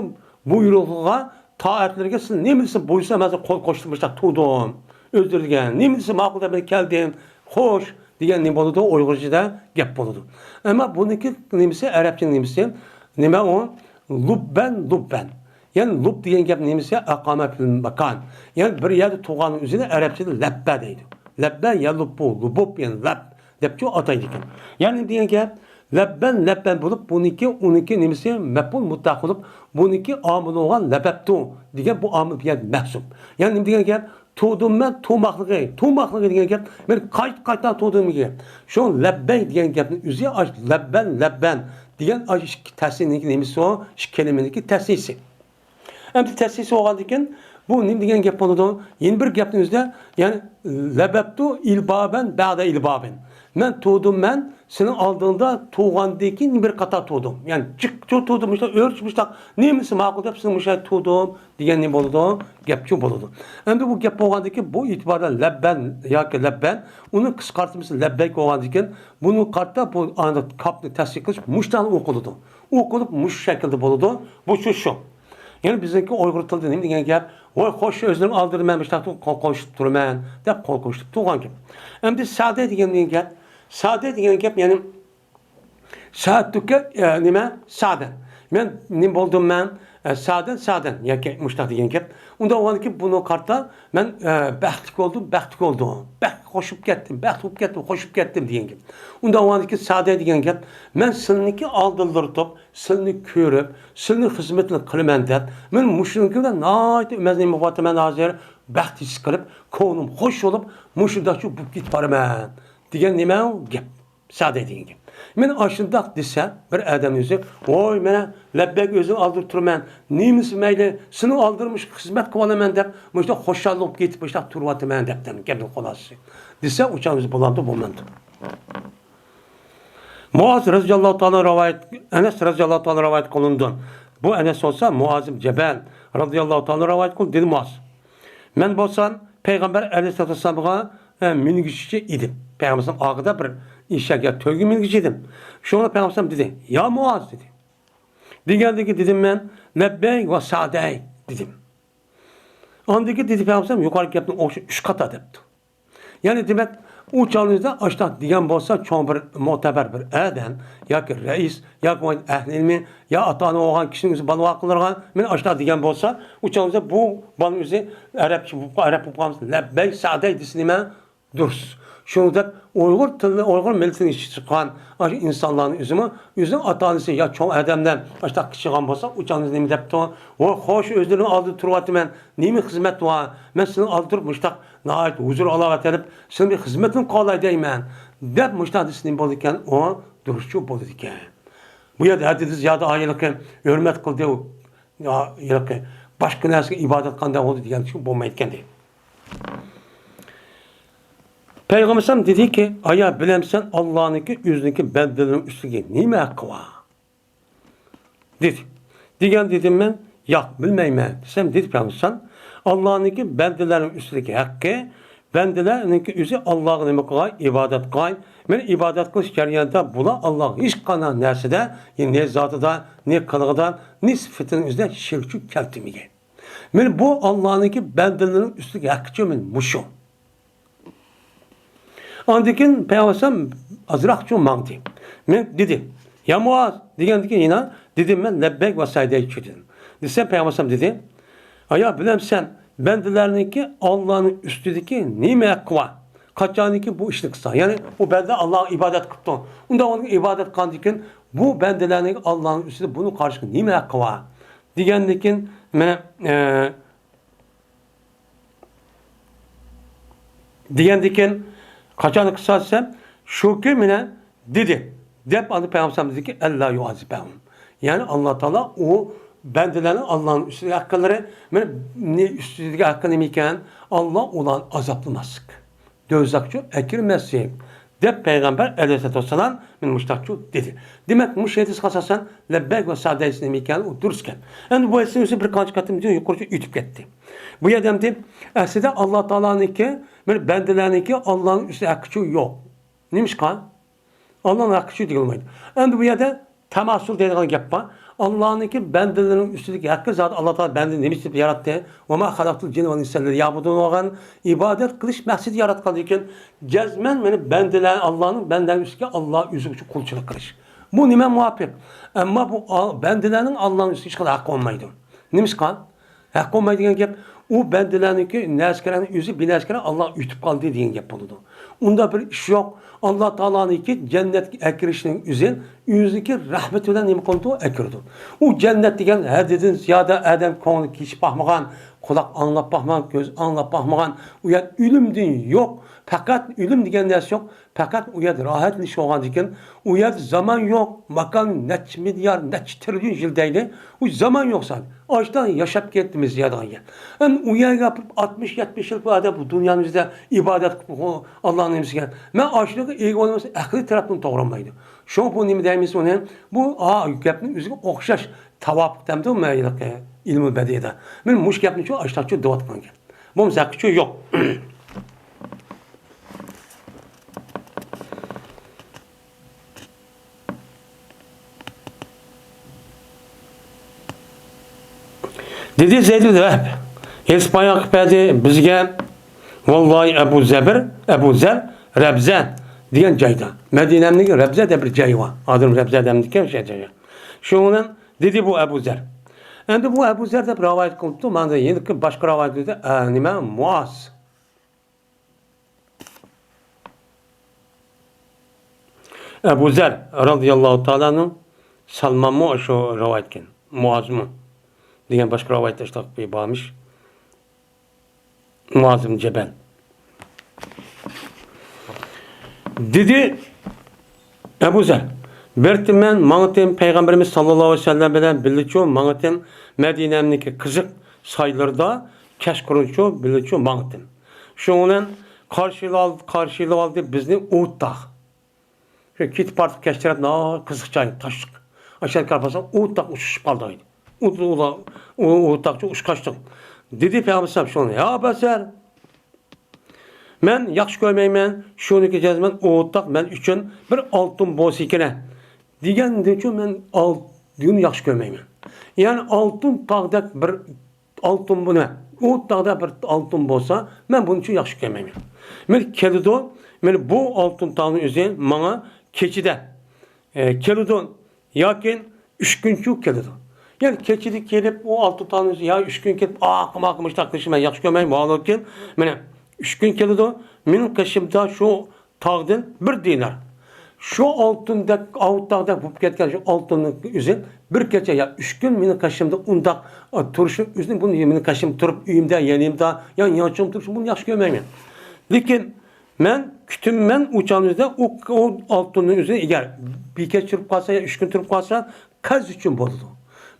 بۇيرۇقىغا، تائەتلىرىگە سىلى نېمە دېسە بويسۇنۇپ، ھازىر قول قوشتۇم، مۇشۇنداق تۇردۇم. ئۆزلىرىگە نېمە دېسە ماقۇل دەپ مەن كەلدىم. خوش دېگەن نېمە بولىدۇ؟ ئۇيغۇرچىدا گەپ بولىدۇ. ئەمما بۇنىڭكى نېمىسى، ئەرەبچە نېمىسى؟ نېمە ئۇ؟ لۇببەن، لۇببەن. يەنى لۇب دېگەن گەپ نېمىسى؟ ئەقامە فىل ماكان. يەنى بىر يەردە تۇرغاننىڭ ئۆزىنى ئەرەبچىدە لەببە دەيدۇ. لەببە يەلۇببۇ، لۇبۇب، يەنى لەب دەپچۇ ئاتايدىكەن. يەنى دېگەن گەپ، لەببەن، لەببەن بولۇپ، بۇنىڭكى، ئۇنىڭكى نېمىسى؟ مەپئۇل مۇتلەق بولۇپ، بۇنىڭكى ئامىلى بولغان لەبەبتۇ دېگەن بۇ ئامىل بۇ يەردە مەھزۇپ. يەنى نېمە دېگەن گەپ؟ تۇردۇم مەن، تۇرماقلىقى، تۇرماقلىقى دېگەن گەپ، مەن قايتا-قايتا تۇردۇم دېگەن گەپ. شۇ لەببەي دېگەن گەپنىڭ ئۆزى ئاش لەببەن، لەببەن دېگەن ئاش ئىككى تەسنىينىڭكى نېمىسى ئۇ؟ ئىككى كەلىمىنىڭكى تەسنىيسى. ئەمدى تەسىسى بولغاندىن كېيىن، بۇ نېمە دېگەن گەپ بولىدۇ؟ يەنە بىر گەپنىڭ ئۆزىدە، يەنى، لەبەبتۇ ئىلبابەن بەدە ئىلبابىن. مەن تۇردۇم، مەن سېنىڭ ئالدىڭدا تۇرغاندىن كېيىن بىر قاتار تۇردۇم. يەنى جىق، جىق تۇردۇم، مۇشۇنداق ئۆرۈش، مۇشۇنداق نېمىسى ماقۇل دەپ سېنىڭ مۇشۇنداق تۇردۇم دېگەن نېمە بولىدۇ؟ گەپچۇ بولىدۇ. ئەمدى بۇ گەپ بولغاندىن كېيىن، بۇ ئېتىباردا لەببەن ياكى لەببەن، ئۇنىڭ قىسقارتمىسى لەببەيك بولغاندىن كېيىن، بۇنىڭ قارىتا بۇ ئاندىن كاپنى تەسدىق قىلىش مۇشۇنداق ئوقۇلىدۇ. ئوقۇلۇپ مۇشۇ شەكىلدە بولىدۇ. بۇ شۇ، شۇ. يەنى بىزنىڭكى ئۇيغۇر تىلىدا نېمە دېگەن گەپ؟ ۋاي خوش، ئۆزلىرىڭ ئالدىرىمەن، مۇشۇنداق قول قوشۇپ تۇرىمەن دەپ قول قوشۇپ تۇرغان گەپ. ئەمدى سەدە دېگەن، دېگەن گەپ. سەدە دېگەن گەپ، يەنى سەدتۇكە، ئە، نېمە؟ سەدە. مەن نېمە بولدۇم مەن؟ ئە، سادەن، سادەن ياكى مۇشتاق دېگەن گەپ. ئۇنداق بولغاندىكىن بۇنىڭ قارىتا مەن، ئە، بەختلىك بولدۇم، بەختلىك بولدۇم، بەخت قوشۇپ كەتتىم، بەخت بولۇپ كەتتىم، قوشۇپ كەتتىم دېگەن گەپ. ئۇنداق بولغاندىكىن سادە دېگەن گەپ، مەن سىلىنىڭكى ئالدىلىرىتىپ، سىلىنى كۆرۈپ، سىلىنىڭ خىزمىتىنى قىلىمەن دەپ، مەن مۇشۇنىڭكى بىلەن ناھايىتى ئۆمەزنى بولۇۋاتىمەن ھازىر، بەخت ھېس قىلىپ، كۆڭلۈم خوش بولۇپ، مۇشۇنداقچۇ بولۇپ كېتىپ بارىمەن دېگەن نېمە ئۇ گەپ؟ سادە دېگەن گەپ. مەن ئاشۇنداق دېسە، بىر ئادەمنىڭ ئۆزى، ۋوي، مانا، لەببەيك، ئۆزۈڭ ئالدىدا تۇرىمەن، نېمىسى مەيلى، سېنىڭ ئالدىدا مۇشۇ خىزمەت قىلىۋالىمەن دەپ، مۇشۇنداق خۇشال بولۇپ كېتىپ، مۇشۇنداق تۇرۇۋاتىمەن دەپ، گەپنىڭ خۇلاسىسى. دېسە، ئۇ چاغ ئۆزى بولامدۇ، بولمامدۇ؟ مۇئاز رەزىياللاھۇ تائالا رىۋايەت، ئەنەس رەزىياللاھۇ تائالا رىۋايەت قىلىنىدۇ. بۇ ئەنەس بولسا مۇئاز ئىبن جەبەل رەزىياللاھۇ تائالا رىۋايەت قىلدى، دېدى مۇئاز. مەن بولسام پەيغەمبەر ئەلەيھىسسالاتۇ ۋەسسالامغا، ئە، مىنگۈچى ئىدىم. پەيغەمبەر ئالدىدا بىر ئېشەك يا تۆگە مىنگۈچى ئىدىم. شۇڭا پەيغەمبەر دېدى، يا مۇئاز، دېدى. دېگەندىكىن دېدىم مەن، لەببەيك ۋە سەئدەيك، دېدىم. ئاندىن كېيىن دېدى پەيغەمبەر يۇقىرىقى گەپنى ئوخشاش ئۈچ قاتا دەپتۇ. يەنى دېمەك، ئۇ چاغلىرىدا ئاشۇنداق دېگەن بولسا، چوڭ بىر مۆتەبەر بىر ئادەم ياكى رەئىس ياكى ئەھلى ئىلمى يا ئاتا-ئانا بولغان كىشىنىڭ ئۆزى بالا ۋاقىتلىرىغا مەن ئاشۇنداق دېگەن بولسا، ئۇ چاغلىرىدا بۇ بالىنىڭ ئۆزى ئەرەبچە، ئەرەب بولۇپ قالمىسا، لەببەي سەئدەي دېسە نېمە؟ دۇرۇس. شۇنىڭ دەپ ئۇيغۇر تىلىنى، ئۇيغۇر مىللىتىنى ئىچىدە چىققان ئاشۇ ئىنسانلارنىڭ ئۆزىمۇ ئۆزىنىڭ ئاتا-ئانىسى يا چوڭ ئادەملەر ئاشۇنداق قىلىشىدىغان بولسا، ئۇ چاغلىرىدا نېمە دەپتۇ؟ ۋوي، خوش، ئۆزلىرىنىڭ ئالدىدا تۇرۇۋاتىمەن. نېمە خىزمەت بار؟ مەن سېنىڭ ئالدىدا تۇرۇپ مۇشۇنداق ناھايىتى ھۇزۇر-ھالاۋەت ئېلىپ، سېنىڭ بىر خىزمىتىڭنى قىلالاي دەيمەن، دەپ مۇشۇنداق دېسە نېمە بولىدىكەن؟ ئۇ دۇرۇسچۇ بولىدىكەن. بۇ يەردە ھەددىدىن زىيادە ئايىلىقى ھۆرمەت قىلدى، ئۇ ھېلىقى باشقا نەرسىگە ئىبادەت قىلغاندەك بولدى دېگەن چۈشۈن بولمايدىكەن دەيدۇ. پەيغەمبەر دېدىكى، ئايا، بىلەمسەن، ئاللانىڭكى ئۆزىنىڭكى بەندىلىرىنىڭ ئۈستىگە نېمە ھەققى بار؟ دېدى. دېگەن دېدىم مەن، ياق، بىلمەيمەن دېسەم، دېدى پەيغەمبەر، ئاللانىڭكى بەندىلەرنىڭ ئۈستىدىكى ھەققى، بەندىلەرنىڭكى ئۆزى ئاللاغا نېمە قىلغاي؟ ئىبادەت قىلغاي. مەن ئىبادەت قىلىش جەريانىدا بۇلار ئاللاغا ھېچقانداق نەرسىدە، نە زاتىدا، نە قىلىقىدا، نە سۈپىتىنىڭ ئۆزىدە شېرىك كەلتۈرمىگەن. مەن بۇ ئاللانىڭكى بەندىلىرىنىڭ ئۈستىدىكى ھەققىچۇ مەن مۇشۇ. ئاندىن كېيىن پەيغەمبەر ئازراقچۇ ماڭدى. مەن دېدى، يا مۇئاز، دېگەندىن كېيىن يەنە دېدىم مەن، لەببەيك ۋە سەئدەيك دېدىم. دېسەم پەيغەمبەر دېدى، ئايا، بىلەمسەن، بەندىلەرنىڭكى ئاللانىڭ ئۈستىدىكى نېمە ھەققى بار؟ قاچانكى بۇ ئىشنى قىلسا، يەنى ئۇ بەندە ئاللاغا ئىبادەت قىپتۇ. ئۇنداق ئۇنىڭ ئىبادەت قىلغاندىن كېيىن بۇ بەندىلەرنىڭ ئاللانىڭ ئۈستىدە بۇنىڭ قارىشىغا نېمە ھەققى بار؟ دېگەندىن كېيىن مەن، ئە، دېگەندىكىن، قاچان قىلسا دېسەم، شۇ كۈن مېنە دېدى، دەپ ئاندىن پەيغەمبەر دېدىكى، ئەللا يۇئازىبەھۇم. يەنى ئاللا تائالا ئۇ بەندىلەرنىڭ ئاللانىڭ ئۈستىدىكى ھەققىلىرى، مېنى ئۈستىدىكى ھەققى نېمە ئىكەن؟ ئاللا ئۇلارنى ئازابلىماسلىق، دوزاخقا ئەكىرمەسلىك، دەپ پەيغەمبەر ئەلەيھىسسالاتۇ ۋەسسالام مېنى مۇشۇنداقچۇ دېدى. دېمەك، مۇشۇ ھەدىسكە ئاساسەن، لەببەيك ۋە سەئدەيك نېمە ئىكەن، ئۇ دۇرۇس گەپ. ئەمدى بۇ ھەدىسنىڭ ئۆزى بىر قانچە قېتىم يۇقىرىچە ئۆتۈپ كەتتى. بۇ يەردە ئەمدى ئەسلىدە ئاللا تائالانىڭكى، بىر بەندىلەرنىڭكى ئاللانىڭ ئۈستىدە ھەققىچۇ يوق. نېمىشقا؟ ئاللانىڭ ھەققىچۇ دېگىلى بولمايدۇ. ئەمدى بۇ يەردە تاماسۇل دەيدىغان گەپ بار. ئاللانىڭكى بەندىلىرىنىڭ ئۈستىدىكى ھەققى زادى ئاللا تائالا بەندىنى نېمە ئۈچۈن ياراتتى؟ ۋە ما خەلەقتۇل جىننە ۋەل ئىنسە ئىللا لىيەبۇدۇن بولغان ئىبادەت قىلىش مەقسىتى ياراتقاندىن كېيىن جەزمەن مېنى بەندىلەر، ئاللانىڭ بەندىلەرنىڭ ئۈستىگە ئاللا ئۆزى ئۈچۈن قۇلچىلىق قىلىش. بۇ نېمە مۇۋاپىق؟ ئەمما بۇ ئال-، بەندىلەرنىڭ ئاللانىڭ ئۈستىگە ھېچقانداق ھەققى بولمايدۇ. نېمىشقا؟ ھەق بولمايدۇ دېگەن گەپ، ئۇ بەندىلەرنىڭكى نەرسىكەرنىڭ ئۆزى بىنەرسىكەر ئاللا ئۆتۈپ قالدى دېگەن گەپ بولىدۇ. ئۇنداق بىر ئىش يوق. ئاللا تائالانىڭكى جەننەتكە ئەكىرىشنىڭ ئۆزى ئۆزىنىڭكى رەھمىتى بىلەن نېمە قىلىدۇ؟ ئەكىرىدۇ. ئۇ جەننەت دېگەن ھەددىدىن زىيادە ئادەم كۆڭلى كېچىپ باقمىغان، قۇلاق ئاڭلاپ باقمىغان، كۆز ئاڭلاپ باقمىغان، ئۇ يەر ئۆلۈمدىن يوق، پەقەت ئۆلۈم دېگەن نەرسە يوق. پەقەت ئۇ يەردە راھەتلىنىش بولغاندىكىن، ئۇ يەردە زامان يوق، ماكان نەچچە مىليارد، نەچچە تىرىليون يىل دەيلى، ئۇ زامان يوق سان. ئاشتا ياشاپ كەتتىمىز يادىغان يەر. ئەمدى ئۇ يەرگە ئاتمىش، يەتمىش يىل بۇ ئادەم بۇ دۇنيانىڭ ئۆزىدە ئىبادەت قىلىپ، ئاللانىڭ نېمىسىگە. مەن ئاشۇنىڭغا ئىگە بولمىسا، ئەقلىي تەرەپتىن توغرا بولمايدۇ. شۇڭا بۇ نېمە دەيمىز ئۇنى؟ بۇ، ئا، گەپنىڭ ئۆزىگە ئوخشاش تاۋاپۇق دەمدۇ، مەن ھېلىقى ئىلمۇ بەدىئىيدا. مەن مۇشۇ گەپنى شۇ ئاشتاقچۇ دەۋاتقان گەپ. بولمىسا ھەققىچۇ يوق. دېدى زەيد ئىبن ۋەھب، ھېلىقى باياقى بەردى بىزگە، ۋاللاھى ئەبۇ زەبىر، ئەبۇ زەر، رەبزە دېگەن جايدا. مەدىنەمدىكى رەبزە دەپ بىر جاي بار. ئادەم رەبزە دەمدىكەن شۇ جايغا. شۇنىڭ بىلەن دېدى بۇ ئەبۇ زەر. ئەمدى بۇ ئەبۇ زەر دەپ رىۋايەت قىلىپتۇ، مانا يەنە باشقا رىۋايەتتە، ئە، نېمە، مۇئاز. ئەبۇ زەر رازىياللاھۇ تائالا ئەنھۇ، سالمانمۇ شۇ رىۋايەتكەن، مۇئازمۇ دېگەن باشقا رىۋايەتتە شۇنداق بارمىش. مۇئاز ئىبن جەبەل. دېدى ئەبۇ زەر، بېرىپتىمەن، ماڭىتىم، پەيغەمبىرىمىز ساللاللاھۇ ئەلەيھى ۋەسەللەم بىلەن بىللىچۇ ماڭىتىم، مەدىنەمنىڭكى قىزىق سايلىرىدا كەچقۇرۇنچۇ بىللىچۇ ماڭىتىم. شۇنىڭ بىلەن قارشىلىۋال-، قارشىلىۋالدى بىزنى ئۇھۇد تاغ. شۇ كېتىپ بارلىق كەچ تەرەپ ناھايىتى قىزىق جاي، تاشلىق. ئاشۇ يەرگە قاراپ بارسام، ئۇ تاغ ئۇچۇشۇپ قالدى. ئۇ، ئۇ، ئۇ، ئۇ تاغچە ئۇچقاچتۇق. دېدى پەيغەمبەر ئەلەيھىسسالام شۇنى، يا ئەبا زەر، مەن ياخشى كۆرمەيمەن، شۇنىڭكى جەزمەن ئۇ تاغ مەن ئۈچۈن بىر ئالتۇن بولسا كېرەك. دېگەندىچۇ مەن ئالتۇننى ياخشى كۆرمەيمەن. يەنى ئالتۇن تاغدەك بىر ئالتۇن بۇنى، ئۇ تاغدا بىر ئالتۇن بولسا، مەن بۇنى ئۈچۈن ياخشى كۆرمەيمەن. مانا كېلىدۇ، مانا بۇ ئالتۇن تاغنىڭ ئۆزى ماڭا كېچىدە، ئە، كېلىدۇ ياكى ئۈچ كۈنچۇ كېلىدۇ. يەنى كېچىدە كېلىپ، ئۇ ئالتۇن تاغنىڭ ئۆزى يا ئۈچ كۈن كېلىپ، ئاقىم، ئاقىم، مۇشتاق قىلىشنى مەن ياخشى كۆرمەيمەن. ۋاھالەنكىن، مانا ئۈچ كۈن كېلىدۇ، مېنىڭ قېشىمدا شۇ تاغدىن بىر دىنار. شۇ ئالتۇندەك، ئاۋۇ تاغدەك بولۇپ كەتكەن شۇ ئالتۇننىڭ ئۆزى بىر كېچە يا ئۈچ كۈن مېنىڭ قېشىمدا ئۇنداق، ئا، تۇرۇشنىڭ ئۆزىنى، بۇنى مېنىڭ قېشىمدا تۇرۇپ، ئۆيۈمدە، يېنىمدا، يا يانچۇقۇمدا تۇرۇشنى بۇنى ياخشى كۆرمەيمەن. لېكىن مەن كۈتىمەن ئۇ چاغنى ئۆزىدە ئۇ، ئۇ ئالتۇننىڭ ئۆزىنى ئەگەر بىر كېچە تۇرۇپ قالسا يا ئۈچ كۈن تۇرۇپ قالسا، قەرز ئۈچۈن بولىدۇ.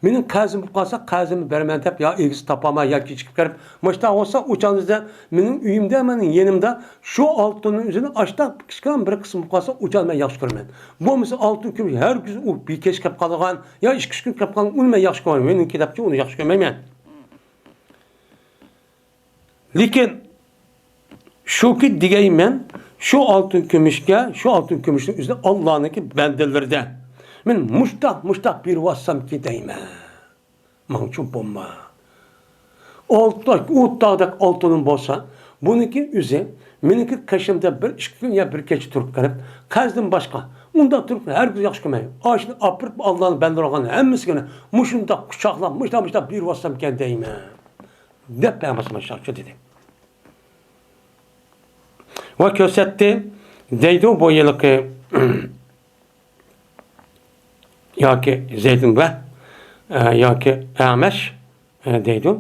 مېنىڭ قەرزىم بولۇپ قالسا، قەرزىمنى بېرىمەن دەپ، يا ئىگىسى تاپالماي، يا كېچىكىپ كىرىپ، مۇشۇنداق بولسا، ئۇ چاغدا مېنىڭ ئۆيۈمدە، مېنىڭ يېنىمدا شۇ ئالتۇننىڭ ئۆزىنى ئاشتاق كىچىككىنە بىر قىسىم بولۇپ قالسا، ئۇ چاغدا مەن ياخشى كۆرىمەن. بولمىسا، ئالتۇن كۈمۈش ھەر كۈن ئۇ بىر كېچىكىپ قالىدىغان، يا ئىككى، ئۈچ كۈن كېلىپ قالغان، ئۇنى مەن ياخشى كۆرمەيمەن. مېنىڭكى دەپچۇ ئۇنى ياخشى كۆرمەيمەن. لېكىن شۇكى دېگەيمەن، شۇ ئالتۇن كۈمۈشكە، شۇ ئالتۇن كۈمۈشنىڭ ئۆزىنى ئاللانىڭكى بەندىلىرىدە مەن مۇشتاق، مۇشتاق بېرىۋاتسامكى دەيمەن. ماڭچۇ بولما. ئالتۇن، ئۇ تاغدەك ئالتۇنۇم بولسا، بۇنىڭكى ئۆزى مېنىڭكى قېشىمدا بىر ئىككى كۈن يا بىر كېچە تۇرۇپ قېلىپ، قەرزدىن باشقا ئۇنداق تۇرۇپ ھەرگىز ياخشى كۆرمەيمەن. ئاشۇنى ئاپىرىپ ئاللانىڭ بەندىلىرىگە ھەممىسىگە مۇشۇنداق قۇچاقلاپ، مۇشتاق، مۇشتاق بېرىۋاتسامكەن دەيمەن. دەپ پەيغەمبەر شۇنداق دېدى. ۋە كۆرسەتتى دەيدۇ بۇ ھېلىقى ياكى زەيدۇن ۋە، ئە، ياكى ئەمەش، ئە، دەيدۇ.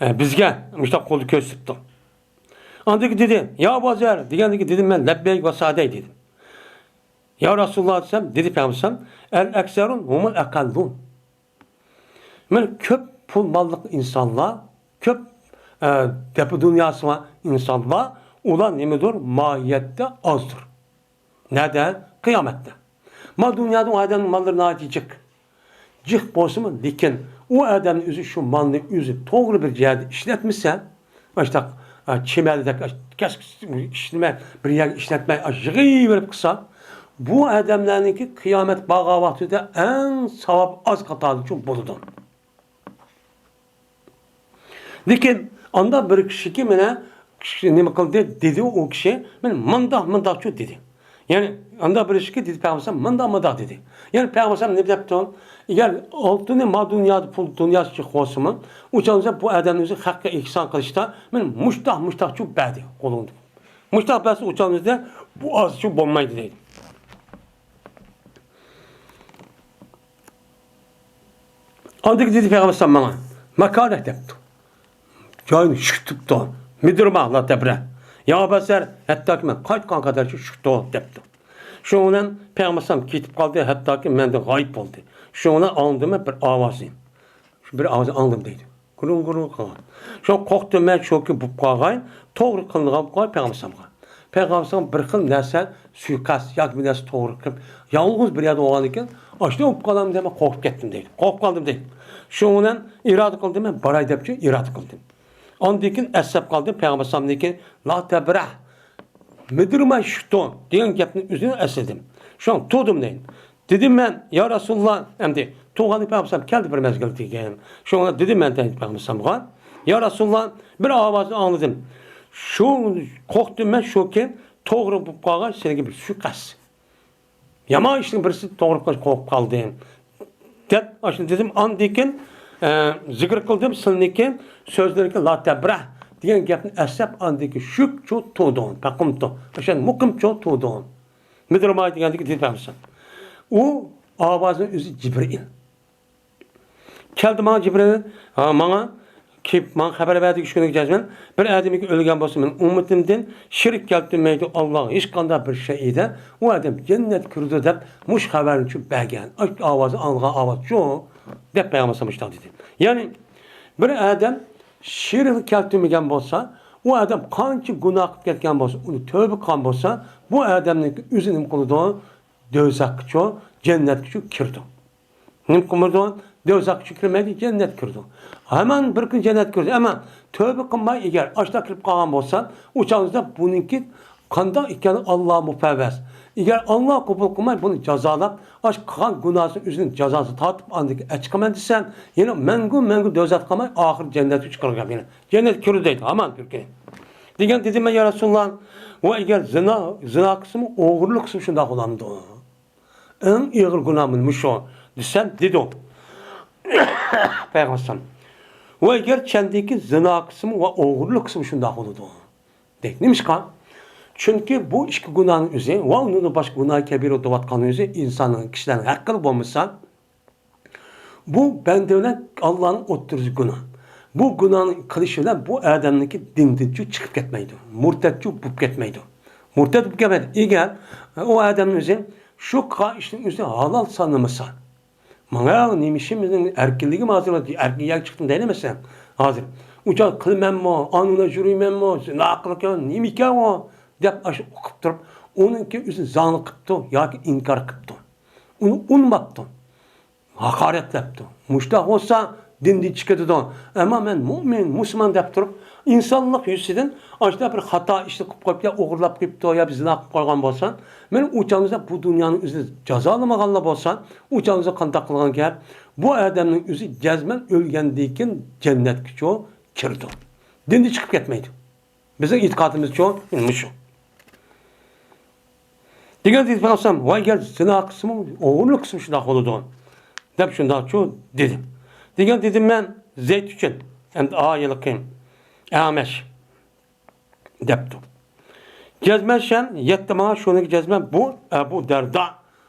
ئە، بىزگە مۇشۇنداق قولدا كۆرسىتىپتۇ. ئاندىن كېيىن دېدى، يا ئەبا زەر دېگەندىن كېيىن دېدىم مەن، لەببەيك ۋە سەئدەيك دېدىم. يا رەسۇلاللا دېسەم، دېدى پەيغەمبەر، ئەل ئەكسەرۇ ھۇمۇل ئەقەللۇن. مانا كۆپ پۇل ماللىق ئىنسانلار، كۆپ، ئە، دەپە دۇنياسى بار ئىنسانلار، ئۇلار نېمىدۇر؟ ماھىيەتتە ئازدۇر. نەدە؟ قىيامەتتە. ما دۇنيادا ئۇ ئادەمنىڭ ماللىرى ناھايىتى جىق. جىق بولسىمۇ، لېكىن ئۇ ئادەمنىڭ ئۆزى شۇ مالنى ئۆزى توغرا بىر يەردە ئىشلەتمىسە، ئاشتاق، ئە، چىمەندەك، ئاش-، كەس-، ئىشلىمەي، بىر يەرگە ئىشلەتمەي، ئاش-، يىغىۋېرىپ قىلسا، بۇ ئادەملەرنىڭكى قىيامەت بارغان ۋاقتىدا ئەڭ ساۋاب ئاز قاتارىدىچۇ بولىدۇ. لېكىن ئاندا بىر كىشىكى مانا كىشى نېمە قىلدى، دېدى ئۇ كىشى، مانا مانداق، مانداقچۇ دېدى. يەنى ئاندا بىر كىشىكى دېدى پەيغەمبەر مانداق، مانداق دېدى. يەنى پەيغەمبەر نېمە دەپتۇ؟ ئەگەر ئالتۇنى ما دۇنيادا پۇل دۇنياسى جىق بولسىمۇ، ئۇ چاغدا بۇ ئادەمنىڭ ئۆزى خەققە ئېھسان قىلىشتا، مانا مۇشتاق، مۇشتاقچۇ بەردى قولۇڭدا. مۇشتاق بەرسە ئۇ چاغدا بۇ ئازچۇ بولمايدۇ دەيدۇ. ئاندىن كېيىن دېدى پەيغەمبەر ماڭا، ماكانەك دەپتۇ. جايىنى شۈكتۈپتۇ. مىدىرما لا تەبرە. يا ئەبا زەر، ھەتتاكى مەن قايتقان قەدەرچە شۈكتۇ دەپتۇ. شۇنىڭ بىلەن پەيغەمبەر كېتىپ قالدى، ھەتتاكى مەندىن غايىب بولدى. شۇنىڭ بىلەن ئاڭلىدىم بىر ئاۋازنى. شۇ بىر ئاۋازنى ئاڭلىدىم دەيدۇ. گۇرۇڭ گۇرۇڭ قىلغان. شۇڭا قورقتۇم مەن شۇكى بولۇپ قالغاي، توغرا قىلىنغان بولۇپ قالغاي پەيغەمبەر ئەلەيھىسسالامغا. پەيغەمبەر ئەلەيھىسسالام بىر خىل نەرسە، سۇيىقەست ياكى بىر نەرسە توغرا قىلىپ، يالغۇز بىر يەردە بولغاندىكىن، ئاشۇنداق بولۇپ قالامدۇ دەپ مەن قورقۇپ كەتتىم دەيدۇ. قورقۇپ قالدىم دەيدۇ. شۇنىڭ بىلەن ئىرادە قىلدىم، مەن باراي دەپچۇ ئىرادە قىلدىم. ئاندىن كېيىن ئەسلەپ قالدىم، پەيغەمبەر ئەلەيھىسسالامدىن كېيىن، لا تەبرەھ، مىدىرماي شۈكتۇ دېگەن گەپنى ئۆزىنى ئەسلىدىم. شۇڭا تۇردۇم دەيدۇ. دېدىم مەن، يا رەسۇلاللا، ئەمدى تۇرغاندا پەيغەمبەر كەلدى بىر مەزگىلدىن كېيىن. شۇڭا دېدىم مەن دەيدۇ پەيغەمبەرگە، يا رەسۇلاللا، بىر ئاۋازنى ئاڭلىدىم. شۇ قورقتۇم مەن شۇكى، توغرا بولۇپ قالغان سېنىڭكى بىر سۇيىقەست. يامان ئىشنىڭ بىرسى توغرا بولۇپ قالغان قورقۇپ قالدىم. دەپ ئاشۇنى دېدىم. ئاندىن كېيىن ئە، زىكىر قىلدىم سىلىنىڭكى سۆزلىرىگە لا تەبرەھ دېگەن گەپنى ئەسلەپ، ئاندىكى شۈكچۇ تۇدۇن، پەقۇمتۇ. ئاشۇ مۇقىمچۇ تۇدۇن. مىدىرماي دېگەندىكى دېدى پەمسە. ئۇ ئاۋازنىڭ ئۆزى جىبرىئىل. كەلدى ماڭا جىبرىئىل، ھا، ماڭا كېلىپ، ماڭا خەۋەر بەردى، ئۈچ كۈنگە جەزمەن. بىر ئادەمگە ئۆلگەن بولسا، مېنىڭ ئۈممىتىمدىن شېرىك كەلتۈرمەيدۇ، ئاللاغا ھېچقانداق بىر شەيئىدە، ئۇ ئادەم جەننەتكە كىرىدۇ دەپ، مۇشۇ خەۋەرنى شۇ بەرگەن. ئاشۇ ئاۋازنى ئاڭلىغان ئاۋاز شۇ، دەپ پەيغەمبەر مۇشۇنداق دېدى. يەنى، بىر ئادەم شېرىك كەلتۈرمىگەن بولسا، ئۇ ئادەم قانچە گۇناھ قىلىپ كەتكەن بولسا، ئۇنى تۆبە قىلغان بولسا، بۇ ئادەمنىڭ ئۆزى نېمە قىلىدۇ؟ دوزاخقىچۇ، جەننەتكىچۇ كىرىدۇ. نېمە قىلمىدۇ؟ دوزاخقىچۇ كىرمەيدۇ، جەننەتكە كىرىدۇ. ھامان بىر كۈن جەننەتكە كىرىدۇ. ئەمما تۆبە قىلماي، ئەگەر ئاشۇنداق كىرىپ قالغان بولسا، ئۇ چاغدا بۇنىڭكى قانداق ئىكەنلىكى ئاللا مۇپەۋۋەس. ئەگەر ئاللا قوبۇل قىلماي، بۇنى جازالاپ، ئاشۇ قىلغان گۇناھسىنى ئۆزىنىڭ جازاسىنى تارتىپ، ئاندىن كېيىن ئەچىقىمەن دېسە، يەنە مەڭگۈ، مەڭگۈ دوزاختا قالماي، ئاخىرى جەننەتكە چىقىرىلغان يەنە. جەننەتكە كىرىدۇ دەيدۇ، ھامان بىر كۈنى. دېگەن دېدىم مەن، يا رەسۇلاللا، ۋە ئەگەر زىنا، زىنا قىلسىمۇ، ئوغرىلىق قىلسىمۇ شۇنداق بولامدۇ؟ ئەڭ ئېغىر گۇناھ مانا مۇشۇ دېسەم، دېدى ئۇ. پەيغەمبەر ئەلەيھىسسالام. ۋە ئەگەر چەندىكى زىنا قىلسىمۇ ۋە ئوغرىلىق قىلسىمۇ شۇنداق بولىدۇ، دەيدۇ. نېمىشقا؟ چۈنكى بۇ ئىككى گۇناھنىڭ ئۆزى ۋە ئۇنىڭدىن باشقا گۇناھ كەبىرە دەۋاتقاننىڭ ئۆزى ئىنساننىڭ، كىشىلەرنىڭ ھەققىدە بولمىسا، بۇ بەندە بىلەن ئاللانىڭ ئوتتۇرىسى گۇناھ. بۇ گۇناھنى قىلىش بىلەن بۇ ئادەمنىڭكى دىندىنچۇ چىقىپ كەتمەيدۇ. مۇرتەتچۇ بولۇپ كەتمەيدۇ. مۇرتەت بولۇپ كەتمەيدۇ. ئەگەر ئۇ ئادەمنىڭ ئۆزى شۇ قىلغان ئىشنىڭ ئۆزىنى ھالال سانىمىسا، ماڭا نېمە ئىشىم، مېنىڭ ئەركىنلىكىم ھازىر، ئەركىن يەرگە چىقتىم دەيلى مەسىلەن. ھازىر ئۇ چاغ قىلىمەنمۇ، ئانىڭ بىلەن يۈرىمەنمۇ، زىنا قىلىمەنمۇ، نېمىكەن ئۇ دەپ ئاشۇ قىلىپ تۇرۇپ، ئۇنىڭكى ئۆزىنى زاڭلىق قىپتۇ ياكى ئىنكار قىپتۇ. ئۇنى ئۇنىماپتۇ. ھاقارەتلەپتۇ. مۇشۇنداق بولسا دىندىن چىقىدۇ. ئەمما مەن مۇئمىن، مۇسۇلمان دەپ تۇرۇپ، ئىنسانلىق يۈزىسىدىن ئاشۇنداق بىر خاتا ئىشنى قىلىپ قويۇپ، يا ئوغرىلاپ قويۇپتۇ، يا بىر زىنا قىلىپ قويغان بولسا، مەن ئۇ چاغدا بۇ دۇنيانىڭ ئۆزىنى جازالىمىغانلا بولسا، ئۇ چاغدا قانداق قىلغان گەپ؟ بۇ ئادەمنىڭ ئۆزى جەزمەن ئۆلگەندىن كېيىن جەننەتكىچۇ كىرىدۇ. دىندىن چىقىپ كەتمەيدۇ. بىزنىڭ ئېتىقادىمىزچۇ مۇشۇ. دېگەن دېدى پەيغەمبەر، ۋاي گەر زىنا قىلسىمۇ، ئوغرىلىق قىلسىمۇ شۇنداق بولىدۇ، دەپ شۇنداقچۇ دېدى. دېگەن دېدىم مەن زەيد ئۈچۈن، ئەمدى ئا ھېلىقى ئەمەش دەپتۇ. جەزمەن شەن يەتتى ماڭا شۇنىڭكى جەزمەن بۇ ئەبۇ دەردا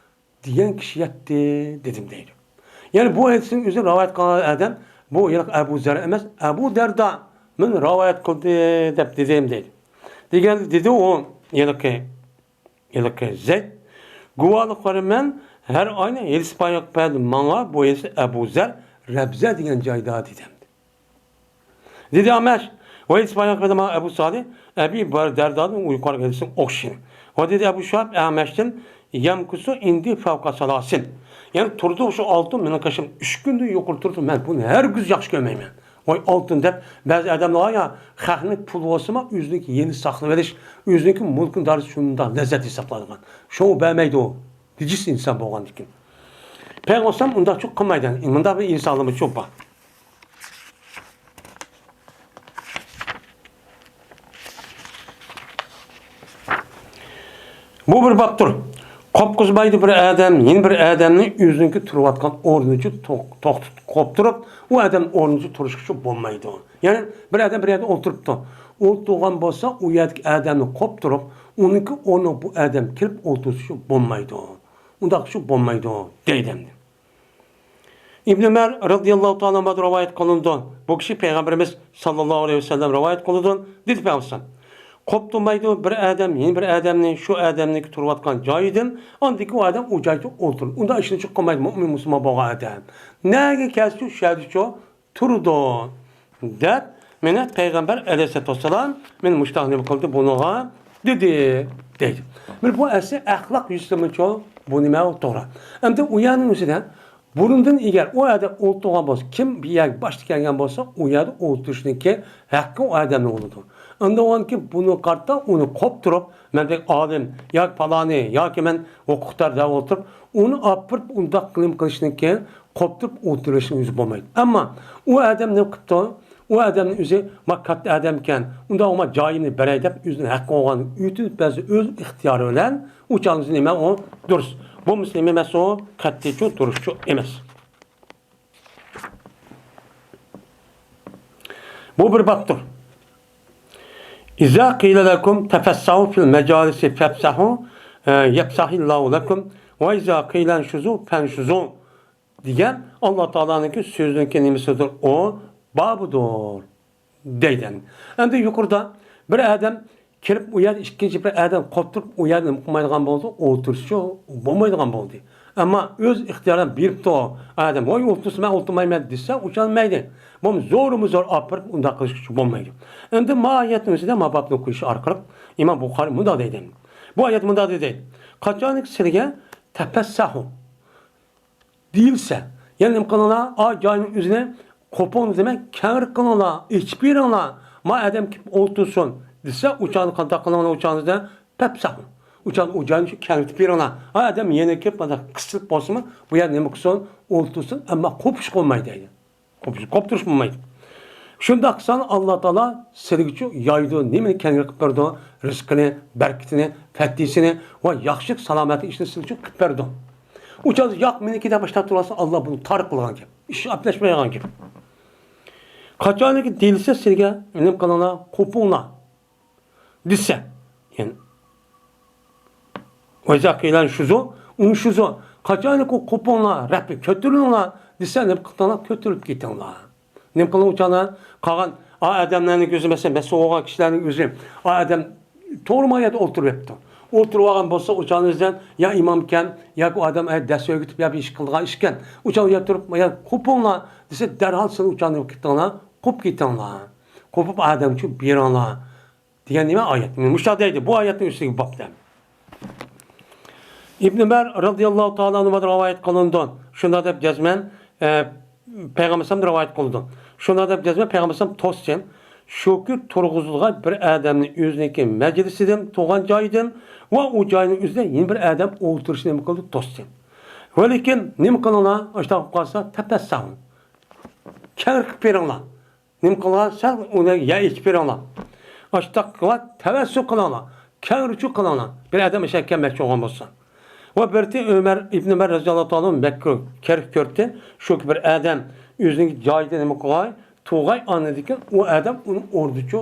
دېگەن كىشى يەتتى دېدىم دەيدۇ. يەنى بۇ ھەدىسنىڭ ئۆزىنى رىۋايەت قىلغان ئادەم بۇ ھېلىقى ئەبۇ زەر ئەمەس، ئەبۇ دەردا مەن رىۋايەت قىلدى دەپ دېدىم دەيدۇ. دېگەن دېدى ئۇ ھېلىقى، ھېلىقى زەيد، گۇۋاھلىق بېرىمەن، ھەر ئاينى ھېلىسى پاياق بەردى ماڭا بۇ ھېلىسى ئەبۇ زەر رەبزە دېگەن جايدا دېدىم. دېدى ئەمەش، ۋە ھېلىسى پاياق بەردى ماڭا ئەبۇ سالى، ئەبى بار دەردادىن يۇقىرىقى ھېلىسىنىڭ ئوخشىشى. ۋە دېدى ئەبۇ شۇئەب ئەمەشتىن، يەمكۇسۇ ئىندى فەۋقە سالاسىن. يەنى تۇرىدۇ شۇ ئالتۇن مېنىڭ قېشىمدا ئۈچ كۈندىن يۇقىرى تۇرىدۇ، مەن بۇنى ھەرگىز ياخشى كۆرمەيمەن. ۋاي ئالتۇن دەپ، بەزى ئادەملەر يا خەقنىڭ پۇلى بولسىمۇ، ئۆزىنىڭكى يېنى ساقلىۋېلىش، ئۆزىنىڭكى مۇلكىنى دارىسى شۇنداق لەززەت ھېسابلايدىغان. شۇڭا بەرمەيدۇ. نىجىس ئىنسان بولغاندىكىن. پەيغەمبەر ئۇنداقچۇ قىلمايدۇ. مۇنداق بىر ئىنسانلىرىمىزچۇ بار. بۇ بىر بابتۇر. قوپقۇزمايدۇ بىر ئادەم يەنە بىر ئادەمنى ئۆزىنىڭكى تۇرۇۋاتقان ئورنىچۇ توق-، توختىتىپ قوپتۇرۇپ، ئۇ ئادەم ئورنىچۇ تۇرۇشقىچۇ بولمايدۇ. يەنى بىر ئادەم بىر يەردە ئولتۇرۇپتۇ. ئولتۇرغان بولسا، ئۇ يەردىكى ئادەمنى قوپتۇرۇپ، ئۇنىڭكى ئورنىغا بۇ ئادەم كېلىپ ئولتۇرسىچۇ بولمايدۇ. ئۇنداقچۇ بولمايدۇ، دەيدۇ ئەمدى. ئىبن ئۆمەر رەزىياللاھۇ تائالا ئەنھۇدىن رىۋايەت قىلىنىدۇ. بۇ كىشى پەيغەمبىرىمىز ساللاللاھۇ ئەلەيھى ۋەسەللەم رىۋايەت قىلىدۇ. دېدى پەيغەمبەر، قوپتۇرمايدۇ بىر ئادەم يەنە بىر ئادەمنى شۇ ئادەمنىڭكى تۇرۇۋاتقان جايىدىن، ئاندىن كېيىن ئۇ ئادەم ئۇ جايدا ئولتۇرىدۇ. ئۇنداق ئىشنى چوق قىلمايدۇ مۇئمىن مۇسۇلمان بولغان ئادەم. نەگە كەلسىچۇ شۇ يەردىچۇ تۇرىدۇ، دەپ مېنى پەيغەمبەر ئەلەيھىسسالاتۇ ۋەسسالام مېنى مۇشۇنداق نېمە قىلدى بۇنىڭغا دېدى، دەيدۇ. مانا بۇ ئەسلى ئەخلاق يۈزىسىمىچۇ بۇ نېمە ئۇ توغرا. ئەمدى ئۇ يەرنىڭ ئۆزىدە بۇرۇندىن ئىگەر ئۇ يەردە ئولتۇرغان بولسا، كىم بۇ يەرگە باشتا كەلگەن بولسا، ئۇ يەردە ئولتۇرۇشنىڭكى ھەققى ئۇ ئادەمنىڭ بولىدۇ. ئەمدى ئۇنىڭكى بۇنى قارىتا ئۇنى قوپتۇرۇپ، مەن بەك ئالىم ياكى پالانى ياكى مەن ھوقۇقدار دەپ ئولتۇرۇپ، ئۇنى ئاپىرىپ ئۇنداق قىلىم قىلىشنىڭكى قوپتۇرۇپ ئولتۇرۇشنىڭ ئۆزى بولمايدۇ. ئەمما ئۇ ئادەم نېمە قىپتۇ؟ ئۇ ئادەمنىڭ ئۆزى، ما كاتتا ئادەمكەن، ئۇنداق بولما جايىمنى بېرەي دەپ ئۆزىنىڭ ھەققى بولغان ئۆتۈنۈپ بەرسە ئۆز ئىختىيارى بىلەن، ئۇ چاغدا نېمە ئۇ دۇرۇس. بولمىسا نېمە ئەمەس ئۇ؟ قەتئىيچۇ دۇرۇسچۇ ئەمەس. بۇ بىر بابتۇر. «إذا قيل لكم تفسحوا في المجالس فافسحوا، يفسح الله لكم، وإذا قيل انشزوا فانشزوا» دېگەن ئاللا تائالانىڭكى سۆزىنىڭكى نېمىسىدۇر؟ ئۇ بابىدۇر دەيدۇ. ئەمدى يۇقىرىدا بىر ئادەم كىرىپ، ئۇ يەردە ئىككىنچى بىر ئادەم قوپتۇرۇپ، ئۇ يەردە نېمە قىلمايدىغان بولدى؟ ئولتۇرۇشچۇ بولمايدىغان بولدى. ئەمما ئۆز ئىختىيارى بىلەن بېرىپتۇ ئادەم، «ۋاي، ئولتۇرسا مەن ئولتۇرمايمەن» دېسە، ئۇچالمايدۇ. بولمىسا زورمۇ زور ئاپىرىپ ئۇنداق قىلىشقا بولمايدۇ. ئەمدى ما ئايەتنىڭ ئۆزىدە ما بابنى قويۇشى ئارقىلىق ئىمام بۇخارىي مۇنداق دەيدۇ. بۇ ئايەت مۇنداق دەيدۇ. قاچانكى سىلىگە تەپەسسەھۇ دېيىلسە، يەنى نېمە قىلىڭلار؟ ئا جاينىڭ ئۆزىنى قوپۇڭ دېمەك، كەڭرى قىلىڭلار، ئېچىپ بېرىڭلار. ما ئادەم كېلىپ ئولتۇرسۇن دېسە، ئۇچانى قانداق قىلىڭلار؟ ئۇچانىزدا پەپسەھۇ. ئۇچان ئۇ جاينى شۇ كەڭرىتىپ بېرىڭلار. ھا ئادەم يەنە كېلىپ مانداق قىسىلىپ بولسىمۇ، بۇ يەر نېمە قىلسۇن؟ ئولتۇرسۇن، ئەمما قوپۇش بولمايدۇ دەيدۇ. قوپۇش، قوپتۇرۇش بولمايدۇ. شۇنداق قىلساڭ، ئاللا تائالا سىلىگىچۇ يايىدۇ، نېمىنى كەڭرى قىلىپ بېرىدۇ؟ رىزقىنى، بەرىكىتىنى، پەتىسىنى ۋە ياخشىلىق، سالامەتلىك ئىشىنى سىلىگىچۇ قىلىپ بېرىدۇ. ئۇ چاغدا ياق، مېنىڭكى دەپ باشلاپ تۇرۇۋالسا، ئاللا بۇنى تارىق قىلغان گەپ. ئىش ئەپلەشمەيدىغان گەپ. قاچانكى دېيىلسە سىلىگە، نېمە قىلىڭلار؟ قوپۇڭلار دېسە، يەنى ۋەزاقىلەن شۇزۇ، ئۇن شۇزۇ. قاچانكى قوپۇڭلار، رەپى كۆتۈرۈلۈڭلار دېسە، نېمە قىلىڭلار؟ كۆتۈرۈلۈپ كېتىڭلار. نېمە قىلىڭ ئۇچانلار؟ قالغان ئا ئادەملەرنىڭ ئۆزى، مەسىلەن، مەسئۇل بولغان كىشىلەرنىڭ ئۆزى، ئا ئادەم تۇرما يەردە ئولتۇرۇپ يەپتۇ. ئولتۇرۇپ ئالغان بولسا، ئۇچانىزدىن يا ئىمامكەن، ياكى ئۇ ئادەم، ئە، دەس ئۆگىتىپ يا بىر ئىش قىلىدىغان ئىشكەن. ئۇچان يا تۇرۇپ، يا قوپۇڭلار دېسە، دەرھال سىز ئۇچاننى كېتىڭلار، قوپۇپ كېتىڭلار. قوپۇپ ئادەمچۇ بېرىڭلار. دېگەن نېمە ئايەت؟ مۇشۇنداق دەيدۇ، بۇ ئايەتنىڭ ئۈستىگە باب دەم. ئىبن ئۆمەر رازىياللاھۇ تائالا ئەنھۇدىن رىۋايەت قىلىنىدۇ. شۇنداق دەپ جەزمەن، ئە، پەيغەمبەر ئەلەيھىسسالام رىۋايەت قىلىدۇ. شۇنداق دەپ جەزمەن پەيغەمبەر ئەلەيھىسسالام توستى. شۇ كۈن تۇرغۇزۇلغان بىر ئادەمنى ئۆزىنىڭكى مەجلىسىدىن، تۇغان جايىدىن ۋە ئۇ جاينىڭ ئۆزىدە يەنە بىر ئادەم ئولتۇرۇشنى نېمە قىلدى؟ توستى. ۋە لېكىن نېمە قىلىڭلار؟ ئاشۇنداق بولۇپ قالسا، تەپەسسەھۇ. كەڭرى قىلىپ بېرىڭلار. نېمە قىلغان؟ سەل ئۇنى يەر ئېچىپ بېرىڭلار. ئاشتاق قىلىپ تەۋەسسۇ قىلىڭلار. كەڭرىچۇ قىلىڭلار. بىر ئادەم ئىشەككە مەكچى بولغان بولسا. ۋە بىرتى ئۆمەر، ئىبن ئۆمەر رەزىياللاھۇ تائالا مەكرۇ كەرك كۆردى. شۇ بىر ئادەم ئۆزىنىڭ جايىدا نېمە قىلغاي؟ تۇغاي، ئاندىن كېيىن ئۇ ئادەم ئۇنىڭ ئورنىدىچۇ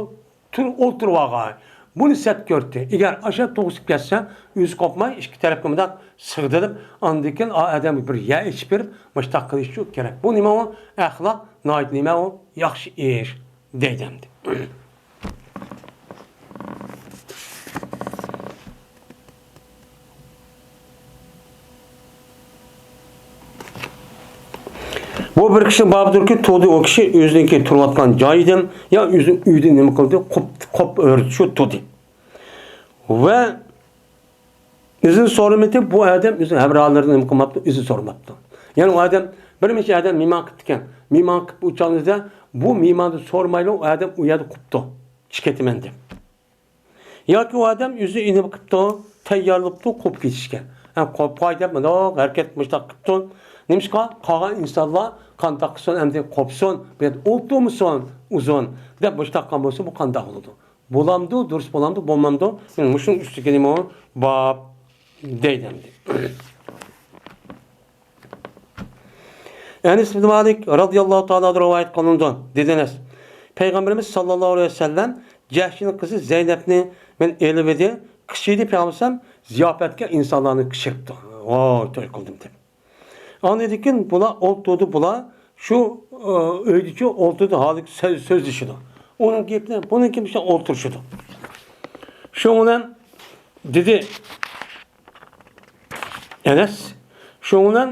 تۇر، ئولتۇرۇۋالغاي. بۇنى سەت كۆردى. ئېگەر ئاشۇ توغرىسى كەتسە، ئۆزى قوپماي، ئىككى تەرەپكە مۇنداق سىغدۇرۇپ، ئاندىن كېيىن ئا ئادەمگە بىر يەر ئېچىپ بېرىپ، مۇشتاق قىلىشچۇ كېرەك. بۇ نېمە ئۇ؟ ئەخلاق، ناھايىتى نېمە ئۇ؟ ياخشى ئىش، دەيدۇ ئەمدى. بۇ بىر كىشىنىڭ بابىدۇركى، تۇردى ئۇ كىشى ئۆزىنىڭكى تۇرۇۋاتقان جايىدىن يا ئۆزىنىڭ ئۆيىدىن نېمە قىلدى؟ قوپ، قوپ ئۆردى، شۇ تۇردى. ۋە ئىزىن سورىمىدى، بۇ ئادەم ئۆزىنىڭ ھەمراھلىرىدىن نېمە قىلماپتۇ؟ ئىزىن سورىماپتۇ. يەنى ئۇ ئادەم، بىر نەچچە ئادەم مېھمان قىپتىكەن. مېھمان قىپ ئۇچالمىسا، بۇ مېھماندىن سورىمايلا ئۇ ئادەم ئۇ يەردە قوپتۇ. چىقىپ كېتىمەن دەپ. ياكى ئۇ ئادەم ئۆزى نېمە قىپتۇ؟ تەييارلىپتۇ قوپۇپ كېتىشكە. ھە، قوپقاي دەپ مۇنداق ھەرىكەت مۇشتاق قىپتۇ. نېمىشقا؟ قالغان ئىنسانلار قانداق قىلسۇن، ئەمدى قوپسۇن، بۇ يەردە ئولتۇرمىسۇن ئۇزۇن دەپ مۇشتاق قىلغان بولسا، بۇ قانداق بولىدۇ؟ بولامدۇ، دۇرۇس بولامدۇ، بولمامدۇ؟ مۇشۇنىڭ ئۈستىگە نېمە بار؟ باب دەيدۇ ئەمدى. ئەنەس ئىبن مالىك رازىياللاھۇ تائالا ئەنھۇ رىۋايەت قىلىنىدۇ. دېدى ئەنەس، پەيغەمبىرىمىز ساللاللاھۇ ئەلەيھى ۋەسەللەم جەھشىنىڭ قىزى زەينەپنى مەن ئېلىۋىدى، قىچىيدى پەيغەمبەر زىياپەتكە ئىنسانلارنى قىچىرىپتۇ. ۋاي، توي قىلدىم دەپ. ئاندىن كېيىن بۇلار ئولتۇردى، بۇلار شۇ، ئۆيدىچۇ ئولتۇردى، ھالىكى سۆز، سۆزلىشىدۇ. ئۇنىڭ گېپىنى، بۇنىڭ گېپىنى ئولتۇرۇشىدۇ. شۇنىڭ بىلەن دېدى ئەنەس، شۇنىڭ بىلەن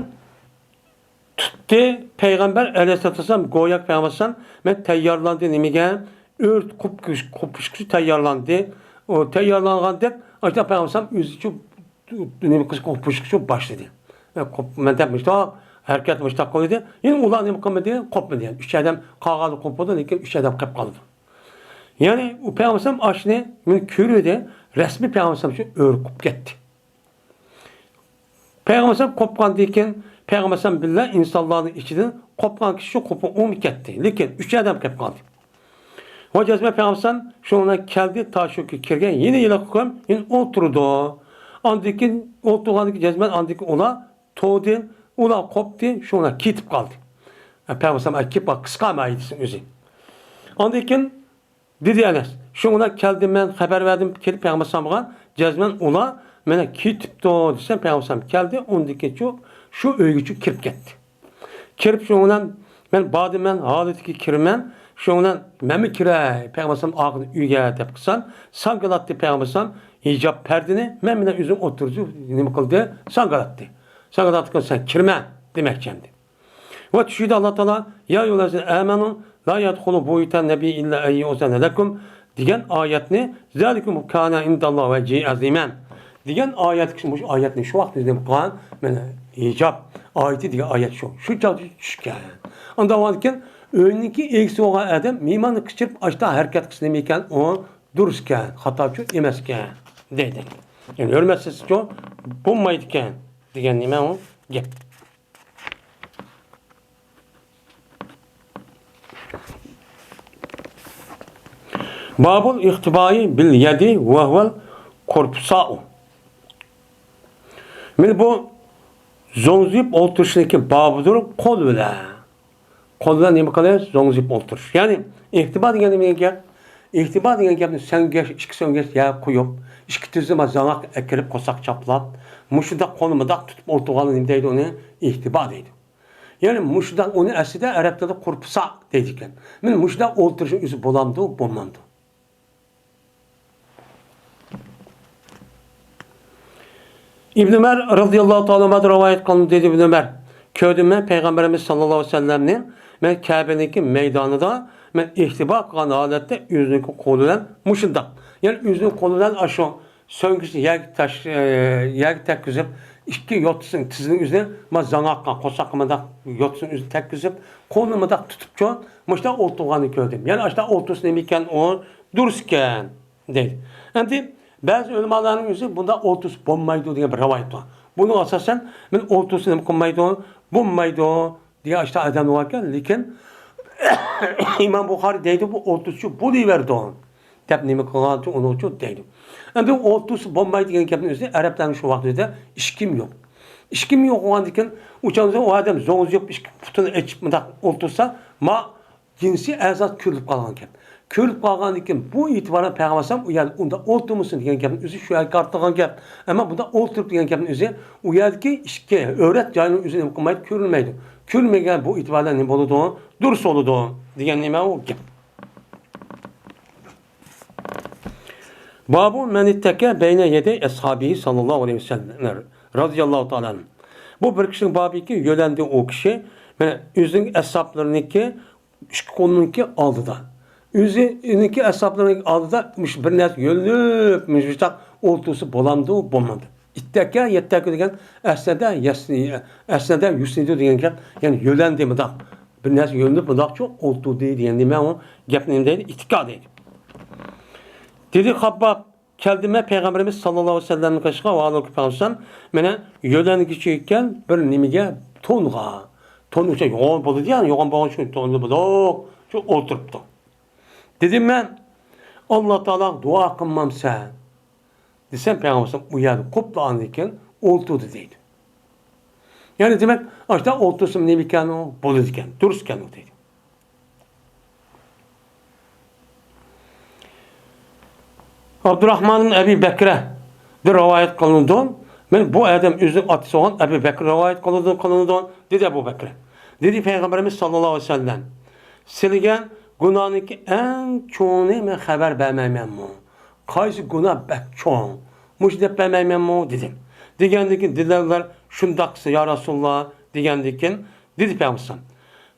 تۇتتى پەيغەمبەر ئەلەيھىسسالاتۇ ۋەسسالام، گوياكى پەيغەمبەر ئەلەيھىسسالام، مەن تەييارلاندى نېمىگە؟ ئۆرد قوپۇش، قوپۇشقىچە تەييارلاندى. ئۇ تەييارلانغاندەك، ئاشۇنداق پەيغەمبەر ئەلەيھىسسالام ئۆزىچۇ نېمە قىلىش، قوپۇشقىچە باشلىدى. قوپ-، مەن دەپ مۇشتاق، ھەرىكەت مۇشتاق قىلدى. يەنە ئۇلار نېمە قىلمىدى؟ قوپمىدى. يەنى ئۈچ ئادەم قالغاندا قوپىدۇ، لېكىن ئۈچ ئادەم قېلىپ قالىدۇ. يەنى ئۇ پەيغەمبەر ئەلەيھىسسالام ئاشۇنى مېنى كۆرۈۋىدى، رەسمىي پەيغەمبەر ئەلەيھىسسالام شۇ ئۆرە قوپۇپ كەتتى. پەيغەمبەر ئەلەيھىسسالام قوپقاندىن كېيىن، پەيغەمبەر ئەلەيھىسسالام بىللە ئىنسانلارنىڭ ئىچىدىن قوپقان كىشى شۇ قوپۇپ ئۇمۇ كەتتى. لېكىن ئۈچ ئادەم قېلىپ قالدى. ۋە جەزمەن پەيغەمبەر ئەلەيھىسسالام شۇنىڭ بىلەن كەلدى، تا شۇ كىرگەن يەنە ھېلىقى قوم يەنە ئولتۇرىدۇ. ئاندىن كېيىن ئولتۇرغاندىن كېيىن جەزمەن ئاندىن كېيىن ئۇلار تۇردى، ئۇلار قوپتى، شۇ بىلەن كېتىپ قالدى. پەيغەمبەر ئەلەيھىسسالام ئەكىپ قىسقا ھەدىسنىڭ ئۆزى. ئاندىن كېيىن دېدى ئەنەس، شۇنىڭ بىلەن كەلدىم مەن، خەۋەر بەردىم، كېلىپ پەيغەمبەر ئەلەيھىسسالامغا، جەزمەن ئۇلار مانا كېتىپتۇ دېسەم، پەيغەمبەر ئەلەيھىسسالام كەلدى، ئۇندىن كېيىن شۇ، شۇ ئۆيگىچۇ كىرىپ كەتتى. كىرىپ شۇنىڭ بىلەن مەن باردىم، مەن ھالىتىگە كىرىمەن، شۇنىڭ بىلەن مەنمۇ كىرەي پەيغەمبەر ئەلەيھىسسالام ئالغان ئۆيگە دەپ قىلسام، ساڭگىلاتتى پەيغەمبەر ئەلەيھىسسالام ھىجاب پەردىنى مەن بىلەن ئۆزىنىڭ ئوتتۇرىسىغا نېمە قىلدى؟ ساڭگىلاتتى. ساڭگىلاتتىكەن سەن كىرمە دېمەكچى ئەمدى. ۋە چۈشىدە ئاللا تائالا، يا ئەييۇھەللەزىنە ئامەنۇ لا يەدخۇلۇ بۇيۇتەن نەبىي ئىللا ئەن يۇئزەنە لەكۇم دېگەن ئايەتنى، زالىكۇم كانە ئىندەللا ۋەجىھەن ئەزىمەن دېگەن ئايەتكە، مۇشۇ ئايەتنى شۇ ۋاقىت ئۆزى نېمە قىلغان؟ مانا ھىجاب ئايىتى دېگەن ئايەت شۇ. شۇ چاغدا چۈشكەن. ئاندىن كېيىن ئۆينىڭكى ئىگىسى بولغان ئادەم مېھماننى قېچىرىپ ئاشتا ھەرىكەت قىلسا نېمە ئىكەن؟ ئۇ دۇرۇسكەن، خاتاچۇ ئەمەسكەن دەيدۇ. يەنى ھۆرمەتسىزچۇ بولمايدىكەن دېگەن نېمە ئۇ گەپ. بابۇل ئىختىبائى بىل يەدى ۋەھۋەل قۇرپۇسائۇ. مانا بۇ زوڭزىيىپ ئولتۇرۇشنىڭكى بابىدۇر، قول بىلەن. قول بىلەن نېمە قىلىش؟ زوڭزىيىپ ئولتۇرۇش. يەنى ئىختىبا دېگەن نېمە دېگەن گەپ؟ ئىختىبا دېگەن گەپنى سۆڭگەچ، ئىككى سۆڭگەچ يەرگە قويۇپ، ئىككى تۈزىمە زاڭاق ئەكىرىپ، قورساق چاپلاپ، مۇشۇنداق قولنى مۇنداق تۇتۇپ ئولتۇرغاننى نېمە دەيدۇ؟ ئۇنى ئىختىبا دەيدۇ. يەنى مۇشۇنداق، ئۇنى ئەسلىدە ئەرەب تىلىدا قۇرپۇسا دەيدىكەن. مانا مۇشۇنداق ئولتۇرۇشنىڭ ئۆزى بولامدۇ، بولمامدۇ؟ ئىبن ئۆمەر رازىياللاھۇ تائالا ئەنھۇدىن رىۋايەت قىلىنىدۇ، دېدى ئىبن ئۆمەر، كۆردۈم مەن پەيغەمبىرىمىز ساللاللاھۇ ئەلەيھى ۋەسەللەمنى، مەن كەبىنىڭكى مەيدانىدا، مەن ئىختىبا قىلغان ھالەتتە ئۆزىنىڭكى قولى بىلەن مۇشۇنداق، يەنى ئۆزىنىڭ قولى بىلەن ئاشۇ سۆڭگىسىنى يەرگە تاش-، ئە، يەرگە تەگكۈزۈپ، ئىككى يوتىسىنى، تىزىنى ئۆزىنى، ما زاڭاققا، قورساققا مۇنداق يوتىسىنى ئۆزىنى تەگكۈزۈپ، قولىنى مۇنداق تۇتۇپچۇ، مۇشۇنداق ئولتۇرغاننى كۆردۈم. يەنى ئاشۇنداق ئولتۇرسا نېمە ئىكەن ئۇ؟ دۇرۇس ئىكەن. دەيدۇ. ئەمدى بەزى ئۆلىمالارنىڭ ئۆزى بۇنداق ئولتۇرسا بولمايدۇ دېگەن بىر رىۋايەت بار. بۇنىڭ ئاساسەن، مەن ئولتۇرسا نېمە قىلمايدۇ؟ بولمايدۇ دېگەن ئاشۇنداق ئادەم باركەن، لېكىن ئىمام بۇخارى دەيدۇ، بۇ ئولتۇرسىچۇ بولۇۋېرىدۇ دەپ نېمە قىلغانچۇ ئۇنىڭچۇ دەيدۇ. ئەمدى ئولتۇرسا بولمايدۇ دېگەن گەپنىڭ ئۆزى ئەرەبلەرنىڭ شۇ ۋاقىتتا ئىچكىمۇ يوق. ئىچكىمۇ يوق بولغاندىكىن، ئۇ چاغدا ئۇ ئادەم زوڭزىيىپ ئىككى پۇتىنى ئېچىپ مۇنداق ئولتۇرسا، ما جىنسىي ئەزاسى كۆرۈلۈپ قالغان گەپ. كۆرۈلۈپ قالغاندىن كېيىن بۇ ئېتىبارەن پەيغەمبەر ئەلەيھىسسالام ئۇ يەردە ئۇنداق ئولتۇرمىسۇن دېگەن گەپنى ئۆزى شۇ يەرگە قارىتىلغان گەپ. ئەمما بۇنداق ئولتۇرۇپ دېگەن گەپنى ئۆزى ئۇ يەردىكى ئىككى ئەۋرەت جايىنى ئۆزى نېمە قىلمايدۇ؟ كۆرۈلمەيدۇ. كۆرۈلمىگەن بۇ ئېتىبارەن نېمە بولىدۇ؟ دۇرۇس بولىدۇ دېگەن نېمە ئۇ گەپ. بابۇ مەن ئىتتەكە بەينە يەدەي ئەسھابىھى ساللاللاھۇ ئەلەيھى ۋەسەللەم رازىياللاھۇ تائالا ئەنھۇ. بۇ بىر كىشىنىڭ بابىكى يۆلەندى ئۇ كىشى، مانا ئۆزىنىڭ ئەسھابلىرىنىڭكى ئىككى قولىنىڭكى ئالدىدا. ئۆزىنىڭكى ئەسھابلىرىنىڭ ئالدىدا مۇشۇ بىر نەرسە يۆلىنىپ، مۇشۇنداق ئولتۇرسا بولامدۇ، بولمامدۇ؟ ئىتتەكە، يەتتەكە دېگەن ئەسنەدە، يەسنى-، ئەسنەدە يۇسنىدۇ دېگەن گەپ، يەنى يۆلەندى مۇنداق. بىر نەرسە يۆلىنىپ مۇنداقچۇ ئولتۇردى دېگەن نېمە ئۇ گەپنى نېمە دەيدۇ؟ ئىتتىكا دەيدۇ. دېدى خابباب، كەلدىم مەن پەيغەمبىرىمىز ساللاللاھۇ ئەلەيھى ۋەسەللەمنىڭ قېشىغا، ۋە ئالىھى پەيغەمبەر مانا يۆلەنگۈچى ئىكەن، بىر نېمىگە، تونغا. تون ئۇشا يوغان بولىدۇ يا، يوغان بولغان شۇ توندا بولۇپ شۇ ئولتۇرۇپتۇ. دېدىم مەن، ئاللا تائالاغا دۇئا قىلمامسەن؟ دېسەم، پەيغەمبەر ئۇ يەردە قوپلا ئاندىن كېيىن ئولتۇردى دەيدۇ. يەنى دېمەك، ئاشۇنداق ئولتۇرسىمۇ نېمە ئىكەن ئۇ؟ بولىدىكەن، دۇرۇس ئىكەن ئۇ دەيدۇ. ئابدۇراخمان ئەبى بەكرەدىن رىۋايەت قىلىنىدۇ. مەن بۇ ئادەم ئۆزىنىڭ ئاتىسى بولغان ئەبى بەكرە رىۋايەت قىلىدۇ، قىلىنىدۇ، دېدى ئەبۇ بەكرە. دېدى پەيغەمبىرىمىز ساللاللاھۇ ئەلەيھى ۋەسەللەم، سىلىگە گۇناھنىڭكى ئەڭ چوڭىنى مەن خەۋەر بەرمەيمەنمۇ؟ قايسى گۇناھ بەك چوڭ؟ مۇشۇ دەپ بەرمەيمەنمۇ؟ دېدىم. دېگەندىن كېيىن دىلبەرلەر شۇنداق دېسە، يا رەسۇلاللا، دېگەندىن كېيىن دېدى پەيغەمبەر،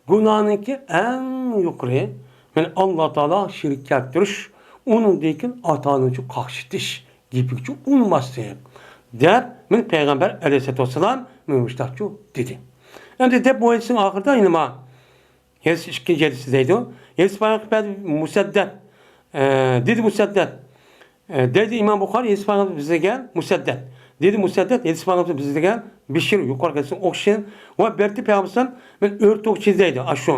گۇناھنىڭكى ئەڭ يۇقىرى، يەنى ئاللا تائالاغا شېرىك كەلتۈرۈش، ئۇنىڭدىن كېيىن ئاتا-ئانىنى قاقشىتىش، گېپىگىچۇ ئۇنىماسلىق، دەپ مانا پەيغەمبەر ئەلەيھىسسالاتۇ ۋەسسالام مانا مۇشۇنداقچۇ دېدى. ئەمدى دەپ بۇ ھەدىسنىڭ ئاخىرىدا يەنە ما ھەدىس ئىككىنچى ھەدىس دەيدۇ. ھەدىس پەيغەمبەر مۇسەددەد، ئە، دېدى مۇسەددەد، ئە، دەيدۇ ئىمام بۇخارى، ھەدىس پەيغەمبەر بىز دېگەن مۇسەددەد. دېدى مۇسەددەد، ھەدىس پەيغەمبەر بىز دېگەن بىشىر يۇقىرىقى ھەدىسنىڭ ئوخشىشى. ۋە بەردى پەيغەمبەر مەن ئۆرتوقچى دەيدۇ، ئاشۇ.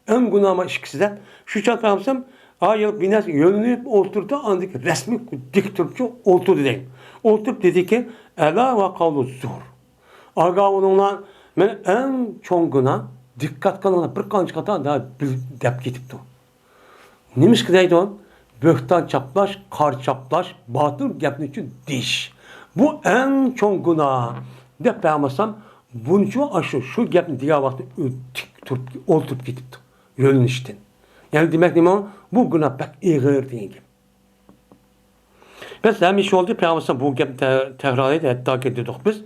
ئەڭ گۇناھما ئىككىسى دەپ. شۇ چاغ پەيغەمبەر ئايىلىپ بىنەس يۆلىنىپ ئولتۇردى، ئاندىن كېيىن رەسمىي دىك تۇرۇپچۇ ئولتۇردى دەيدۇ. ئولتۇرۇپ دېدىكى، ئەلا ۋە قەۋلۇ زۇر. ئاگاھ بولۇڭلار، مەن ئەڭ چوڭ گۇناھ، دىققەت قىلىڭلار، بىر قانچە قېتىم دەپ كېتىپتۇ. نېمىشقا دەيدۇ؟ بۆھتان چاپلاش، قارا چاپلاش، باتىل گەپنى ئۈچۈن دېيىش. بۇ ئەڭ چوڭ گۇناھ، دەپ پەيغەمبەر ئەلەيھىسسالام بۇنچە ئاشۇ، شۇ گەپنى دېگەن ۋاقىتتا ئۆ-، تىك تۇرۇپ، ئولتۇرۇپ كېتىپتۇ يۆلىنىشتىن. يەنى دېمەك نېمە؟ بۇ گۇناھ بەك ئېغىر دېگەن گەپ. بەس ھەمىشە بولدى، پەيغەمبەر ئەلەيھىسسالام بۇ گەپنى تە-، تەكرارلايدۇ، ھەتتاكى دېدۇق بىز،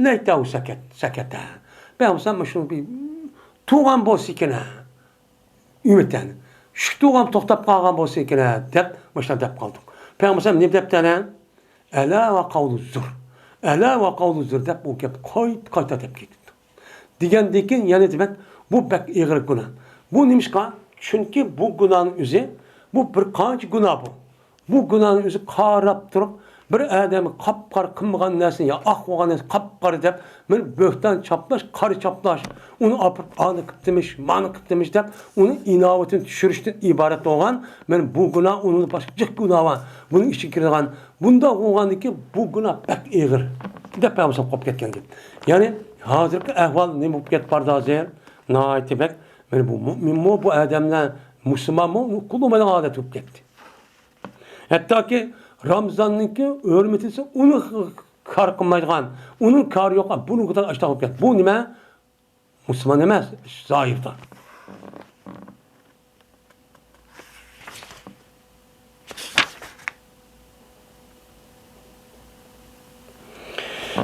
لەيتەھۇ سەكەت، سەكەتە. پەيغەمبەر ئەلەيھىسسالام مۇشۇ بىر تۇرغان بولسا ئىكەن، ھە. ئۈمىدەن. شۇ تۇرغان توختاپ قالغان بولسا ئىكەن، ھە، دەپ مۇشۇنداق دەپ قالدۇق. پەيغەمبەر ئەلەيھىسسالام نېمە دەپتۇ ئەنە؟ ئەلا ۋە قەۋلۇ زۇر. ئەلا ۋە قەۋلۇ زۇر دەپ ئۇ گەپ قايتا قايتا دەپ كېتىپتۇ. دېگەندىن كېيىن يەنە دېمەك، بۇ بەك ئېغىر گۇناھ. بۇ نېمىشقا؟ چۈنكى بۇ گۇناھنىڭ ئۆزى، بۇ بىر قانچە گۇناھ بۇ. بۇ گۇناھنىڭ ئۆزى قاراپ تۇرۇپ، بىر ئادەمگە قاپقارا قىلمىغان نەرسىنى يا ئاق بولغان نەرسىنى قاپقارا دەپ، مېنى بۆھتان چاپلاش، قارا چاپلاش، ئۇنى ئاپىرىپ ئانى قىپتىمىش، مانى قىپتىمىش دەپ، ئۇنى ئىناۋىتىنى چۈشۈرۈشتىن ئىبارەت بولغان، مېنى بۇ گۇناھ، ئۇنىڭدىن باشقا جىق گۇناھ بار، بۇنىڭ ئىچىگە كىرىدىغان، بۇنداق بولغاندىن كېيىن بۇ گۇناھ بەك ئېغىر دەپ پەيغەمبەر قوپۇپ كەتكەن گەپ. يەنى ھازىرقى ئەھۋال نېمە بولۇپ كەتتى باردا ھازىر؟ ناھايىتى بەك، مانا بۇ مۇئمىنمۇ، بۇ ئادەملەر مۇسۇلمانمۇ، قىلالمايدىغان ھالەت بولۇپ كەتتى. ھەتتاكى رامزاننىڭكى ھۆرمىتى ئۇنى كار قىلمايدىغان، ئۇنىڭ كارى يوق، بۇنىڭ قاتارى ئاشتاق بولۇپ كەتتى. بۇ نېمە؟ مۇسۇلمان ئەمەس، زاھىردا.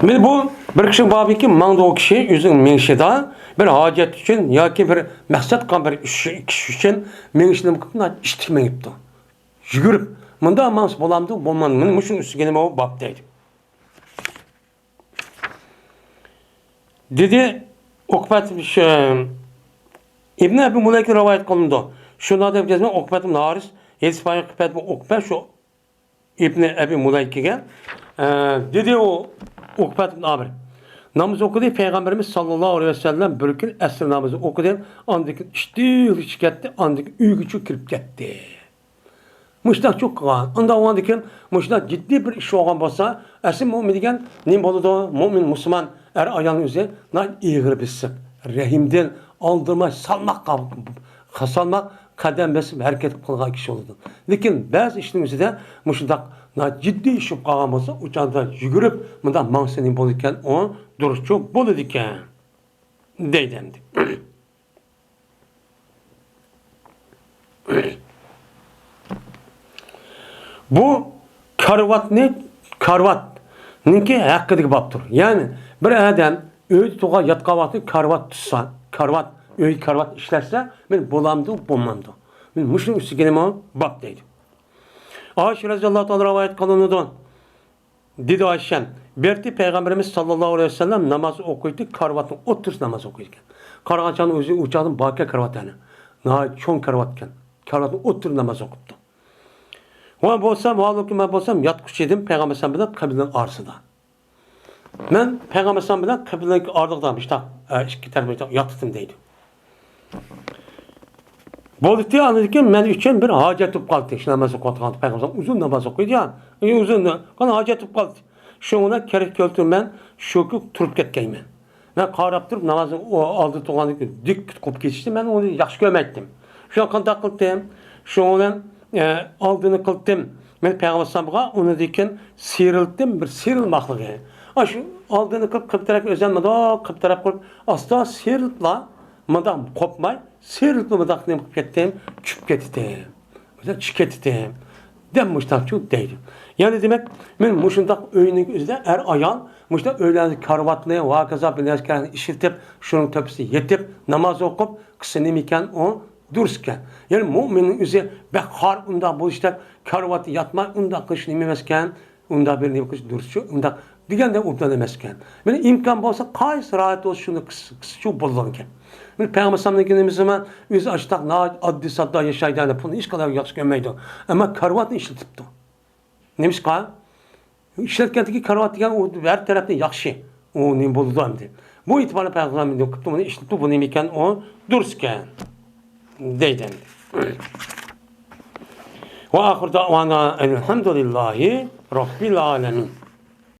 مانا بۇ بىر كىشى باركى، ماڭدى ئۇ كىشى ئۆزىنىڭ مېڭىشىدا بىر ھاجەت ئۈچۈن ياكى بىر مەقسەت قىلغان بىر ئىش، كىشى ئۈچۈن مېڭىشنى ئىتتىك مېڭىپتۇ. يۈگۈرۈپ، مۇنداق ماڭسا بولامدۇ، بولمامدۇ؟ مانا مۇشۇنىڭ ئۈستىگە نېمە بار دەيدۇ. دېدى ئۇقبەت، شۇ، ئىبنى ئەبى مۇلەيكە رىۋايەت قىلىنىدۇ. شۇنداق دەپ جەزمەن ئۇقبەت ئىبن ھارىس، ھېدىس بايان قىلىپ بەردى ئۇقبە شۇ ئىبنى ئەبى مۇلەيكىگە. ئە، دېدى ئۇ ئۇقبەت ئىبن ئامىر. ناماز ئوقۇدى پەيغەمبىرىمىز ساللاللاھۇ ئەلەيھى ۋەسەللەم بىر كۈن ئەسىر نامىزى ئوقۇدى. ئاندىن كېيىن ئىشتىياقى چىقىپ كەتتى، ئاندىن كېيىن ئۆيگىچە كىرىپ كەتتى. مۇشۇنداق چوق قىلغان. ئۇنداق بولغاندىكىن، مۇشۇنداق جىددىي بىر ئىش بولغان بولسا، ئەسلى مۇئمىن دېگەن نېمە بولىدۇ؟ مۇئمىن، مۇسۇلمان، ئەر ئايالنىڭ ئۆزى ناھايىتى ئېغىر بېسىپ، رەھىمدىل، ئالدىرىماي، سالماق، سالماق قەدەم بېسىپ ھەرىكەت قىلىدىغان كىشى بولىدۇ. لېكىن بەزى ئىشنىڭ ئۆزىدە مۇشۇنداق ناھايىتى جىددىي ئىش بولۇپ قالغان بولسا، ئۇ چاغدا يۈگۈرۈپ مۇنداق ماڭسا نېمە بولىدىكەن؟ ئۇ دۇرۇسچۇ بولىدىكەن، دەيدۇ ئەمدى. بۇ كارىۋاتنى، كارىۋاتنىڭكى ھەققىدىكى بابتۇر. يەنى بىر ئادەم ئۆيدە تۇرغان، ياتقان ۋاقتىدا كارىۋات تۇتسا، كارىۋات، ئۆيگە كارىۋات ئىشلەتسە، مانا بولامدۇ، بولمامدۇ؟ مانا مۇشۇنىڭ ئۈستىگە نېمە باب دەيدۇ. ئائىشە رەزىياللاھۇ تائالا رىۋايەت قىلىنىدۇ. دېدى ئائىشەم، بىر رېتى پەيغەمبىرىمىز ساللاللاھۇ ئەلەيھى ۋەسەللەم ناماز ئوقۇيتتى، كارىۋاتنىڭ ئوتتۇرىسىدا ناماز ئوقۇيدىكەن. قارىغان چاغدا ئۆزى ئۇ چاغدىمۇ باركەن كارىۋات يەنە. ناھايىتى چوڭ كارىۋاتكەن. كارىۋاتنىڭ ئوتتۇرىدا ناماز ئوقۇپتۇ. ۋە بولسام، ھالبۇكى مەن بولسام ياتقۇچى ئىدىم پەيغەمبەر ئەلەيھىسسالام بىلەن قىبلىنىڭ ئارىسىدا. مەن پەيغەمبەر ئەلەيھىسسالام بىلەن قىبلىنىڭ ئارىلىقىدا مۇشۇنداق، ئە، ئىككى تەرەپ مۇشۇنداق ياتتىم دەيدۇ. بولدى، ئاندىن كېيىن مەن ئۈچۈن بىر ھاجەت بولۇپ قالدى. شۇ ناماز ئوقۇۋاتقاندا پەيغەمبەر ئۇزۇن ناماز ئوقۇيدۇ يا، ئۇزۇن قان ھاجەت بولۇپ قالدى. شۇنىڭ بىلەن كېرەك كەلتۈرۈپ مەن شۇ كۈن تۇرۇپ كەتكەيمەن. مەن قاراپ تۇرۇپ نامازنىڭ ئالدىدا تۇرغاندىن كېيىن دىك قوپۇپ كېتىشنى مەن ئۇنى ياخشى كۆرمەيتتىم. شۇڭا قانداق قىلدىم؟ شۇنىڭ بىلەن، ئە، ئالدىنى قىلدىم. مەن پەيغەمبەر ئەلەيھىسسالامغا ئۇنىڭدىن كېيىن سىيرىلتتىم، بىر سىيرىلماقلىقى. ئاشۇ ئالدىنى قىلىپ، قىبلە تەرەپكە ئۆزەلمىدۇق، قىبلە تەرەپ قىلىپ، ئاستا سىيرىلتلا، مۇنداق قوپماي، سىيرىلتلا مۇنداق نېمە قىلىپ كەتتىم؟ چۈشۈپ كەتتىم. مۇشۇنداق چۈشۈپ كەتتىم. دەپ مۇشۇنداقچۇ دەيدۇ. يەنى دېمەك، مەن مۇشۇنداق ئۆينىڭ ئۆزىدە ئەر ئايال مۇشۇنداق ئۆيلەردە كارىۋاتنى ۋە ھاكازا بىر نەرسىلەرنى ئىشلىتىپ، شۇنىڭ تۆپىسىدە يېتىپ، ناماز ئوقۇپ، قىلسا نېمىكەن ئۇ؟ دۇرۇس ئىكەن. يەنى مۇئمىننىڭ ئۆزى بەك خار ئۇنداق بولۇشتەك كارىۋاتتا ياتماي ئۇنداق قىلىش نېمە ئەمەسكەن؟ ئۇنداق بىر نېمە قىلىش دۇرۇسچۇ، ئۇنداق دېگەندە ئوبدان ئەمەسكەن. مانا ئىمكان بولسا قايسى راھەت بولسا شۇنى قىلسا، قىلسىچۇ بولىدىغانىكەن. مانا پەيغەمبەر ئەلەيھىسسالامنىڭكى نېمىسى، ئۆزى ئاشتاق ناھايىتى ئاددىي ساددا ياشايدۇ، يەنى پۇلنى ھېچقانداق ياخشى كۆرمەيدۇ. ئەمما كارىۋاتنى ئىشلىتىپتۇ. نېمىشقا؟ ئىشلەتكەندىكى كارىۋات دېگەن ئۇ ھەر تەرەپتىن ياخشى. ئۇ نېمە بولىدۇ ئەمدى؟ بۇ ئېتىبارنى پەيغەمبەر قىپتۇ، بۇنى ئىشلىتىپتۇ، بۇ نېمىكەن؟ ئۇ دۇرۇس ئىكەن. دەيدۇ ئەمدى. ۋە ئاخىر دەئۋانا ئەلھەمدۇلىللاھى رەببىل ئالەمىن.